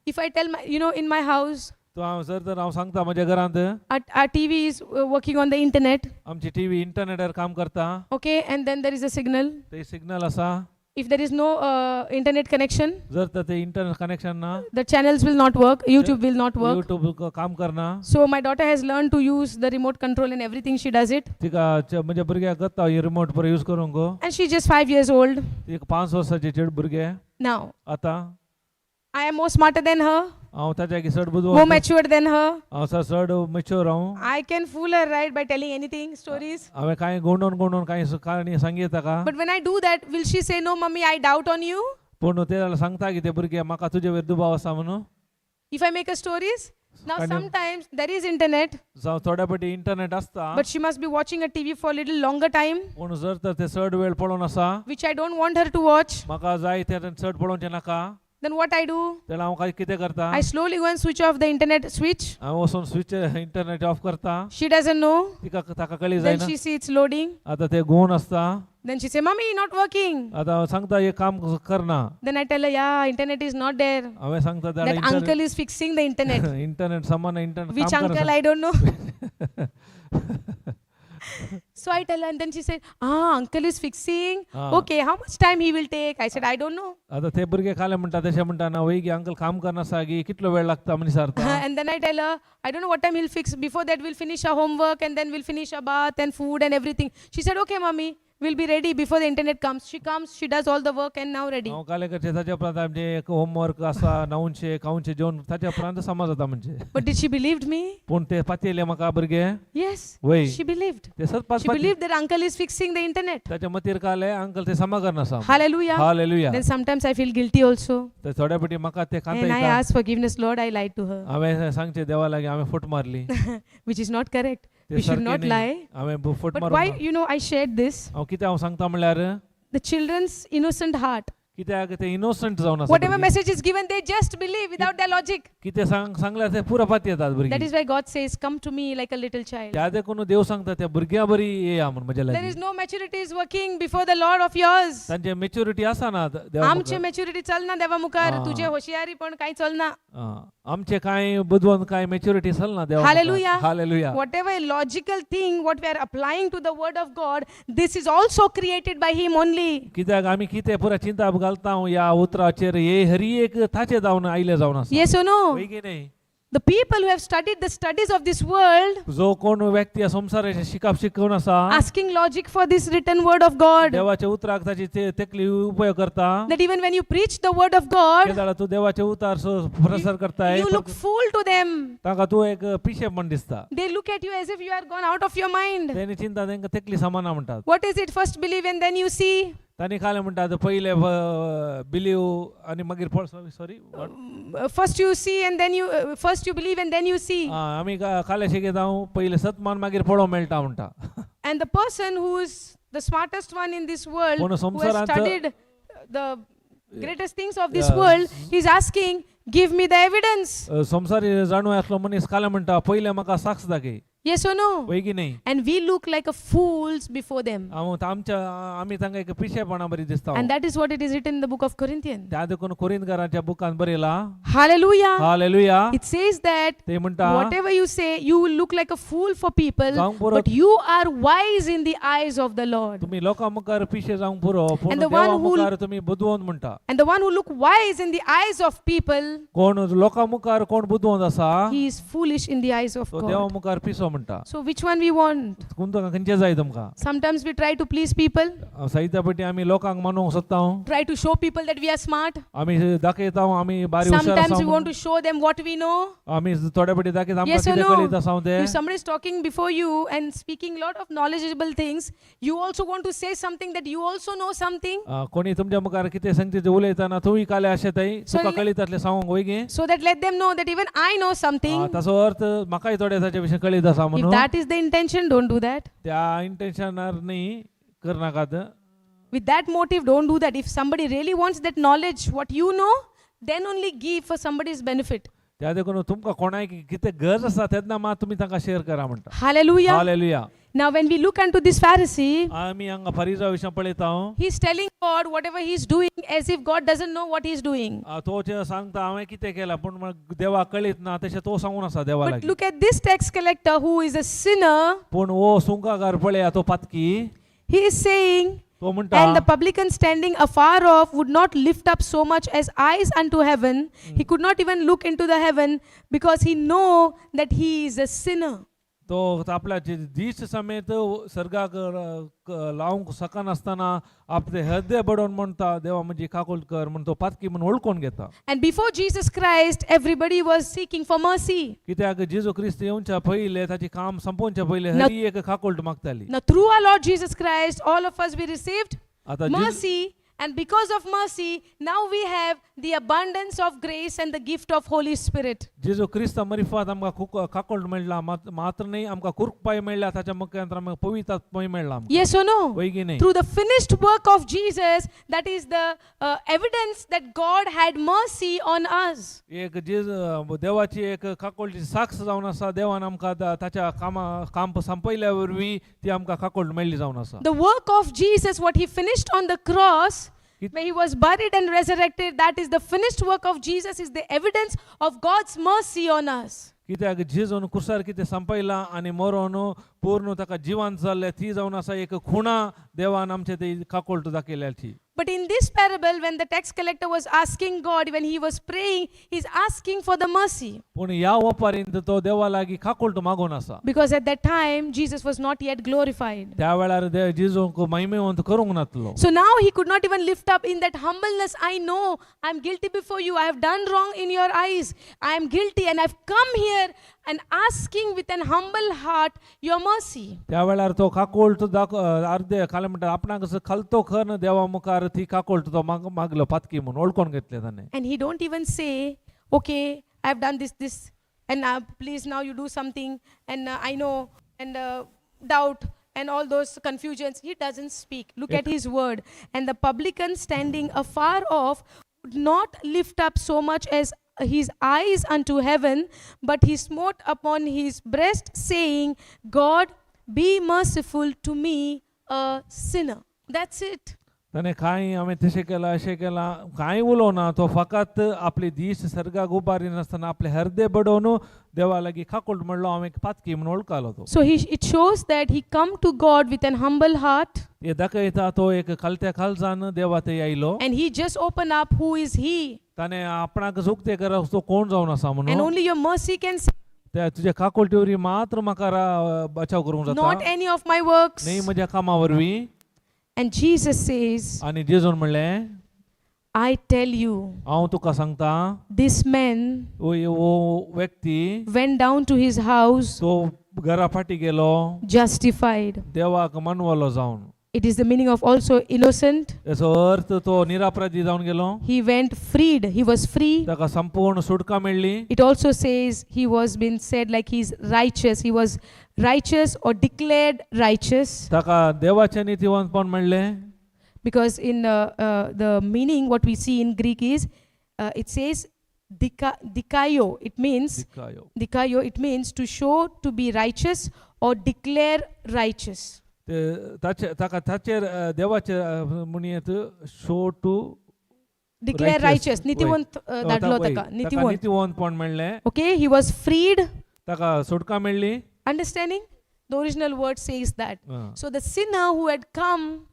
If I tell my, in my house, तूं हांव जर तर हांव सांगता म्हज्या घरांत our TV is working on the internet, आमची टीव्ही इंटरनेटार काम करता. Okay, and then there is a signal. ते सिग्नल आसा. If there is no internet connection, जर तर ते इंटरनेट कनेक्शन ना, the channels will not work, YouTube will not work. YouTube काम करना. So my daughter has learned to use the remote control and everything, she does it. तिका म्हज्या भुरग्याक गत्ता ही रिमोट बरो यूज करूंक. And she's just 5 years old एक 5 वर्साचे चेड भुरगे. now. आतां I am more smarter than her, हांव ताच्या चड more बुदवंत. Matured than her. हांव चड मेच्योर हांव. I can fool her, right, by telling anything, stories. हांवें कांय गोंडोवन गोंडोवन कांय काणी सांगीत ताका. But when I do that, will she say, "No, mummy, I doubt on you"? पूण ते जाल्यार सांगता की ते भुरगे म्हाका तुजे वयर दुबाव आसा म्हणून. If I make a stories, now Kind of- sometimes there is internet, जावं थोड्या पटी इंटरनेट आसता, but she must be watching a TV for a little longer time, पूण जर तर ते चड वेळ पळोवन आसा, which I don't want her to watch. म्हाका जाय ते चड पळोवचें नाका. Then what I do? जाल्यार हांव काय कितें करता? I slowly go and switch off the internet switch. हांव वचून स्विच इंटरनेट ऑफ करता. She doesn't know. तिका ताका कळी Then जायना. she sees it's loading. आतां ते घुंवून आसता. Then she say, "Mummy, not working." आतां हांव सांगता हें काम करना. Then I tell her, "Yeah, internet is not there. हांवें सांगता That uncle is fixing the internet." Internet समान इंटरनेट Which काम uncle, करना. I don't know. So I tell her, and then she said, "Ah, uncle is fixing. Ah. Okay, how much time he will take?" I said, "I don't know." आतां ते भुरगे काले म्हणटा तशें म्हणटा ना वय गी अंकल काम करना सागी कितलो वेळ लागता म्हण विचारता. And then I tell her, "I don't know what time he'll fix. Before that, we'll finish our homework and then we'll finish our bath and food and everything." She said, "Okay, mommy, we'll be ready before the internet comes." She comes, she does all the work and now ready. हांव काले करचें ताच्या उपरांत आमचें एक homework आसा न्हावचें खावचें जेवण ताच्या उपरांत समज जाता म्हणजे. But did she believed me? पूण ते पातयेले म्हाका भुरगे. Yes. वय. She believed. ते सत पाच She believed that uncle is fixing the internet. ताच्या मतीर काले अंकल ते समा करना आसा. Hallelujah. Hallelujah. Then sometimes I feel guilty also. तर थोड्या पटी म्हाका ते And I Kanta. Ask forgiveness, "Lord, I lied to her," हांवें सांगचें देवा लागीं हांवें फट मारली. which is not correct. ते We should सारकें not न्ही. lie. हांवें फट But मारूंक why, ना. I shared this. हांव कितें हांव सांगता म्हणल्यार The children's innocent heart. कित्याक ते इनोसंट जावन आसा Whatever भुरगीं. Message is given, they just believe without their logic. कितें सांग सांगल्यार ते पुरो पातयेतात That भुरगीं. is why God says, "Come to me like a little child." त्या देखून देव सांगता त्या भुरग्यां बरी येया म्हूण म्हज्या There लागीं. is no maturity is working before the Lord of yours. तांचे मेच्युरिटी आसा ना देवा आमचे मुखार. मॅच्युरिटी चलना देवा मुखार. Ah. तुझे होशियारी पण काही चलना. आं, आमचे कांय बुदवंत कांय मेच्युरिटी चलना देवा. Hallelujah. Hallelujah. Whatever logical thing what we are applying to the word of God, this is also created by him only. कित्याक आमी कितें पुरा चिंता घालता ह्या उतराचेर हे हरी एक ताचे जावन आयले जावन आसा. Yes or no? वय की न्ही? The people who have studied the studies of this world, जो कोण व्यक्ती ह्या संवसाराचें शिकप शिकून आसा, asking logic for this written word of God, देवाच्या उतराक ताची ते तेकली उपयोग करता, that even when you preach the word of God, तेदाळा तूं देवाचे उतार प्रसार करताय, you look fool to them. तांकां तूं एक पिशेपण दिसता. They look at you as if you are gone out of your mind. तेणी चिंता तांकां तेकली समाना म्हणटात. What is it? First believe and then you see. तांणी कालें म्हणटात पयले बिलीव आनी मागीर sorry. First you see and then you, first you believe and then you see. आमी काले शिकयता हांव पयले सतमान मागीर पळोवंक मेळटा म्हणटा. And the person who is the smartest one in this world, कोण who has संवसारांत- studied the greatest things of this Yeah. world, he's asking, "Give me the evidence." संवसारी जाणू आसलो मनीस कालें म्हणटा पयले म्हाका साक्ष दाखय. Yes or no? वय की न्ही? And we look like a fools before them. हांव आमच्या आमी तांकां एक पिशेपणा बरी दिसता. And that is what it is written in the book of Corinthians. त्या देखून कोरिंदकारांच्या बुकान बरयला. Hallelujah. Hallelujah. It says that ते म्हणटा whatever you say, you will look like a fool for people, जावंक पुरो but you are wise in the eyes of the Lord. तुम्ही लोकां मुखार पिशे जावंक पुरो पूण And the one देवा who- मुखार तुमी बुदवंत म्हणटा. And the one who look wise in the eyes of people, कोण लोकां मुखार कोण बुदवंत आसा he is foolish in the eyes of तो देवा God. मुखार पिसो म्हणटा. So which one we want? तुमकां खंयचें जाय तुमकां? Sometimes we try to please people, साहित्या पटी आमी लोकांक मानूंक सोदता. Try to show people that we are smart. आमी दाखयता आमी बारी हुशार Sometimes आसा we want म्हणून. To show them what we know. आमी थोड्या पटी दाखयता आमकां Yes or कितें no? कळीत आसा तें. If somebody is talking before you and speaking lot of knowledgeable things, you also want to say something that you also know something, कोणी तुमच्या मुखार कितें सांगता तें उलयतना तुवूय काले अशें थंय So तुका कळीत आसलें सांगूंक वय गे. so that let them know that even I know something. ताचो अर्थ म्हाकाय थोडें ताच्या विशीं कळीत आसा If म्हणून. that is the intention, don't do that. त्या इंटेन्शनार न्ही करनाकात. With that motive, don't do that. If somebody really wants that knowledge, what you know, then only give for somebody's benefit. त्या देखून तुमकां कोणाक कितें गरज आसा तेन्ना मात तुमी तांकां शेअर करा म्हणटा. Hallelujah. Hallelujah. Now, when we look unto this Pharisee, आमी हांगा फरिजा विशीं पळयता. He's telling God whatever he's doing as if God doesn't know what he's doing. तो जे सांगता हांवें कितें केलां पूण देवाक कळीत ना तशें तो सांगून आसा देवा But लागीं. Look at this tax collector who is a sinner. पूण हो सुंकाकार पळया तो पातकी. He is saying, तो म्हणटा, "And the publican standing afar off would not lift up so much as eyes unto heaven." He could not even look into the heaven because he know that he is a sinner. तो आपल्याचे दीस समेत सर्गाक लावंक शकनासतना आपले हृदय बडोवन म्हणटा देवा म्हजी काकूल कर म्हण तो पातकी म्हण वळखून घेता. And before Jesus Christ, everybody was seeking for mercy. कित्याक जेजू क्रिस्त येवच्या पयले ताची काम संपोवच्या पयले हरी एक काकुळट मागताली. Now, through our Lord Jesus Christ, all of us we received आता जेजू- mercy. And because of mercy, now we have the abundance of grace and the gift of Holy Spirit. जेजू क्रिस्ता मरिफात आमकां काकुळट मेळ्ळा मात्र न्हय आमकां कुर्कपाय मेळ्ळा ताच्या मुखांत आमकां पवित्र आत्मय मेळ्ळा आमकां. Yes or no? वय की न्हय? Through the finished work of Jesus, that is the evidence that God had mercy on us. एक जेज देवाची एक काकुळटी साक्ष जावन आसा देवान आमकां ताच्या कामा काम संपयल्या वरवीं ती आमकां काकुळट मेळ्ळी जावन आसा. The work of Jesus, what he finished on the cross, where he was buried and resurrected, that is the finished work of Jesus, is the evidence of God's mercy on us. कित्याक जेजून कुसार कितें संपयला आनी मरोन पूर्ण ताका जिवांत जाल्लें ती जावन आसा एक खुणा देवान आमचे ती काकुळट दाखयल्याची. But in this parable, when the tax collector was asking God, when he was praying, he's asking for the mercy. पूण ह्या ओपारींत तो देवा लागीं काकुळट मागून आसा. Because at that time, Jesus was not yet glorified. त्या वेळार जेजूंक महिमेवंत करूंक नातलो. So now he could not even lift up in that humbleness. "I know I'm guilty before you. I have done wrong in your eyes. I am guilty and I've come here and asking with an humble heart your mercy." त्या वेळार तो काकुळट दाख अर्दे खाले म्हणटा आपणाक असो खालतो खन देवा मुखार ती काकुळट तो मागलो पातकी म्हणून वळखून घेतले ताणें. And he don't even say, "Okay, I've done this, this, and please now you do something, and I know, and doubt, and all those confusions." He doesn't speak. Look at his word. "And the publican standing afar off would not lift up so much as his eyes unto heaven, but he smote upon his breast, saying, 'God, be merciful to me, a sinner.'" That's it. ताणें कांय हांवें तशें केलां अशें केलां कांय उलोवना तो फकत आपली दीस सर्गाक उबारी नासतना आपले हर्दे बडोवन देवा लागीं काकुळट म्हणलो हांव एक पातकी म्हणून वळखलो तो. So it shows that he come to God with an humble heart हे दाखयता तो एक खालत्या खालजान देवा थंय आयलो. And he just opened up who is he. ताणें आपणाक उक्ते करप तो कोण जावन आसा And म्हणून. only your mercy can save, त्या तुज्या काकुळटे वरवीं मात्र म्हाका बचाव करूंक not जाता any of my works. न्ही म्हज्या कामा वरवीं. And Jesus says, आनी जेजून म्हणलें, "I tell you, हांव तुका सांगता, this man हो व्यक्ती went down to his house तो घरा फाटी गेलो justified." देवाक मनवलो जावन. It is the meaning of also innocent. तेचो अर्थ तो निरापराधी जावन गेलो. He went freed. He was free. ताका संपूर्ण सुटका मेळ्ळी. It also says he was been said like he's righteous. He was righteous or declared righteous. ताका देवाचें नितीवंतपण मेळ्ळें. Because in the meaning what we see in Greek is it says dikaio. It means dikaio. It means to show to be righteous or declare righteous. ते ताचे ताका ताचेर देवाचेर म्हणयेत show to Declare Righteous. Righteous. नितिवंत धाडलो ताका नितिवंत. नितीवंतपण मेळ्ळें. Okay, he was freed. ताका सुटका मेळ्ळी. Understanding? The original word says that. Ah. So the sinner who had come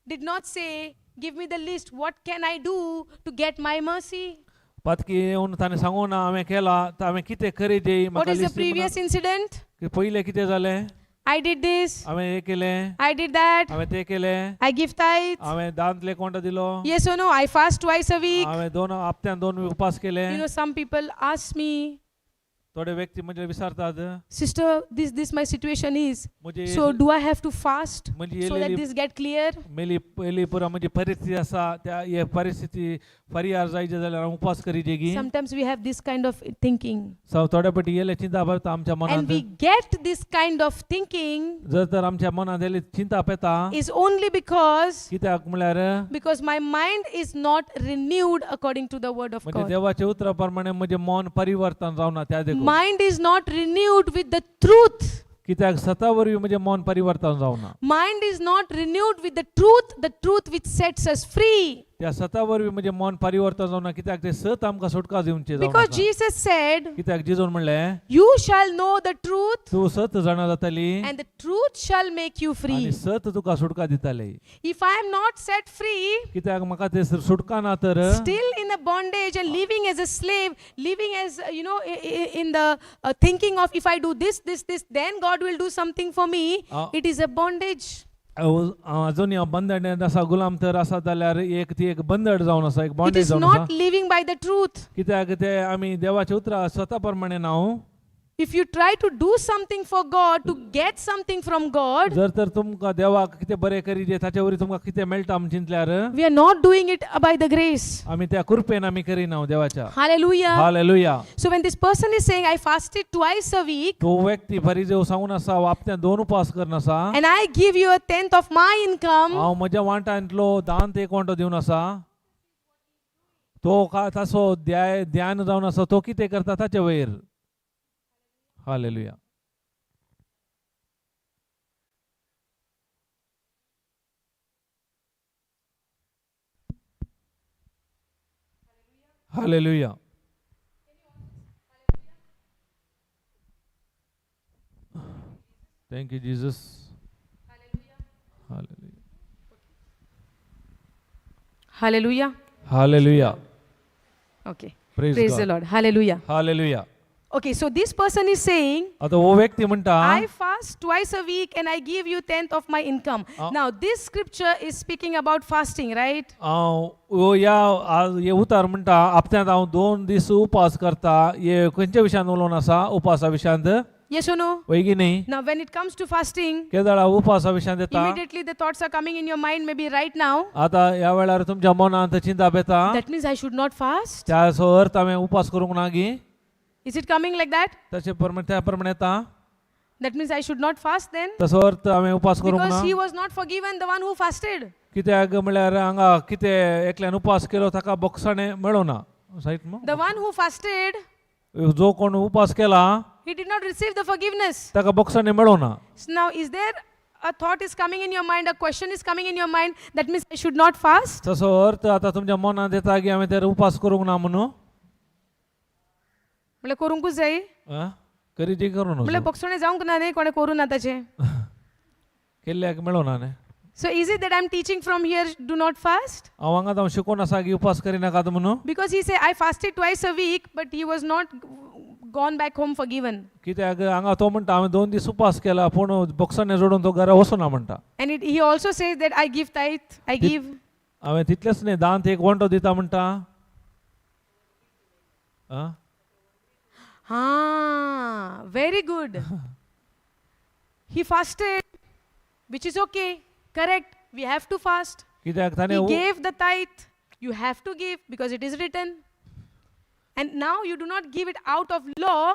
did not say, "Give me the list, what can I do to get my mercy?" पातकी येवन ताणें सांगू ना हांवें केला तर हांवें कितें खरेदी What म्हाका is the list the previous incident? म्हणून. पयलें कितें जालें? I did this, हांवें हें केलें. I did that, हांवें तें केलें. I give tithe. हांवें दांतले कोणता दिलो. Yes or no? I fast twice a week. हांवें दोन हप्त्यान दोन उपास केले. Some people ask me, थोडे व्यक्ती म्हणजे विचारतात, Sister, this my situation is. म्हणजे So do I have to fast म्हणजे so that येलेली this get clear? मेली पयली पुरा म्हणजे परिस्थिती आसा, त्या हे परिस्थिती फरियार जायचे जाल्यार हांव उपास करीजे की? Sometimes we have this kind of thinking. So थोड्या पटी येले चिंता पडटा आमच्या And मनांत. we get this kind of thinking जर तर आमच्या मनांत येले चिंता पेता is only because कित्याक म्हळ्यार because my mind is not renewed according to the word of म्हणजे God. देवाच्या उतरा प्रमाणे म्हणजे मन परिवर्तन जावना त्या देखून. Mind is not renewed with the truth. कित्याक सता वरवीं म्हणजे मन परिवर्तन जावना. Mind is not renewed with the truth which sets us free. त्या सता वरवीं म्हणजे मन परिवर्तन जावना, कित्याक ते सत आमकां सुटका दिवचे जावन Because आसा. Jesus said, कित्याक जिजून म्हणलें, "You shall know the truth, तूं सत जाणा जातली and the truth shall make you free." आनी सत तुका सुटका दिताली. If I am not set free, कित्याक म्हाका ते सुटका ना तर still in a bondage and living as a slave, living as, in the thinking of if I do this, this, this, then God will do something for me, it is a bondage. हांव अजून हांव बंधन आसा, गुलाम तर आसा जाल्यार एक ती एक बंधड जावन आसा, एक It bondage is जावन आसा. not living by the truth. कित्याक ते आमी देवाच्या उतरा स्वता प्रमाणे ना. If you try to do something for God, to get something from God, जर तर तुमकां देवाक कितें बरें करीजे ताचे वरवीं तुमकां कितें मेळटा आमी चिंतल्यार we are not doing it by the grace. आमी त्या कृपेन आमी करिना देवाच्या. Hallelujah. Hallelujah. So when this person is saying, "I fasted twice a week तो व्यक्ती फरिजेव सांगून आसा, आपल्या दोन उपास करून आसा and I give you a tenth of my income," हांव म्हज्या वांट्यांतलो दांत एक वांटो दिवन आसा, तो का तासो ध्यान जावन आसा, तो कितें करता ताचे वयर. Hallelujah. Hallelujah. Thank you Jesus. Hallelujah. Hallelujah. Hallelujah. Okay. Praise Praise the God. Lord. Hallelujah. Hallelujah. Okay, so this person is saying, आता हो व्यक्ती म्हणटा, "I fast twice a week and I give you tenth of my income." Now, this scripture is speaking about fasting, right? हांव हो ह्या आज हे उतार म्हणटा, आपत्यांत हांव 2 दीस उपास करता, हे खंयच्या विशयान उलोवन आसा? उपासा विशयांत. Yes or no? वय की न्ही? Now, when it comes to fasting, केदळा उपासा विशयांत येता immediately the thoughts are coming in your mind, maybe right now. आता ह्या वेळार तुमच्या मनांत चिंता येता. That means I should not fast. त्याचो अर्थ हांवें उपास करूंक ना गी? Is it coming like that? तशें प्रमाणे त्या प्रमाणे येता. That means I should not fast then? तसो अर्थ हांवें उपास करूंक Because ना. he was not forgiven, the one who fasted. कित्याक म्हळ्यार हांगा कितें एकल्यान उपास केलो ताका बोगसाणें मेळना सायट मग. The one who fasted, जो कोण उपास केला he did not receive the forgiveness. ताका बोगसाणें मेळना. So now, is there a thought is coming in your mind, a question is coming in your mind, that means I should not fast? तसो अर्थ आता तुमच्या मनांत येता की हांवें तर उपास करूंक ना म्हणून. म्हणल्यार करूंकूच जाय. आं? करी जी करूं म्हणल्यार न्हू. बोगसणें जावंक ना न्ही, कोणें करूं ना ताचें. केल्ल्याक मेळना न्ही. So is it that I am teaching from here, do not fast? हांव हांगा हांव शिकोवन आसा की उपास करिनाकात म्हणून? Because he say I fasted twice a week, but he was not gone back home forgiven. कित्याक हांगा तो म्हणटा, हांवें 2 दीस उपास केला पूण बोगसाणें जोडून तो घरा वचना म्हणटा. And he also says that I give tithe, I give. हांवें तितलेंच न्ही, दांत एक वंटो दिता म्हणटा. आं? Ah, very good. He fasted, which is okay, correct. We have to fast. कित्याक ताणें He gave the tithe. You have to give because it is written. And now you do not give it out of law,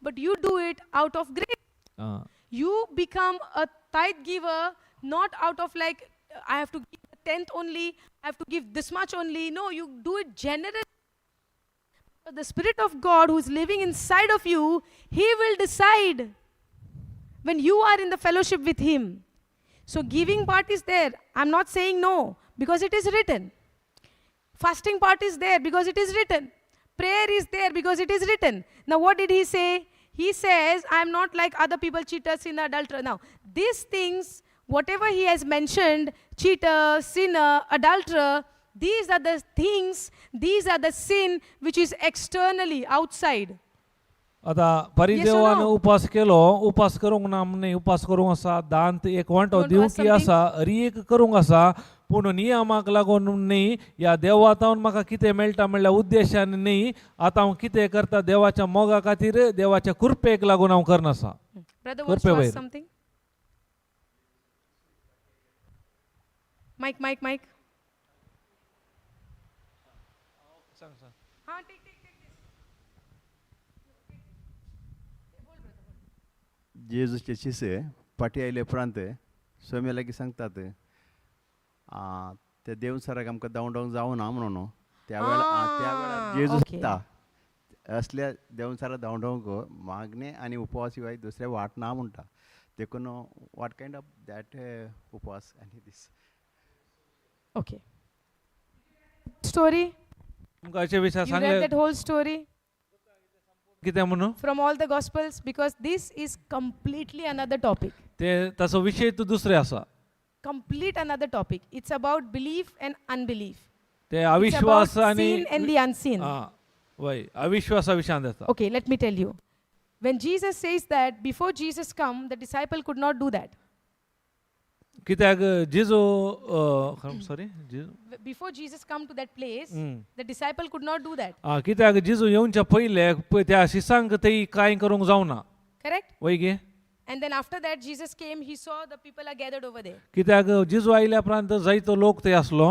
but you do it out of grace. आं. You become a tithe giver not out of like, I have to give a tenth only, I have to give this much only. No, you do it generously. The Spirit of God who is living inside of you, He will decide when you are in the fellowship with Him. So, giving part is there. I'm not saying no because it is written. Fasting part is there because it is written. Prayer is there because it is written. Now, what did he say? He says, I am not like other people, cheater, sinner, adulterer. Now, these things, whatever he has mentioned, cheater, sinner, adulterer, these are the things, these are the sin which is externally outside. आता परिदेवान Yes or no? उपास केलो, उपास करूंक ना न्ही, उपास करूंक आसा, दांत एक वांटो You want to ask दिवंक आसा, हरी एक करूंक आसा. पूण नियमाक लागून न्ही ह्या देवातावन म्हाका कितें मेळटा म्हणल्यार उद्देशान न्ही आतां हांव कितें करता देवाच्या मोगा खातीर देवाच्या कृपेक लागून हांव करनासा. Brother wants to कृपे ask वयर. Something. Mic, mic, mic. हा, take, take, take this. जेजूचे शिसे फाटीं आयले उपरांत स्वामी लागीं सांगतात ते देवसराक आमकां धांवडोवंक जावना म्हणून त्या वेळार त्या वेळार जेजू सांगता असल्या देवसरा धांवडोवंक मागणें आनी उपवास शिवाय दुसरें वाट ना म्हणटा. देखून what kind of that उपवास आनी दीस. Okay. Story? तुमकां अशे विशय You read सांगले that whole story कितें म्हणून from all the Gospels because this is completely another topic. ते ताचो विशय तो दुसरे आसा. Complete another topic. It's about belief and unbelief. ते It's about अविश्वास आनी seen and the unseen. आं वय अविश्वासा विशयांत येता. Okay, let me tell you. When Jesus says that, before Jesus come, the disciple could not do that. कित्याक जेजू sorry जेजू Before Jesus come to that place, the disciple could not do that. आं कित्याक जेजू येवच्या पयले त्या शिसांक ते कांय करूंक जावना. Correct? वय गे. And then after that, Jesus came, he saw the people are gathered over there. कित्याक जेजू आयल्या उपरांत जायतो लोक थंय आसलो.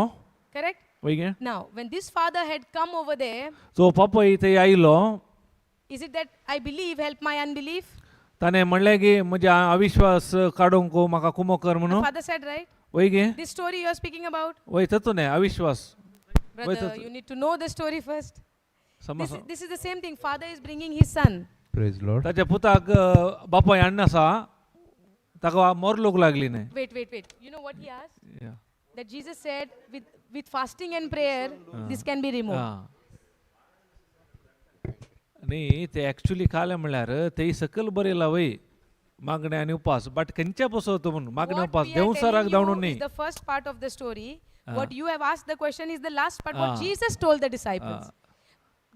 Correct? वय गे. Now, when this father had come over there, जो पापय थंय आयलो is it that I believe, help my unbelief? ताणें म्हणलें की म्हज्या अविश्वास काडूंक म्हाका कुमो कर The म्हणून. father said, right? वय गे. This story you are speaking about? वय तत्व न्हय अविश्वास. Brother, you need to know the story first. समज This is the same thing. Father is bringing his son. Praise Lord. ताच्या पुताक बापाय हाडना आसा ताका मोरलोक लागली न्हय. Wait, wait, wait. You know what he asked? Yeah. That Jesus said, with fasting and prayer, this can be removed. आं. न्ही ते एक्चुली कालें म्हणल्यार ते सकयल बरयला वय मागणें आनी उपास बट खंयच्या पसवतो म्हणून मागणें What उपास we are देंवचाराक telling धांवडून you न्ही. is the first part of the story. What you have asked the question is the last part, what Ah. Jesus told the disciples.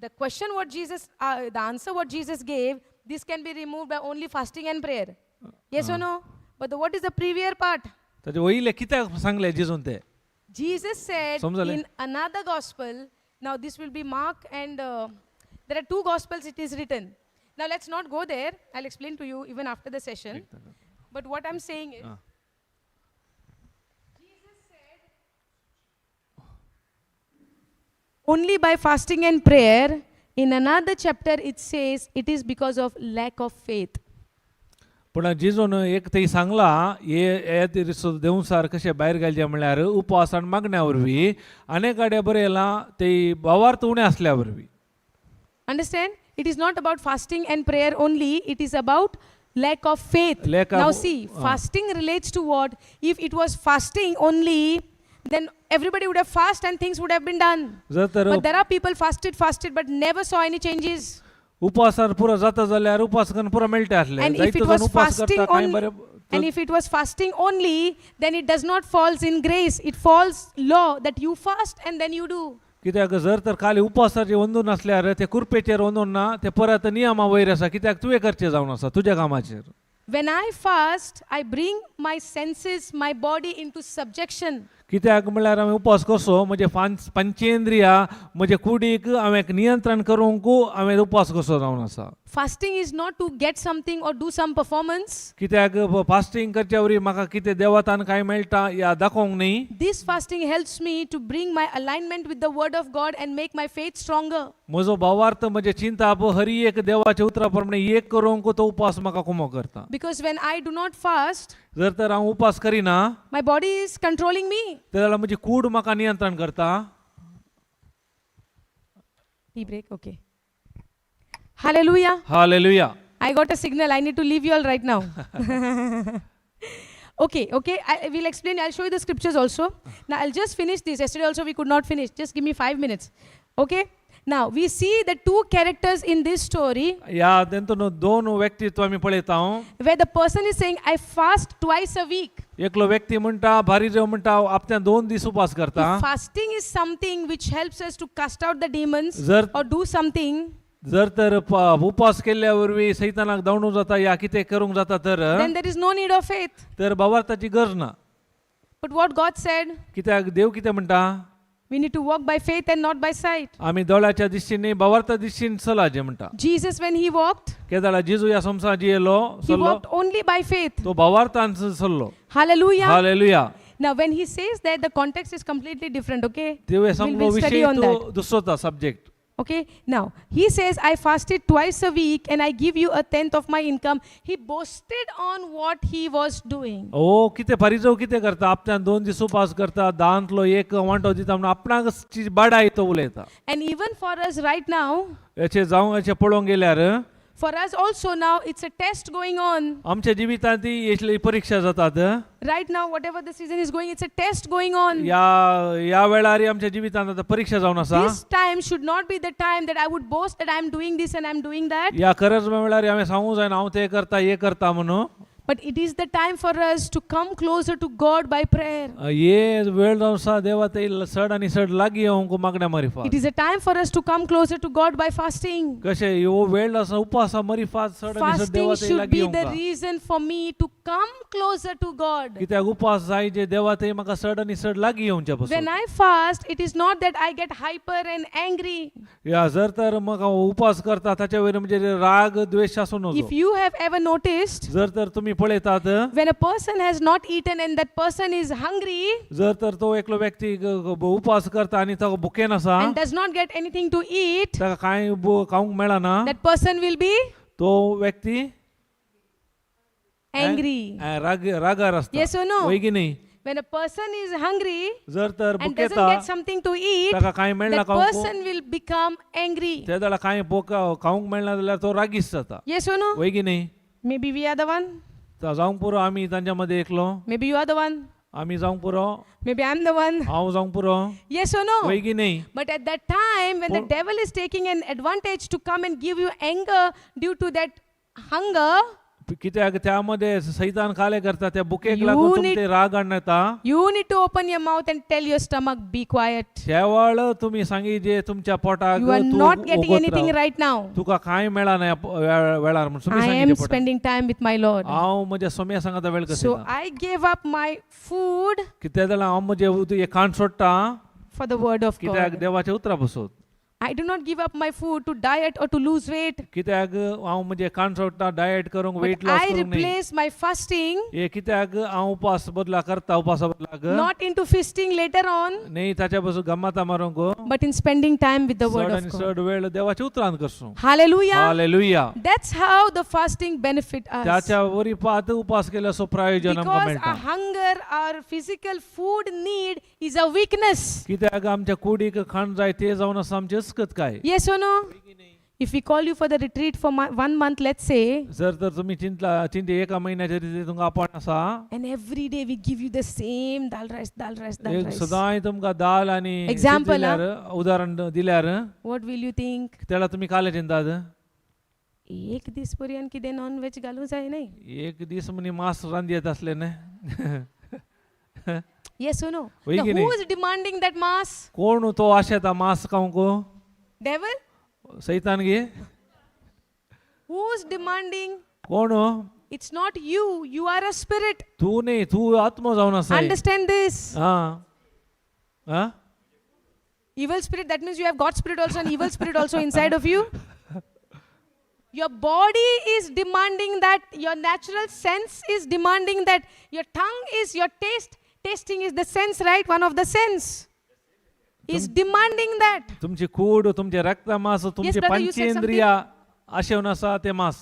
The question what Jesus, the answer what Jesus gave, this can be removed by only fasting and prayer. Yes or no? But what is the previous part? ताचे वयले कित्याक सांगलें जेजून ते. Jesus said समजले? In another gospel, now this will be Mark and there are two gospels it is written. Now let's not go there. I'll explain to you even after the session. But what I'm saying is, Jesus said, only by fasting and prayer. In another chapter it says it is because of lack of faith. पूण जेजून एक थंय सांगलां हे हे देंवचार कशें भायर घालचें म्हणल्यार उपवास आनी मागण्या वरवीं आनी कडेन बरयलां ते भावार्थ उणें आसल्या वरवीं. Understand? It is not about fasting and prayer only. It is about lack of faith. Lack of- Now see, fasting relates to what? If it was fasting only, then everybody would have fasted and things would have been done. जर तर But there are people fasted, fasted, but never saw any changes. उपवासार पुरो जाता जाल्यार उपवास करून पुरो मेळटा आसलें. And if जायतो it जाण was उपवास fasting करता कांय only, बरें and if it was fasting only, then it does not falls in grace. It falls law that you fast and then you do. कित्याक जर तर खाली उपवासाचेर अंदून आसल्यार ते कुरपेचेर अंदून ना ते परत नियमा वयर आसा कित्याक तुवें करचें जावन आसा तुज्या कामाचेर. When I fast, I bring my senses, my body into subjection. कित्याक म्हणल्यार हांवें उपवास कसो म्हजे पंचेंद्रिया म्हजे कुडीक हांवें नियंत्रण करूंक हांवें उपवास कसो जावन आसा. Fasting is not to get something or do some performance. कित्याक फास्टींग करच्या वरवीं म्हाका कितें देवातान कांय मेळटा या दाखोवंक न्ही. This fasting helps me to bring my alignment with the word of God and make my faith stronger. म्हजो भावार्थ म्हजें चिंताप हरी एक देवाच्या उतरा प्रमाणे एक करूंक तो उपवास म्हाका कुमो करता. Because when I do not fast, जर तर हांव उपवास करिना my body is controlling me. जाल्यार म्हजी कूड म्हाका नियंत्रण करता. Tea break, okay. Hallelujah. Hallelujah. I got a signal. I need to leave you all right now. Okay. I will explain. I'll show you the scriptures also. Now, I'll just finish this. Yesterday also we could not finish. Just give me 5 minutes. Okay? Now, we see the two characters in this story ह्या तेंतून दोन व्यक्तित्व आमी पळयता हांव. Where the person is saying, I fast twice a week. एकलो व्यक्ती म्हणटा भारी जेव म्हणटा आपत्यान 2 दीस उपास करता. If fasting is something which helps us to cast out the demons जर or do something, जर तर उपास केल्ल्या वरवीं सैतानाक धांवडूंक जाता या कितें करूंक जाता तर then there is no need of faith. तर भावार्थाची गरज ना. But what God said, कित्याक देव कितें म्हणटा? We need to walk by faith and not by sight. आमी दोळ्याच्या दृश्टीन न्ही, भावार्था दृश्टीन चलाचें म्हणटा. Jesus, when he walked, केदाळा जेजू ह्या संवसारांत जियेलो he चल्लो, walked only by faith. तो भावार्थान चल्लो. Hallelujah. Hallelujah. Now, when he says that, the context is completely different, okay? देव We'll, सांगलो we'll study विशय on that. तो दुसरोच subject. Okay, now he says, I fasted twice a week and I give you a tenth of my income. He boasted on what he was doing. ओ कितें फारीजो कितें करता, आपल्यान 2 दीस उपास करता, दांतलो एक वांटो दिता म्हणून आपणाक बाडाय तो उलयता. And even for us right now, हेचे जावं हेचे पळोवंक गेल्यार for us also now, it's a test going on. आमच्या जिवितांत ती असली परीक्षा जातात. Right now, whatever the season is going, it's a test going on. ह्या ह्या वेळार आमच्या जिवितांत आतां परीक्षा जावन आसा. This time should not be the time that I would boast that I'm doing this and I'm doing that. ह्या खरंच वेळार हांवें सांगूंक जायना हांव तें करता हें करता म्हणून. But it is the time for us to come closer to God by prayer. हे वेळ जावन आसा देवा ते चड आनी चड लागीं येवंक मागण्या मारिफात. It is a time for us to come closer to God by fasting. कशें ह्यो वेळ आसा उपासा मरिफात चड आनी चड Fasting देवा ते should लागीं be the येवंक. reason for me to come closer to God. कित्याक उपास जाय जे देवा ते म्हाका चड आनी चड लागीं येवचे When पसून. I fast, it is not that I get hyper and angry. या जर तर म्हाका उपास करता ताच्या वयर म्हणजे राग द्वेश आसूं नजो. If you have ever noticed, जर तर तुमी पळयतात, when a person has not eaten and that person is hungry जर तर तो एकलो व्यक्ती उपास करता आनी तो भुकेन आसा, and does not get anything to eat, ताका कांय खावंक मेळना, that person will be तो व्यक्ती angry. राग रागार आसता. Yes or no? वय की न्ही? When a person is hungry जर तर and doesn't भुकेता get something to eat, ताका कांय मेळना that खावंक, person will become angry. ते जाल्यार कांय खावंक मेळना जाल्यार तो रागीस जाता. Yes or no? वय की न्ही? Maybe we are the one. जावंक पुरो आमी तांच्या मदें एकलो. Maybe you are the one. आमी जावंक पुरो. Maybe I'm the one. हांव जावंक पुरो. Yes or no? वय की न्ही? But at that time, when the devil is taking an advantage to come and give you anger due to that hunger, कित्याक त्यामध्ये सैतान काले करता त्या बुकेक You लागून need- तुमचे राग आणता. you need to open your mouth and tell your stomach, be quiet. शेवाळ तुम्ही सांगी जे तुमच्या पोटाक You are तूं not getting ओगोत anything Rao. right now. तुका कांय मेळना ह्या वेळार म्हणून तुम्ही I am सांगितले पोटाक. spending time with my Lord. हांव म्हज्या सोम्या सांगाता वेळ So कसो I gave up my food कित्याक जाल्यार हांव म्हजें खाण सोडटा for the word of कित्याक God. देवाच्या उतरा बसत. I do not give up my food to diet or to lose weight. कित्याक हांव म्हजें खाण सोडटा डायट करूंक, weight But loss I करूंक न्ही. replace my fasting हे कित्याक हांव उपास बदला करता उपासा बदलाक not into feasting later on, न्ही ताच्या बसून गम्मता मारूंक, but in spending time with the word चड of आनी God. चड वेळ देवाच्या उतरान करसूं. Hallelujah. Hallelujah. That's how the fasting benefit us. त्याच्या वरी पात उपास केल्याचो प्रयोजन आमकां Because मेळटा. our hunger, our physical food need is a weakness. कित्याक आमच्या कुडीक खाण जाय ते जावन आसा आमचें अस्कत काय. Yes or no? If we call you for the retreat for 1 month, let's say, जर तर तुम्ही चिंतला चिंते एका महिन्याच्या रितीन तुमकां आपण आसा, and every day we give you the same dal rice, dal rice, dal एक rice. सदांय तुमकां दाल आनी Example, दिल्यार, उदाहरण दिल्यार, What will you think? तेला तुमी काले चिंतात? एक दीस पर्यंत कितें नॉन वेज घालूं जाय न्ही. एक दीस म्हणी मांस रांदी येत आसलें न्ही. Yes or no? वय Now, की who न्ही? is demanding that mass? कोण तो आशेता मांस खावंक? Devil? सैतान गे? Who is demanding? कोण? It's not you. You are a spirit. तूं न्ही, तूं आत्मो जावन आसा. Understand this. आं आं Evil spirit, that means you have God spirit also and evil spirit also inside of you. Your body is demanding that, your natural sense is demanding that, your tongue is your taste. Tasting is the sense, right? One of the sense is demanding that. तुमची कूड, तुमचे रक्त मांस, तुमचे brother, you said पंचेंद्रिया आशेवन आसा ते मांस.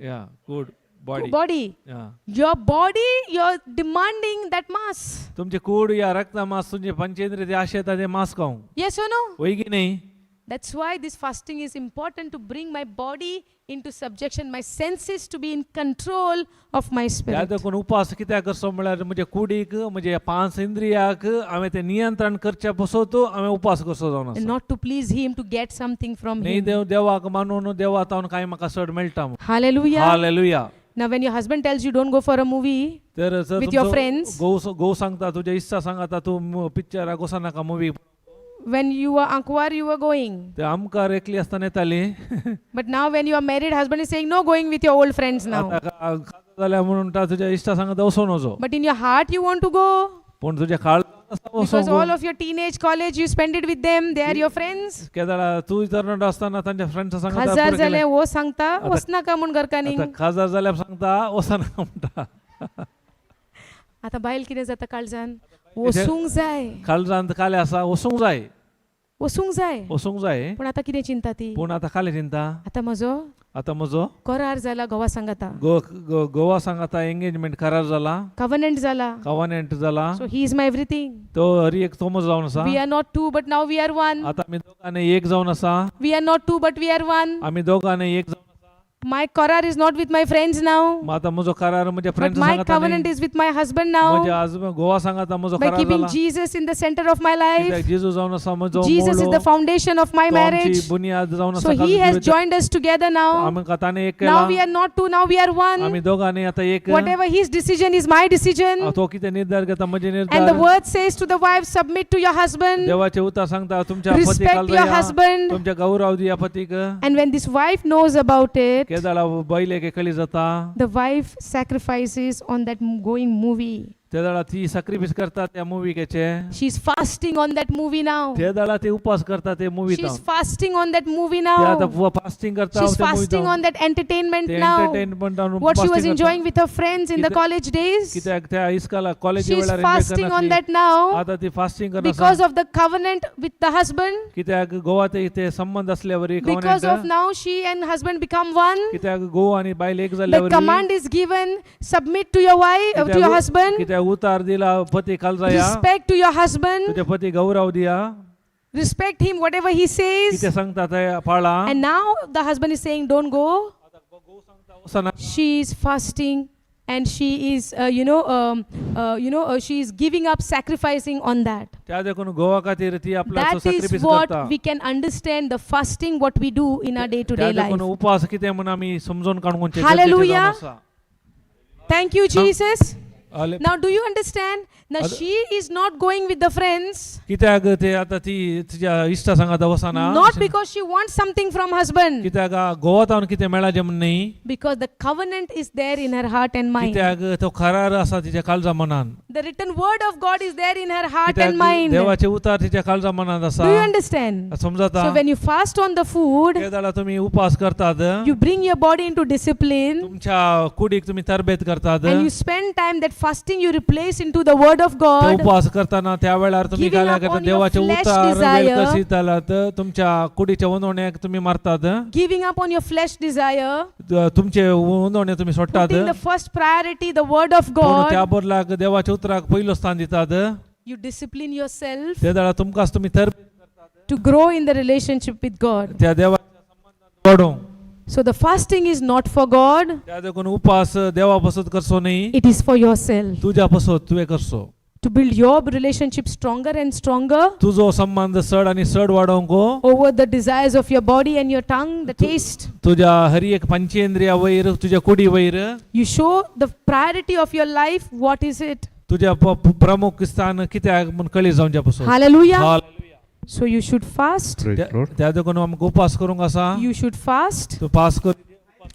या कूड, body. Body. Your body, you're demanding that mass. तुमचे कूड या रक्त मांस, तुमचे पंचेंद्रिय ते आशेता ते मांस खावंक. Yes or no? वय की न्ही? That's why this fasting is important, to bring my body into subjection, my senses to be in control of my त्या spirit. देखून उपास कित्याक करचो म्हळ्यार म्हजे कुडीक, म्हजे पांच इंद्रियाक हांवें तें नियंत्रण करचे पसत हांवें उपास करचो जावन And आसा. not to please him, to get something from न्ही him. देव देवाक मानून देवा तावन कांय म्हाका चड मेळटा म्हूण. Hallelujah. Hallelujah. Now, when your husband tells you don't go for a movie, तर जर With your तुमचो friends. घोव घोव सांगता, तुज्या इत्सा सांगता, तूं पिक्चराक वचनाका movie, when you were Ankwar, you were going. ते आमकार एकली आसतना येताली. But now, when you are married, husband is saying, no going with your old friends now. आतां जाल्यार म्हणून म्हणटा तुज्या इश्टा सांगता वचो नजो. But in your heart you want to go. पूण तुज्या काळ Because all of your teenage college you spend it with them, they are your friends. केदाळा तूं तरणाटो आसतना तांच्या फ्रेंड्सा सांगता खाजार पुरो जालें केलें. हो सांगता आतां- वचनाका म्हूण घरकान्नीक. आतां खाजार जाल्यार सांगता वचना म्हणटा. आतां बायल कितें जाता काळजान, वचूंक जाय, काळजांत काले आसा, वचूंक जाय, वचूंक जाय. वचूंक जाय. पूण आतां कितें चिंता ती? पूण आतां काले चिंता? आतां म्हजो आतां म्हजो करार जाला घोवा सांगाता, गोवा सांगाता एंगेजमेंट करार जाला, कवनंट जाला, कवनंट जाला. So he is my everything. तो हरी एक तोमो जावन आसा. We are not two but now we are one. आतां आमी दोगांनी एक जावन आसा. We are not two but we are one. आमी दोगांनी एक जावन आसा. My करार is not with my friends now, मग आतां म्हजो करार म्हज्या but friends my सांगाता covenant न्ही. is with my husband now. म्हज्या आज गोवा सांगाता म्हजो By करार keeping जाला. Jesus in the center of my कित्याक life. जेजू जावन आसा म्हजो Jesus is Molo. the foundation of my तो आमची marriage. बुनियाद जावन आसा So he काजू has जिविताची. joined us together now. आमकां ताणें एक Now we केला. are not two, now we are one. आमी दोगांनी आतां एक. Whatever his decision is my decision. तो कितें निर्धार घेता म्हजे And the निर्धार. word says to the wife, submit to your husband. देवाचे उतर सांगता तुमच्या पतीक Respect your husband. तुमच्या गौरव दिया पतीक. And when this wife knows about it, केदाळा बैलेक कळी जाता, the wife sacrifices on that going movie. तेदाळा ती sacrifice करता त्या मुवीकेचे. She's fasting on that movie now. तेदाळा ती उपास करता ते movie. She's fasting on that movie ते आतां now. Fasting करता. She's fasting on that entertainment ते now. Entertainment What she was enjoying with her friends in the college days. कित्याक त्या इस्काला कॉलेज She's वेळार fasting on that now आतां ती fasting because करता of the covenant with the husband. कित्याक गोवा ते ते संबंध असल्यावरी Because of covenant. now she and husband become one. कित्याक गोवा आणि बायल एक The जाल्ल्यावरी command is given, submit to your wife, to your husband, कित्याक उतार दिला पती खालजाया, respect to your husband, तुझ्या पती गौरव दिया, respect him, whatever he says. कितें सांगता ते पाळा. And now the husband is saying, don't go. वचना. She is fasting and she is, she is giving up, sacrificing on that. त्या देखून गोवा खातीर ती आपला That is sacrifice what करता. we can understand, the fasting, what we do in our day to त्या day life. देखून उपवास कितें म्हूण आमी समजून काडूंक. Hallelujah. Thank you, Jesus. Hallelujah. Now, do you understand? Now, she is not going with the friends, कित्याक ते आतां ती तिच्या इश्टा सांगाता वचना? not because she wants something from husband, कित्याक गोवा तावन कितें मेळाचें म्हूण न्ही. because the covenant is there in her heart and mind. कित्याक तो करार आसा तिच्या काळजा मनान. The written word of God is there in her heart कित्याक and mind. Do देवाचे उतार तिच्या काळजा मनात आसा. you understand? समजता? So, when you fast on the food, ते तुमी उपास करतात, you bring your body into discipline तुमच्या कुडीक तुमी तरबेत करतात. and you spend time that fasting you replace into the word of ते God. उपवास करताना त्या वेळार तुम्ही Giving काय up करता? on your देवाचे flesh उतार वेळ desire. कशी तुमच्या कुडीच्या उंदवण्याक तुम्ही मारतात. Giving up on your flesh desire, तुमचे उंदवणे तुम्ही सोडटात. putting the first priority, the word of पूण त्या God. बदलाक देवाच्या उतराक पयलो स्थान दितात. You discipline yourself ते वेळार तुमकांच तुमी तर to grow in the relationship with God. त्या देवाच्या संबंधात वाडोवंक. So the fasting is not for God, त्या देखून उपास देवा पसत करचो न्ही. it is for yourself. तुज्या पसत तुवें करचो. To build your relationship stronger and stronger तुजो संबंध चड आनी चड वाडोवंक over the desires of your body and your tongue, the taste. तुज्या हर एक पंचेंद्रिया वयर, तुज्या कुडी वयर. You show the priority of your life, what is it? तुज्या प्रमुख स्थान कित्याक म्हूण कळी जावच्या पसून. Hallelujah. Hallelujah. So you should fast. Praise त्या Lord. त्या देखून आमकां उपास करूंक आसा. You should fast. तूं पास कर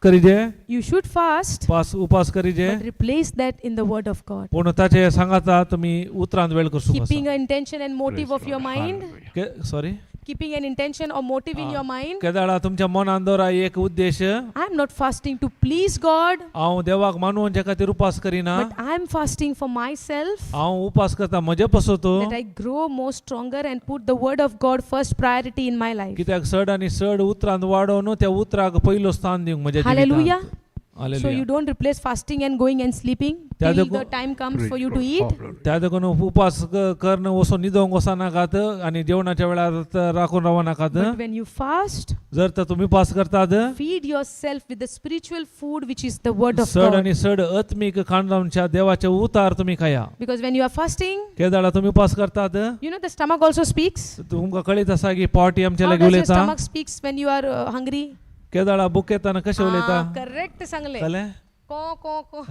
करीजे. You should fast. पास उपास करीजे. But replace that in the word of God. पूण ताचे सांगाता तुमी उतरांत वेळ करसूंक Keeping आसा. an intention and motive Praise of your Lord. mind. Hallelujah. Sorry. Keeping an intention or motive in your mind. केदाळा तुमच्या मनान दवरा एक उद्देश. I am not fasting to please God, हांव देवाक मानून खातीर उपास करिना. but I am fasting for myself, हांव उपास करता म्हजे पसत, that I grow more stronger and put the word of God first priority in my life. कित्याक चड आनी चड उतरांत वाडोवन त्या उतराक पयलो स्थान दिवंक म्हज्या Hallelujah. जिवितांत. So hallelujah. you don't replace fasting and going and sleeping त्या till देखो- the time comes Praise for you to Lord. eat. Hallelujah. त्या देखून उपास कर्ण वचून न्हिदोंक वचनाकात आनी जेवणाच्या वेळार राखून रावनाकात. But when you fast, जर तर तुम्ही उपास करतात, feed yourself with the spiritual food, which is the word of चड God. आनी चड आत्मीक खाण जावच्या देवाचे उतार तुम्ही खाया. Because when you are fasting, केदाळा तुम्ही उपास करतात, you know the stomach also speaks. तुमकां कळीत आसा की पावटी आमच्या How लागीं does your उलयता. stomach speaks when you are hungry? केदाळा book येताना कशें उलयता? Ah, correct सांगले. कळ्ळें? को को को.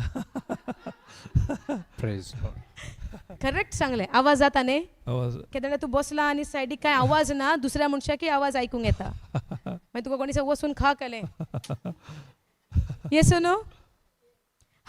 Praise Lord. Correct सांगले. आवाज जाता न्ही? आवाज. केन्ना तूं बसला आनी सायडीक कांय आवाज ना, दुसऱ्या मनशाकय आवाज आयकूंक येता. मागीर तुका कोणी वचून खा केलें. Yes no?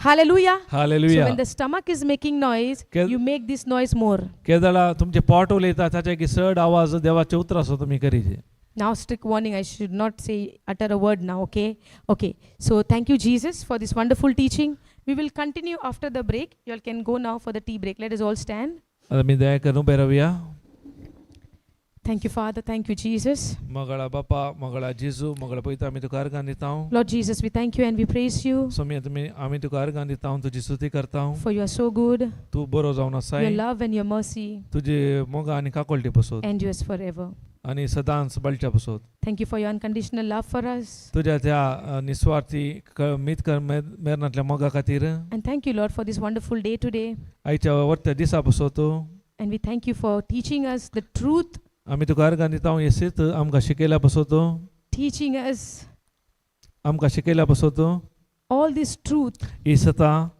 Hallelujah. So hallelujah. when the stomach is making noise, you make this noise more. केदळा तुमचे पोट उलयता ताच्या की चड आवाज देवाचे उतराचो तुमी करीजे. Now, strict warning, I should not say, utter a word now, okay? Okay, so thank you, Jesus, for this wonderful teaching. We will continue after the break. You all can go now for the tea break. Let us all stand. आता मी दया करून उबे रावया. Thank you, Father. Thank you, Jesus. मगळा बापा, मगळा जेजू, मगळा पयता आमी तुका अर्गां दिता. Lord Jesus, we thank you and we praise you Swami तुमी आमी तुका अर्गां दिता, तुजी स्तुती करता. For you are so good. तूं बरो जावन Your आसाय. Love and your mercy तुजे मोगा आनी काकोलटी पसत endures forever. आनी सदांच बळच्या पसत. Thank you for your unconditional love for us. तुज्या त्या निस्वार्थी मीत मेरनांतल्या मोगा खातीर. And thank you, Lord, for this wonderful day today. आयच्या वर्त्या दिसा पसत. And we thank you for teaching us the truth, आमी तुका अर्गां दिता हें आमकां शिकयल्या पसत. Teaching us आमकां शिकयल्या पसत all this truth ही सता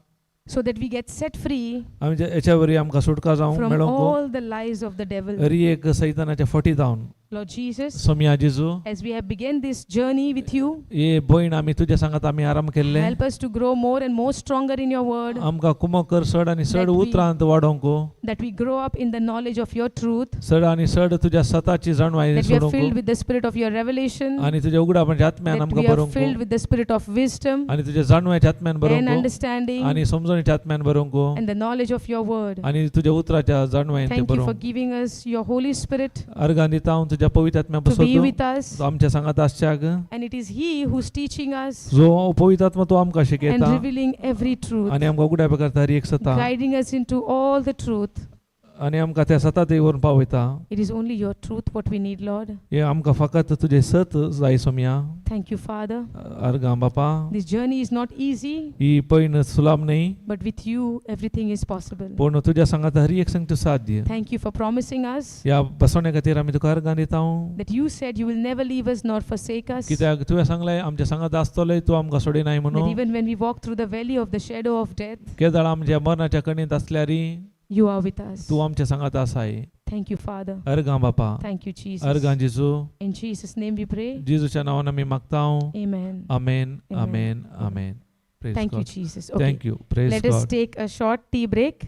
so that we get set free आमच्या हेच्या वरवीं आमकां सुटका जावं from मेळोंक all the lies of the devil. Hari एक सैतानाच्या फटी जावन. Lord Jesus, Somiya जेजू, as we have begun this journey with you, हे भयण आमी तुज्या सांगात आमी आराम केल्ले. Help us to grow more and more stronger in your word, आमकां कुमक कर चड आनी चड उतरांत वाडोवंक, that we grow up in the knowledge of your truth, चड आनी चड तुज्या सताची जाणवाय that we are filled सोडोवंक with the spirit of your revelation, आनी तुज्या उगडापणाच्या आत्म्यान that आमकां we are बरोवंक filled with the spirit of wisdom आनी तुज्या जाणवायच्या आत्म्यान and बरोवंक understanding आनी समजणीच्या आत्म्यान बरोवंक and the knowledge of your word. आनी तुज्या उतराच्या जाणवायेन ते Thank you for बरोवंक. Giving us your Holy Spirit अर्गां दिता हांव तुज्या पवित्र आत्म्या to be बसवतो with us. आमच्या सांगात आसच्याक. And it is He who's teaching us जो पवित्र आत्मा तो आमकां and शिकयता revealing every truth, आनी आमकां उगड्या करता हर एक सता guiding us into all the truth. आनी आमकां त्या सता ते व्हरून पावयता. It is only your truth what we need, Lord. हे आमकां फकत तुजें सत जाय सोमया. Thank you, Father. अर्गां बापा. This journey is not easy, ही पयण सुलाभ न्ही, but with you, everything is possible. पूण तुज्या सांगात हर एक संगत साध्य. Thank you for promising us ह्या बसवण्या खातीर आमी तुका अर्गां दिता. That you said you will never leave us nor forsake us. कित्याक तुवें सांगलें आमच्या सांगात आसतलें, तूं आमकां सोडिनाय That म्हणून. Even when we walk through the valley of the shadow of death, केदळ आमच्या मरणाच्या कणींत असल्यारी you are with us. तूं आमच्या सांगात आसाय. Thank you, Father. अर्गां बापा. Thank you, Jesus. अर्गां जेजू. In Jesus' name we pray. जेजूच्या नांवान आमी मागता. Amen. Amen. Amen. Amen, amen. Praise Thank you, God. Jesus. Okay. Thank you. Praise Let us God. Take a short tea break.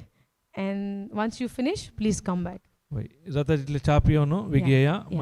And once you finish, please come back. जाता तितले च्या पिवन बेगी येया. मागीर.